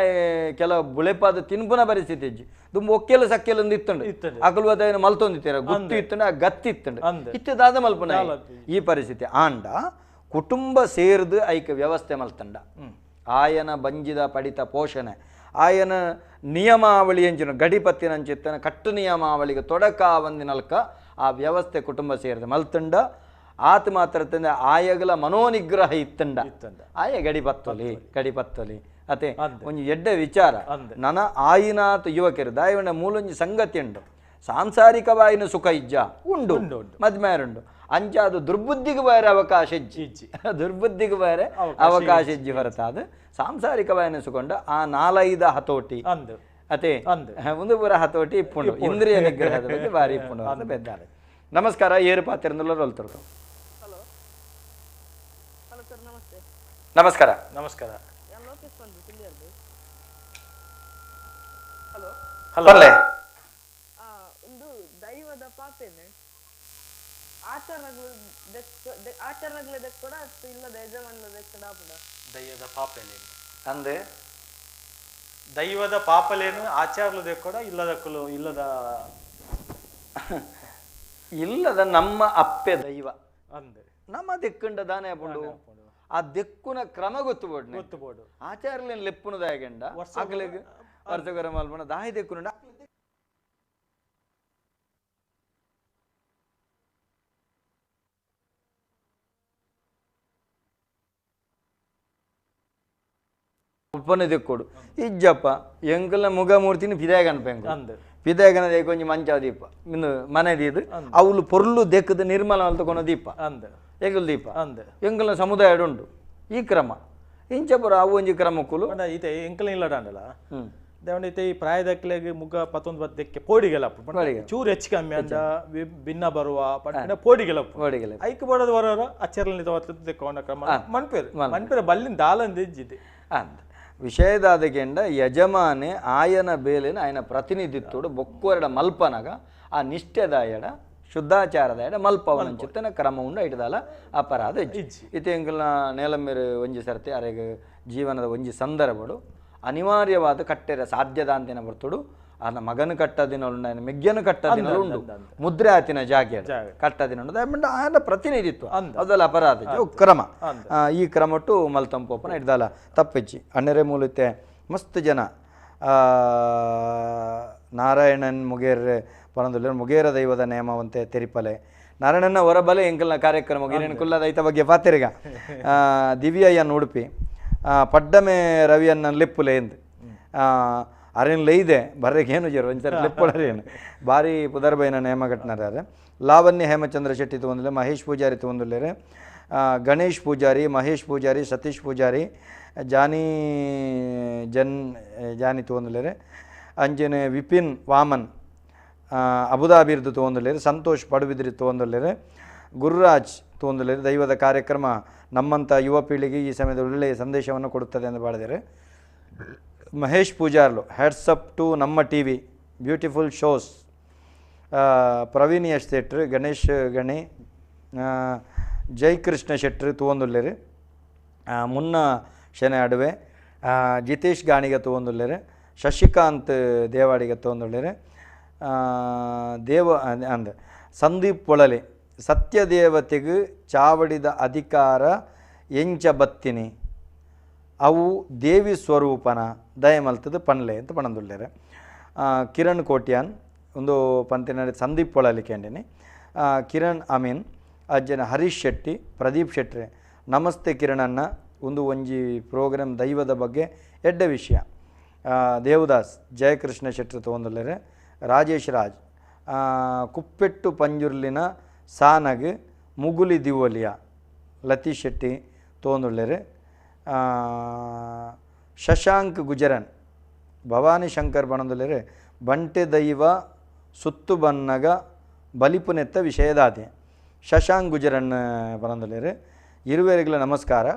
Speaker 1: ಕೆಲವು ಬುಳೆಪಾದ ತಿನ್ಪುನ ಪರಿಸ್ಥಿತಿ ಇಜ್ಜಿ ದುಂಬ ಒಕ್ಕೆಲ ಸಕ್ಕೆಲೊಂದು ಇತ್ತಂಡು ಅಕಲು ಅದೇನು ಮಲ್ತೊಂದಿತ್ತೀರ ಗುತ್ತು ಇತ್ತಂಡ ಆ ಗತ್ತಿ ಇತ್ತಂಡು ಇತ್ತದಾದ ಮಲ್ಪನ ಈ ಪರಿಸ್ಥಿತಿ ಆಂಡ ಕುಟುಂಬ ಸೇರ್ದು ಐಕ ವ್ಯವಸ್ಥೆ ಮಲ್ತಂಡ ಆಯನ ಬಂಜಿದ ಪಡಿತ ಪೋಷಣೆ ಆಯನ ನಿಯಮಾವಳಿ ಎಂಚಿನ ಗಡಿಪತ್ತಿನಂಚಿತ್ತನ ಕಟ್ಟು ನಿಯಮಾವಳಿಗೆ ತೊಡಕ ಒಂದಿನಲ್ಕ ಆ ವ್ಯವಸ್ಥೆ ಕುಟುಂಬ ಸೇರಿದ ಮಲ್ತಂಡ ಆತ ಮಾತ್ರ ತಂದೆ ಆಯಗಲ ಮನೋನಿಗ್ರಹ ಇತ್ತಂಡ ಆಯ ಗಡಿಪತ್ತೊಲಿ ಗಡಿಪತ್ತೊಲಿ ಅತೆ ಒಂಜಿ ಎಡ್ಡೆ ವಿಚಾರ ನನ ಆಯಿನಾತ್ ಯುವಕರು ದಾಯವನ ಮೂಲೊಂಜಿ ಸಂಗತಿ ಉಂಡು ಸಾಂಸಾರಿಕವಾಯಿನ ಸುಖ ಇಜ್ಜ ಉಂಡು ಮದ್ಮೇರುಂಡು ಅಂಚಾದು ದುರ್ಬುದ್ಧಿಗೆ ಬೇರೆ ಅವಕಾಶ ಇಜ್ಜಿ ದುರ್ಬುದ್ಧಿಗೆ ಬೇರೆ ಅವಕಾಶ ಇಜ್ಜಿ ಹೊರತಾದ ಸಾಂಸಾರಿಕವಾಯಿನ ಸುಖಂಡ ಆ ನಾಲೈದ ಹತೋಟಿ ಅತೆ ಒಂದು ಪೂರ ಹತೋಟಿ ಇಪ್ಪುಂಡು ಇಂದ್ರಿಯ ನಿಗ್ರಹದ ಬಗ್ಗೆ ಭಾರಿ ಇಪ್ಪುಂಡು ಅಂತ ಬೆದ್ದಾರೆ. ನಮಸ್ಕಾರ, ಏರು ಪಾತಿರಂದುಲ್ಲ ರೋಲ್ತರು. ನಮಸ್ಕಾರ.
Speaker 2: ನಮಸ್ಕಾರ.
Speaker 1: ಹಲೋ.
Speaker 6: ಒಂದು ದೈವದ ಪಾಪೇನೆ ಆಚರಣೆಗಳು ಕೂಡ ಇಲ್ಲದ ಯಜಮಾನದ
Speaker 2: ದೈವದ ಪಾಪಲೇನು
Speaker 1: ಅಂದ್ರೆ
Speaker 2: ದೈವದ ಪಾಪಲೇನು ಆಚಾರಲದೆ ಕೂಡ ಇಲ್ಲದಕ್ಕಲು ಇಲ್ಲದ
Speaker 1: ಇಲ್ಲದ ನಮ್ಮ ಅಪ್ಪೆ ದೈವ
Speaker 2: ಅಂದೆ
Speaker 1: ನಮ್ಮ ದಿಕ್ಕಂಡ ದಾನೆ ಅಪ್ಪುಂಡು ಆ ದಿಕ್ಕುನ ಕ್ರಮ ಗೊತ್ತು ಬೋಡ್ನೆ
Speaker 2: ಗೊತ್ತು ಬೋಡು
Speaker 1: ಆಚಾರಲೇನು ಲೆಪ್ಪುನದಾಗಂಡ ಅಗಲಿಗೆ ವರ್ಷಗರ ಮಲ್ಪನ ದಾಯಿ ದಿಕ್ಕುನುಂಡ ಉಪ್ಪನ ದಿಕ್ಕೋಡು ಇಜ್ಜಪ್ಪ ಎಂಕಲ್ನ ಮುಗ ಮೂರ್ತಿನ ಪಿದಾಯ ಕಣ್ಪೆಂಕು ಪಿದಾಯಗನ ಕೊಂಚ ಮಂಚ ದೀಪ ಇನ್ನು ಮನೆ ದೀದು ಅವಳು ಪೊರ್ಲು ದೆಕ್ಕದ ನಿರ್ಮಲ ತಗೊಂಡ ದೀಪ ಎಂಕಲ್ ದೀಪ ಎಂಕಲ್ನ ಸಮುದಾಯ ಉಂಟು ಈ ಕ್ರಮ ಇಂಚಪುರ ಅವು ಒಂಜಿ ಕ್ರಮಕ್ಕುಲು
Speaker 2: ಈತೆ ಎಂಕಲ್ ಇಲ್ಲಡಾಂಡಲ ದೇವಣ್ಣ ಈತೆ ಈ ಪ್ರಾಯದಕ್ಲೆಗ್ ಮುಗ ಪತ್ತೊಂದು ಬತ್ತಕ್ಕೆ ಪೋಡಿಗೆಲಪ್ಪ ಚೂರು ಹೆಚ್ಚು ಕಮ್ಮಿ ಅಂಡ ಭಿನ್ನ ಬರುವ ಪಂಡ ಪೋಡಿಗೆಲಪ್ಪ
Speaker 1: ಪೋಡಿಗೆಲ
Speaker 2: ಐಕ್ ಬಡದ ಬರೋರ ಅಚ್ಚರ್లని ತಗೊಂಡ ಕ್ರಮ ಮನ್ಪೇರು ಮನ್ಪೇರು ಬಲ್ಲಿನ ದಾಲಂದ ಇಜ್ಜಿದೆ
Speaker 1: ಅಂದ ವಿಷಯದಾದಗೆಂಡ ಯಜಮಾನೆ ಆಯನ ಬೇಲೆನ ಆಯನ ಪ್ರತಿನಿಧಿತ್ವಡು ಬೊಕ್ಕೋರಡ ಮಲ್ಪನಗ ಆ ನಿಷ್ಠೆದಾಯಡ ಶುದ್ಧಾಚಾರದ ಮಲ್ಪವನಂಚಿತ್ತನ ಕ್ರಮ ಉಂಡು ಐಟದಾಲ ಅಪರಾಧ ಇತ್ತೆ ಎಂಕಲ್ನ ನೇಲಂಬೆರು ಒಂಜಿ ಸರ್ತಿ ಅರೆಗ್ ಜೀವನದ ಒಂಜಿ ಸಂದರ್ಭಡು ಅನಿವಾರ್ಯವಾದ ಕಟ್ಟೆರ ಸಾಧ್ಯದ ಅಂತಿನ ಬರ್ತುಡು ಆನ ಮಗನ ಕಟ್ಟದಿನ ಉಂಡು ಆಯನ ಮೆಗ್ಗನ ಕಟ್ಟದಿನ ಉಂಡು ಮುದ್ರೆ ಆತಿನ ಜಾಗೆ ಕಟ್ಟದಿನ ಉಂಡು ಆಯನ ಪ್ರತಿನಿಧಿತ್ವ ಅದಲ್ಲ ಅಪರಾಧ ಕ್ರಮ ಈ ಕ್ರಮಟ್ಟು ಮಲ್ತಂಪೋಪನ ಇಡ್ದಲ್ಲ ತಪ್ಪಿಚ್ಚಿ ಅಣ್ಣರೆ ಮೂಲತೆ ಮಸ್ತ್ ಜನ ನಾರಾಯಣನ್ ಮುಗೇರ್ ಪನಂದುಲ್ಲೆರ್ ಮುಗೇರ ದೈವದ ನೇಮವಂತೆ ತೆರಿಪಲೆ ನಾರಾಯಣನ ಹೊರಬಲೆ ಎಂಕಲ್ನ ಕಾರ್ಯಕ್ರಮ ಗಿರಿನ ಕುಲ್ಲದ ಐತ ಬಗ್ಗೆ ಪಾತೆರಿಗ ದಿವ್ಯಯ್ಯನ್ ಉಡುಪಿ ಪಡ್ಡಮೆ ರವಿಯನ್ನ ಲೆಪ್ಪುಲೆ ಎಂದು ಅರೇನು ಲೈದೆ ಬರ್ರೆಗೆ ಏನು ಜರು ಒಂದ್ಸರಿ ಲೆಪ್ಪೊಳರೇನು ಭಾರಿ ಪುದರ್ಬೈನ ನೇಮ ಘಟನರಾರೆ ಲಾವಣ್ಯ ಹೇಮಚಂದ್ರ ಶೆಟ್ಟಿ ತಗೊಂದಿಲ್ಲ ಮಹೇಶ್ ಪೂಜಾರಿ ತಗೊಂದಿಲ್ಲೇರೆ ಗಣೇಶ್ ಪೂಜಾರಿ ಮಹೇಶ್ ಪೂಜಾರಿ ಸತೀಶ್ ಪೂಜಾರಿ ಜಾನಿ ಜನ್ ಜಾನಿ ತಗೊಂದಿಲ್ಲೇರೆ ಅಂಜನೆ ವಿಪಿನ್ ವಾಮನ್ ಅಬುದಾಬಿರ್ದು ತಗೊಂದಿಲ್ಲೇರೆ ಸಂತೋಷ್ ಪಡುಬಿದ್ರಿ ತಗೊಂದಿಲ್ಲೇರೆ ಗುರುರಾಜ್ ತಗೊಂದಿಲ್ಲೇರೆ ದೈವದ ಕಾರ್ಯಕ್ರಮ ನಮ್ಮಂಥ ಯುವ ಪೀಳಿಗೆ ಈ ಸಮಯದಲ್ಲಿ ಒಳ್ಳೆಯ ಸಂದೇಶವನ್ನು ಕೊಡುತ್ತದೆ ಎಂದು ಬಾಳಿದರೆ Mahesh Pujarlu hats up to Namma T V beautiful shows Praveen S Shettar Ganesh Gani Jaikrishna Shettar ತೂವೊಂದುಲ್ಲೆರ್ ಮುನ್ನ ಶೆನೆ ಅಡುವೆ ಜಿತೇಶ್ ಗಾಣಿಗ ತೂವೊಂದುಲ್ಲೆರ್ ಶಶಿಕಾಂತ್ ದೇವಾಡಿಗ ತೂವೊಂದುಲ್ಲೆರ್ ದೇವ ಅಂದ್ ಸಂದೀಪ್ ಪೊಳಲಿ ಸತ್ಯದೇವತೆಗೆ ಚಾವಡಿದ ಅಧಿಕಾರ ಎಂಚ ಬತ್ತಿನಿ ಅವು ದೇವಿ ಸ್ವರೂಪನ ದಯಮಲ್ತದ ಪನ್ಲೆ ಅಂತ ಪಣಂದುಲ್ಲೆರ್ ಕಿರಣ್ ಕೋಟ್ಯಾನ್ ಒಂದು ಪಂತಿನ ಸಂದೀಪ್ ಪೊಳಲಿ ಕೇಂಡಿನಿ ಕಿರಣ್ ಅಮೀನ್ ಅಜ್ಜನ ಹರೀಶ್ ಶೆಟ್ಟಿ ಪ್ರದೀಪ್ ಶೆಟ್ರೆ ನಮಸ್ತೆ ಕಿರಣಣ್ಣ ಒಂದು ಒಂಜಿ ಪ್ರೋಗ್ರಾಮ್ ದೈವದ ಬಗ್ಗೆ ಎಡ್ಡೆ ವಿಷಯ ದೇವದಾಸ್ ಜಯಕೃಷ್ಣ ಶೆಟ್ರು ತಗೊಂದುಲ್ಲೆರ್ ರಾಜೇಶ್ ರಾಜ್ ಕುಪ್ಪೆಟ್ಟು ಪಂಜುರ್ಲಿನ ಸಾನಗ್ ಮುಗುಲಿ ದಿವೋಲಿಯ ಲತೀಶ್ ಶೆಟ್ಟಿ ತಗೊಂದುಲ್ಲೆರ್ ಶಶಾಂಕ್ ಗುಜರನ್ ಭವಾನಿ ಶಂಕರ್ ಬಣಂದುಲ್ಲೆರ್ ಬಂಟೆ ದೈವ ಸುತ್ತು ಬನ್ನಗ ಬಲಿಪುನೆತ್ತ ವಿಷಯದಾದೆ ಶಶಾಂಕ್ ಗುಜರನ್ ಬಣಂದುಲ್ಲೆರ್ ಇರುವೆರಿಗಳ ನಮಸ್ಕಾರ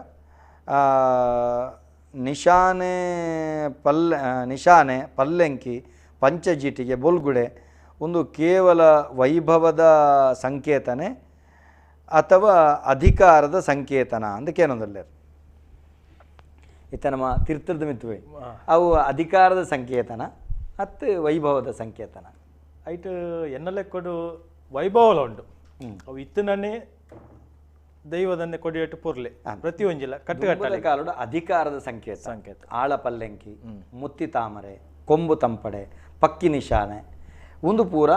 Speaker 1: ನಿಶಾನೆ ನಿಶಾನೆ ಪಲ್ಲೆಂಕಿ ಪಂಚಜೀಟಿಗೆ ಬೊಲ್ಗುಡೆ ಒಂದು ಕೇವಲ ವೈಭವದ ಸಂಕೇತನೆ ಅಥವಾ ಅಧಿಕಾರದ ಸಂಕೇತನ ಅಂತ ಕೇನೊಂದುಲ್ಲೆರ್ ಇತ್ತ ನಮ್ಮ ತೀರ್ಥದ ಮಿತ್ತುವೆ ಅವು ಅಧಿಕಾರದ ಸಂಕೇತನ ಮತ್ತು ವೈಭವದ ಸಂಕೇತನ
Speaker 2: ಐಟ್ ಎನ್ನಲೆ ಕೊಡು ವೈಭವಲ ಉಂಡು ಅವು ಇತ್ತನೇ ದೈವದನ್ನೇ ಕೊಡಿಯಟ್ಟು ಪೊರ್ಲೆ ಪ್ರತಿಯೊಂಜಿಲ್ಲ ಕಟ್ಟುಕಟ್ಟಲೆ
Speaker 1: ಕಾಲದ ಅಧಿಕಾರದ ಸಂಕೇತ ಸಂಕೇತ ಆಳ ಪಲ್ಲೆಂಕಿ ಮುತ್ತಿ ತಾಮರೆ ಕೊಂಬು ತಂಪಡೆ ಪಕ್ಕಿ ನಿಶಾನೆ ಒಂದು ಪೂರ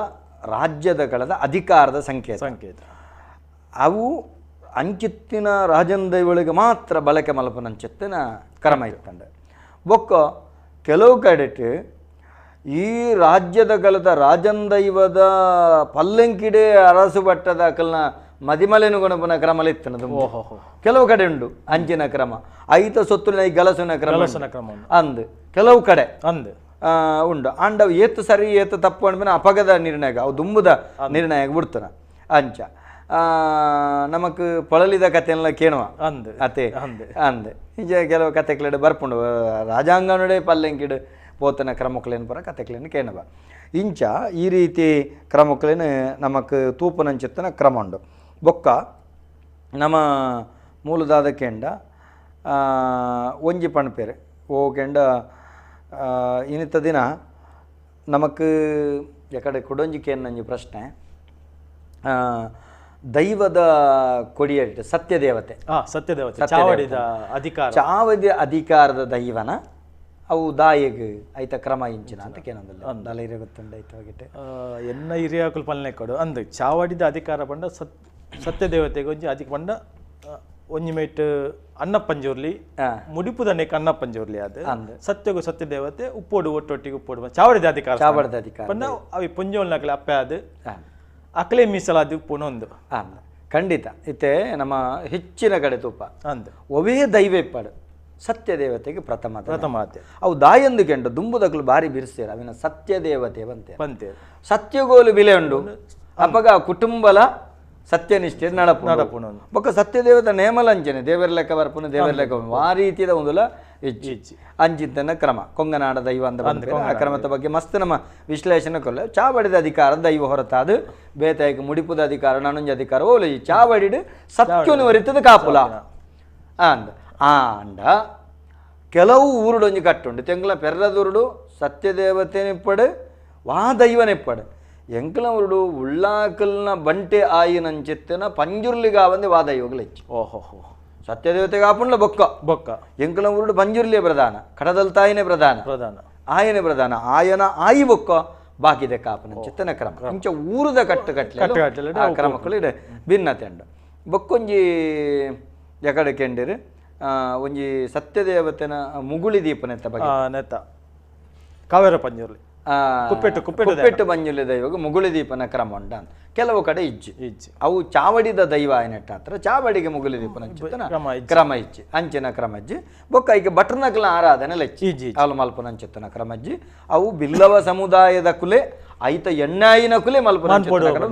Speaker 1: ರಾಜ್ಯದ ಕಳದ ಅಧಿಕಾರದ ಸಂಕೇತ
Speaker 2: ಸಂಕೇತ
Speaker 1: ಅವು ಅಂಚಿತ್ತಿನ ರಾಜನ್ ದೈವಳಿಗೆ ಮಾತ್ರ ಬಳಕೆ ಮಲಪನಂಚಿತ್ತಿನ ಕ್ರಮ ಇತ್ತಂಡೆ ಬೊಕ್ಕ ಕೆಲವು ಕಡೆಟ್ ಈ ರಾಜ್ಯದ ಕಲದ ರಾಜನ್ ದೈವದ ಪಲ್ಲೆಂಕಿಡೆ ಅರಸು ಬಟ್ಟದ ಕಲ್ನ ಮದಿಮಲೆನು ಗಣಪನ ಕ್ರಮಲ ಇತ್ತನದು ಕೆಲವು ಕಡೆ ಉಂಡು ಅಂಚಿನ ಕ್ರಮ ಐತ ಸೊತ್ತುನ ಈ ಗಲಸುನ ಕ್ರಮ ಅಂದು ಕೆಲವು ಕಡೆ
Speaker 2: ಅಂದು
Speaker 1: ಉಂಡು ಅಂಡವು ಏತು ಸರಿ ಏತು ತಪ್ಪು ಅಂದ್ಮೇಲೆ ಅಪಗದ ನಿರ್ಣಯ ಅವು ದುಂಬುದ ನಿರ್ಣಯ ಬಿಡ್ತಾನ ಅಂಚ ನಮಕ್ ಪೊಳಲಿದ ಕಥೆಲ್ಲ ಕೇಳುವ
Speaker 2: ಅಂದ್
Speaker 1: ಅತೆ ಅಂದ್ ಇಂಚ ಕೆಲವು ಕಥೆಕ್ಲೆಡ್ ಬರ್ಪುಂಡು ರಾಜಾಂಗನುಡೆ ಪಲ್ಲೆಂಕಿಡು ಪೋತನ ಕ್ರಮಕ್ಲೇನು ಪರ ಕಥೆಕ್ಲೇನು ಕೇಣವ ಇಂಚ ಈ ರೀತಿ ಕ್ರಮಕ್ಲೇನು ನಮಕ್ ತೂಪುನಂಚಿತ್ತನ ಕ್ರಮ ಉಂಡು ಬೊಕ್ಕ ನಮ್ಮ ಮೂಲದಾದ ಕೆಂಡ ಒಂಜಿ ಪಣ್ಪೇರು ಓ ಕೆಂಡ ಇನ್ನಿತ್ತ ದಿನ ನಮಕ್ ಎಕಡೆ ಕುಡೊಂಜಿ ಕೇನ್ನೊಂಜಿ ಪ್ರಶ್ನೆ ದೈವದ ಕೊಡಿಯಟ್ಟು ಸತ್ಯದೇವತೆ
Speaker 2: ಸತ್ಯದೇವತೆ ಚಾವಡಿದ ಅಧಿಕಾರ
Speaker 1: ಚಾವಡಿ ಅಧಿಕಾರದ ದೈವನ ಅವು ದಾಯಗ್ ಐತ ಕ್ರಮ ಇಂಚಿನ ಅಂತ ಕೇನಂದಲ್ಲ ದಲ ಇರ ಗೊತ್ತುಂಡು ಐತ ಹೋಗಿಟ್ಟೆ
Speaker 2: ಎನ್ನ ಹಿರಿಯಾಕುಲು ಪಲ್ನೆ ಕೊಡು ಅಂದ್ ಚಾವಡಿದ ಅಧಿಕಾರ ಪಂಡ ಸತ್ಯದೇವತೆಗೆ ಒಂಜಿ ಅಧಿಕ ಪಂಡ ಒಂಜಿ ಮೇಟ್ ಅನ್ನಪ್ಪಂಜೋರ್ಲಿ ಮುಡಿಪುದನೆಕ್ ಅನ್ನಪ್ಪಂಜೋರ್ಲಿ ಅದು ಸತ್ಯಗು ಸತ್ಯದೇವತೆ ಉಪ್ಪೋಡು ಒಟ್ಟೊಟ್ಟಿಗೆ ಉಪ್ಪೋಡು ಚಾವಡಿದ ಅಧಿಕಾರ
Speaker 1: ಚಾವಡಿದ ಅಧಿಕಾರ
Speaker 2: ಪಂಡ ಅವಿ ಪೊಂಜೋಲ್ನಕಲೆ ಅಪ್ಪೆ ಅದು ಅಕಲೆ ಮೀಸಲಾದಿ ಉಪ್ಪುನೊಂದು
Speaker 1: ಖಂಡಿತ ಇತ್ತೆ ನಮ್ಮ ಹೆಚ್ಚಿನ ಕಡೆ ತುಪ್ಪ
Speaker 2: ಅಂದ್
Speaker 1: ಒವೇ ದೈವ ಇಪ್ಪಾಡು ಸತ್ಯದೇವತೆಗೆ ಪ್ರಥಮ
Speaker 2: ಪ್ರಥಮ
Speaker 1: ಅವು ದಾಯಂದು ಕೆಂಡು ದುಂಬುದಕ್ಲು ಬಾರಿ ಬಿರ್ಸೇರು ಅವಿನ ಸತ್ಯದೇವತೆ ಬಂತೆ
Speaker 2: ಬಂತೆ
Speaker 1: ಸತ್ಯಗೋಲು ಬಿಲೆ ಉಂಡು ಅಪಗ ಕುಟುಂಬಲ ಸತ್ಯನಿಷ್ಠೆ ನಡಪು
Speaker 2: ನಡಪುಣ
Speaker 1: ಬೊಕ್ಕ ಸತ್ಯದೇವತ ನೇಮಲಂಚನೆ ದೇವರ ಲೆಕ್ಕ ಬರ್ಪುನ ದೇವರ ಲೆಕ್ಕ ಆ ರೀತಿಯ ಒಂದುಲ ಇಜ್ಜಿ. ಅಂಚಿತ್ತನ ಕ್ರಮ ಕೊಂಗನಾಡ ದೈವ ಅಂತ ಪನ್ಪೆರ್. ಆ ಕ್ರಮದ ಬಗ್ಗೆ ಮಸ್ತ್ ನಮ್ಮ ವಿಶ್ಲೇಷಣೆ ಕೊರ್ಲೆ. ಚಾವಡಿದ ಅಧಿಕಾರ ದೈವ ಹೊರತಾದು ಬೇತಾಯಿಗೆ ಮುಡಿಪುದ ಅಧಿಕಾರ ನಾನೊಂಜಿ ಅಧಿಕಾರ ಓಲು ಈ ಚಾವಡಿಡ್ ಸತ್ಯನು ಒರಿತದ ಕಾಪುಲ ಅಂದ್. ಆಂಡ ಕೆಲವು ಊರುಡೊಂಜಿ ಕಟ್ಟುಂಡು ತೆಂಗ್ಲ ಪೆರ್ರದೂರುಡು ಸತ್ಯದೇವತೆನಿಪ್ಪಡು ವಾ ದೈವನಿಪ್ಪಡು ಎಂಕ್ಲ ಊರುಡು ಉಳ್ಳಾಕಲ್ನ ಬಂಟೆ ಆಯಿನಂಚಿತ್ತನ ಪಂಜುರ್ಲಿಗಾವಂದೆ ವಾ ದೈವಗಳು ಹೆಚ್ಚು.
Speaker 2: ಓಹೋ
Speaker 1: ಸತ್ಯದೇವತೆಗೆ ಆಪುಂಡ್ಲ ಬೊಕ್ಕ
Speaker 2: ಬೊಕ್ಕ
Speaker 1: ಎಂಕ್ಲ ಊರುಡು ಪಂಜುರ್ಲಿಯೇ ಪ್ರಧಾನ, ಕಡದಲ್ ತಾಯಿನೇ ಪ್ರಧಾನ,
Speaker 2: ಪ್ರಧಾನ
Speaker 1: ಆಯನೇ ಪ್ರಧಾನ, ಆಯನ ಆಯಿ ಬೊಕ್ಕ ಬಾಕಿದೆ ಕಾಪುನಂಚಿತ್ತನ ಕ್ರಮ. ಇಂಚ ಊರುದ ಕಟ್ಟು ಕಟ್ಲೆ ಆ ಕ್ರಮಕ್ಕಳು ಇಡೆ ಭಿನ್ನತೆ ಉಂಡು. ಬೊಕ್ಕೊಂಜಿ ಎಕಡೆ ಕೆಂಡಿರು ಒಂಜಿ ಸತ್ಯದೇವತೆನ ಮುಗುಳಿ ದೀಪನೆತ್ತ ಬಗ್ಗೆ
Speaker 2: ನೆತ್ತ ಕಾವೇರ ಪಂಜುರ್ಲಿ ಕುಪ್ಪೆಟ್ಟು ಕುಪ್ಪೆಟ್ಟು
Speaker 1: ಕುಪ್ಪೆಟ್ಟು ಪಂಜುರ್ಲಿ ದೈವಗ ಮುಗುಳಿ ದೀಪನ ಕ್ರಮ ಉಂಡ ಕೆಲವು ಕಡೆ ಇಜ್ಜಿ
Speaker 2: ಇಜ್ಜಿ.
Speaker 1: ಅವು ಚಾವಡಿದ ದೈವ ಆಯನೆಟ್ಟ ಹತ್ರ ಚಾವಡಿಗೆ ಮುಗುಳಿ ದೀಪನ ಕ್ರಮ ಇಜ್ಜಿ ಅಂಚಿನ ಕ್ರಮ ಇಜ್ಜಿ. ಬೊಕ್ಕ ಈಗ ಭಟ್ರನಕಲ ಆರಾಧನೆ ಲಚ್ಚಿ ಅವಳು ಮಲ್ಪನ ಅಂಚಿತ್ತನ ಕ್ರಮ ಇಜ್ಜಿ. ಅವು ಬಿಲ್ಲವ ಸಮುದಾಯದ ಕುಲೆ ಐತ ಎಣ್ಣಾಯಿನ ಕುಲೆ ಮಲ್ಪನ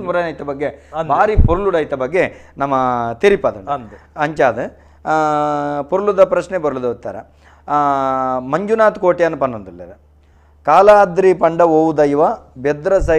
Speaker 1: ಮುರನೈತ ಬಗ್ಗೆ ಭಾರಿ ಪೊರ್ಲುಡ ಐತ ಬಗ್ಗೆ ನಮ್ಮ ತೆರಿಪದ ಅಂಚಾದ ಪೊರ್ಲುದ ಪ್ರಶ್ನೆ ಪೊರ್ಲುದ ಉತ್ತರ. ಮಂಜುನಾಥ್ ಕೋಟ್ಯಾನ ಪನ್ನೊಂದಿಲ್ಲ ಕಾಲಾದ್ರಿ ಪಂಡ ಓವು ದೈವ ಬೆದ್ರ ಸೈ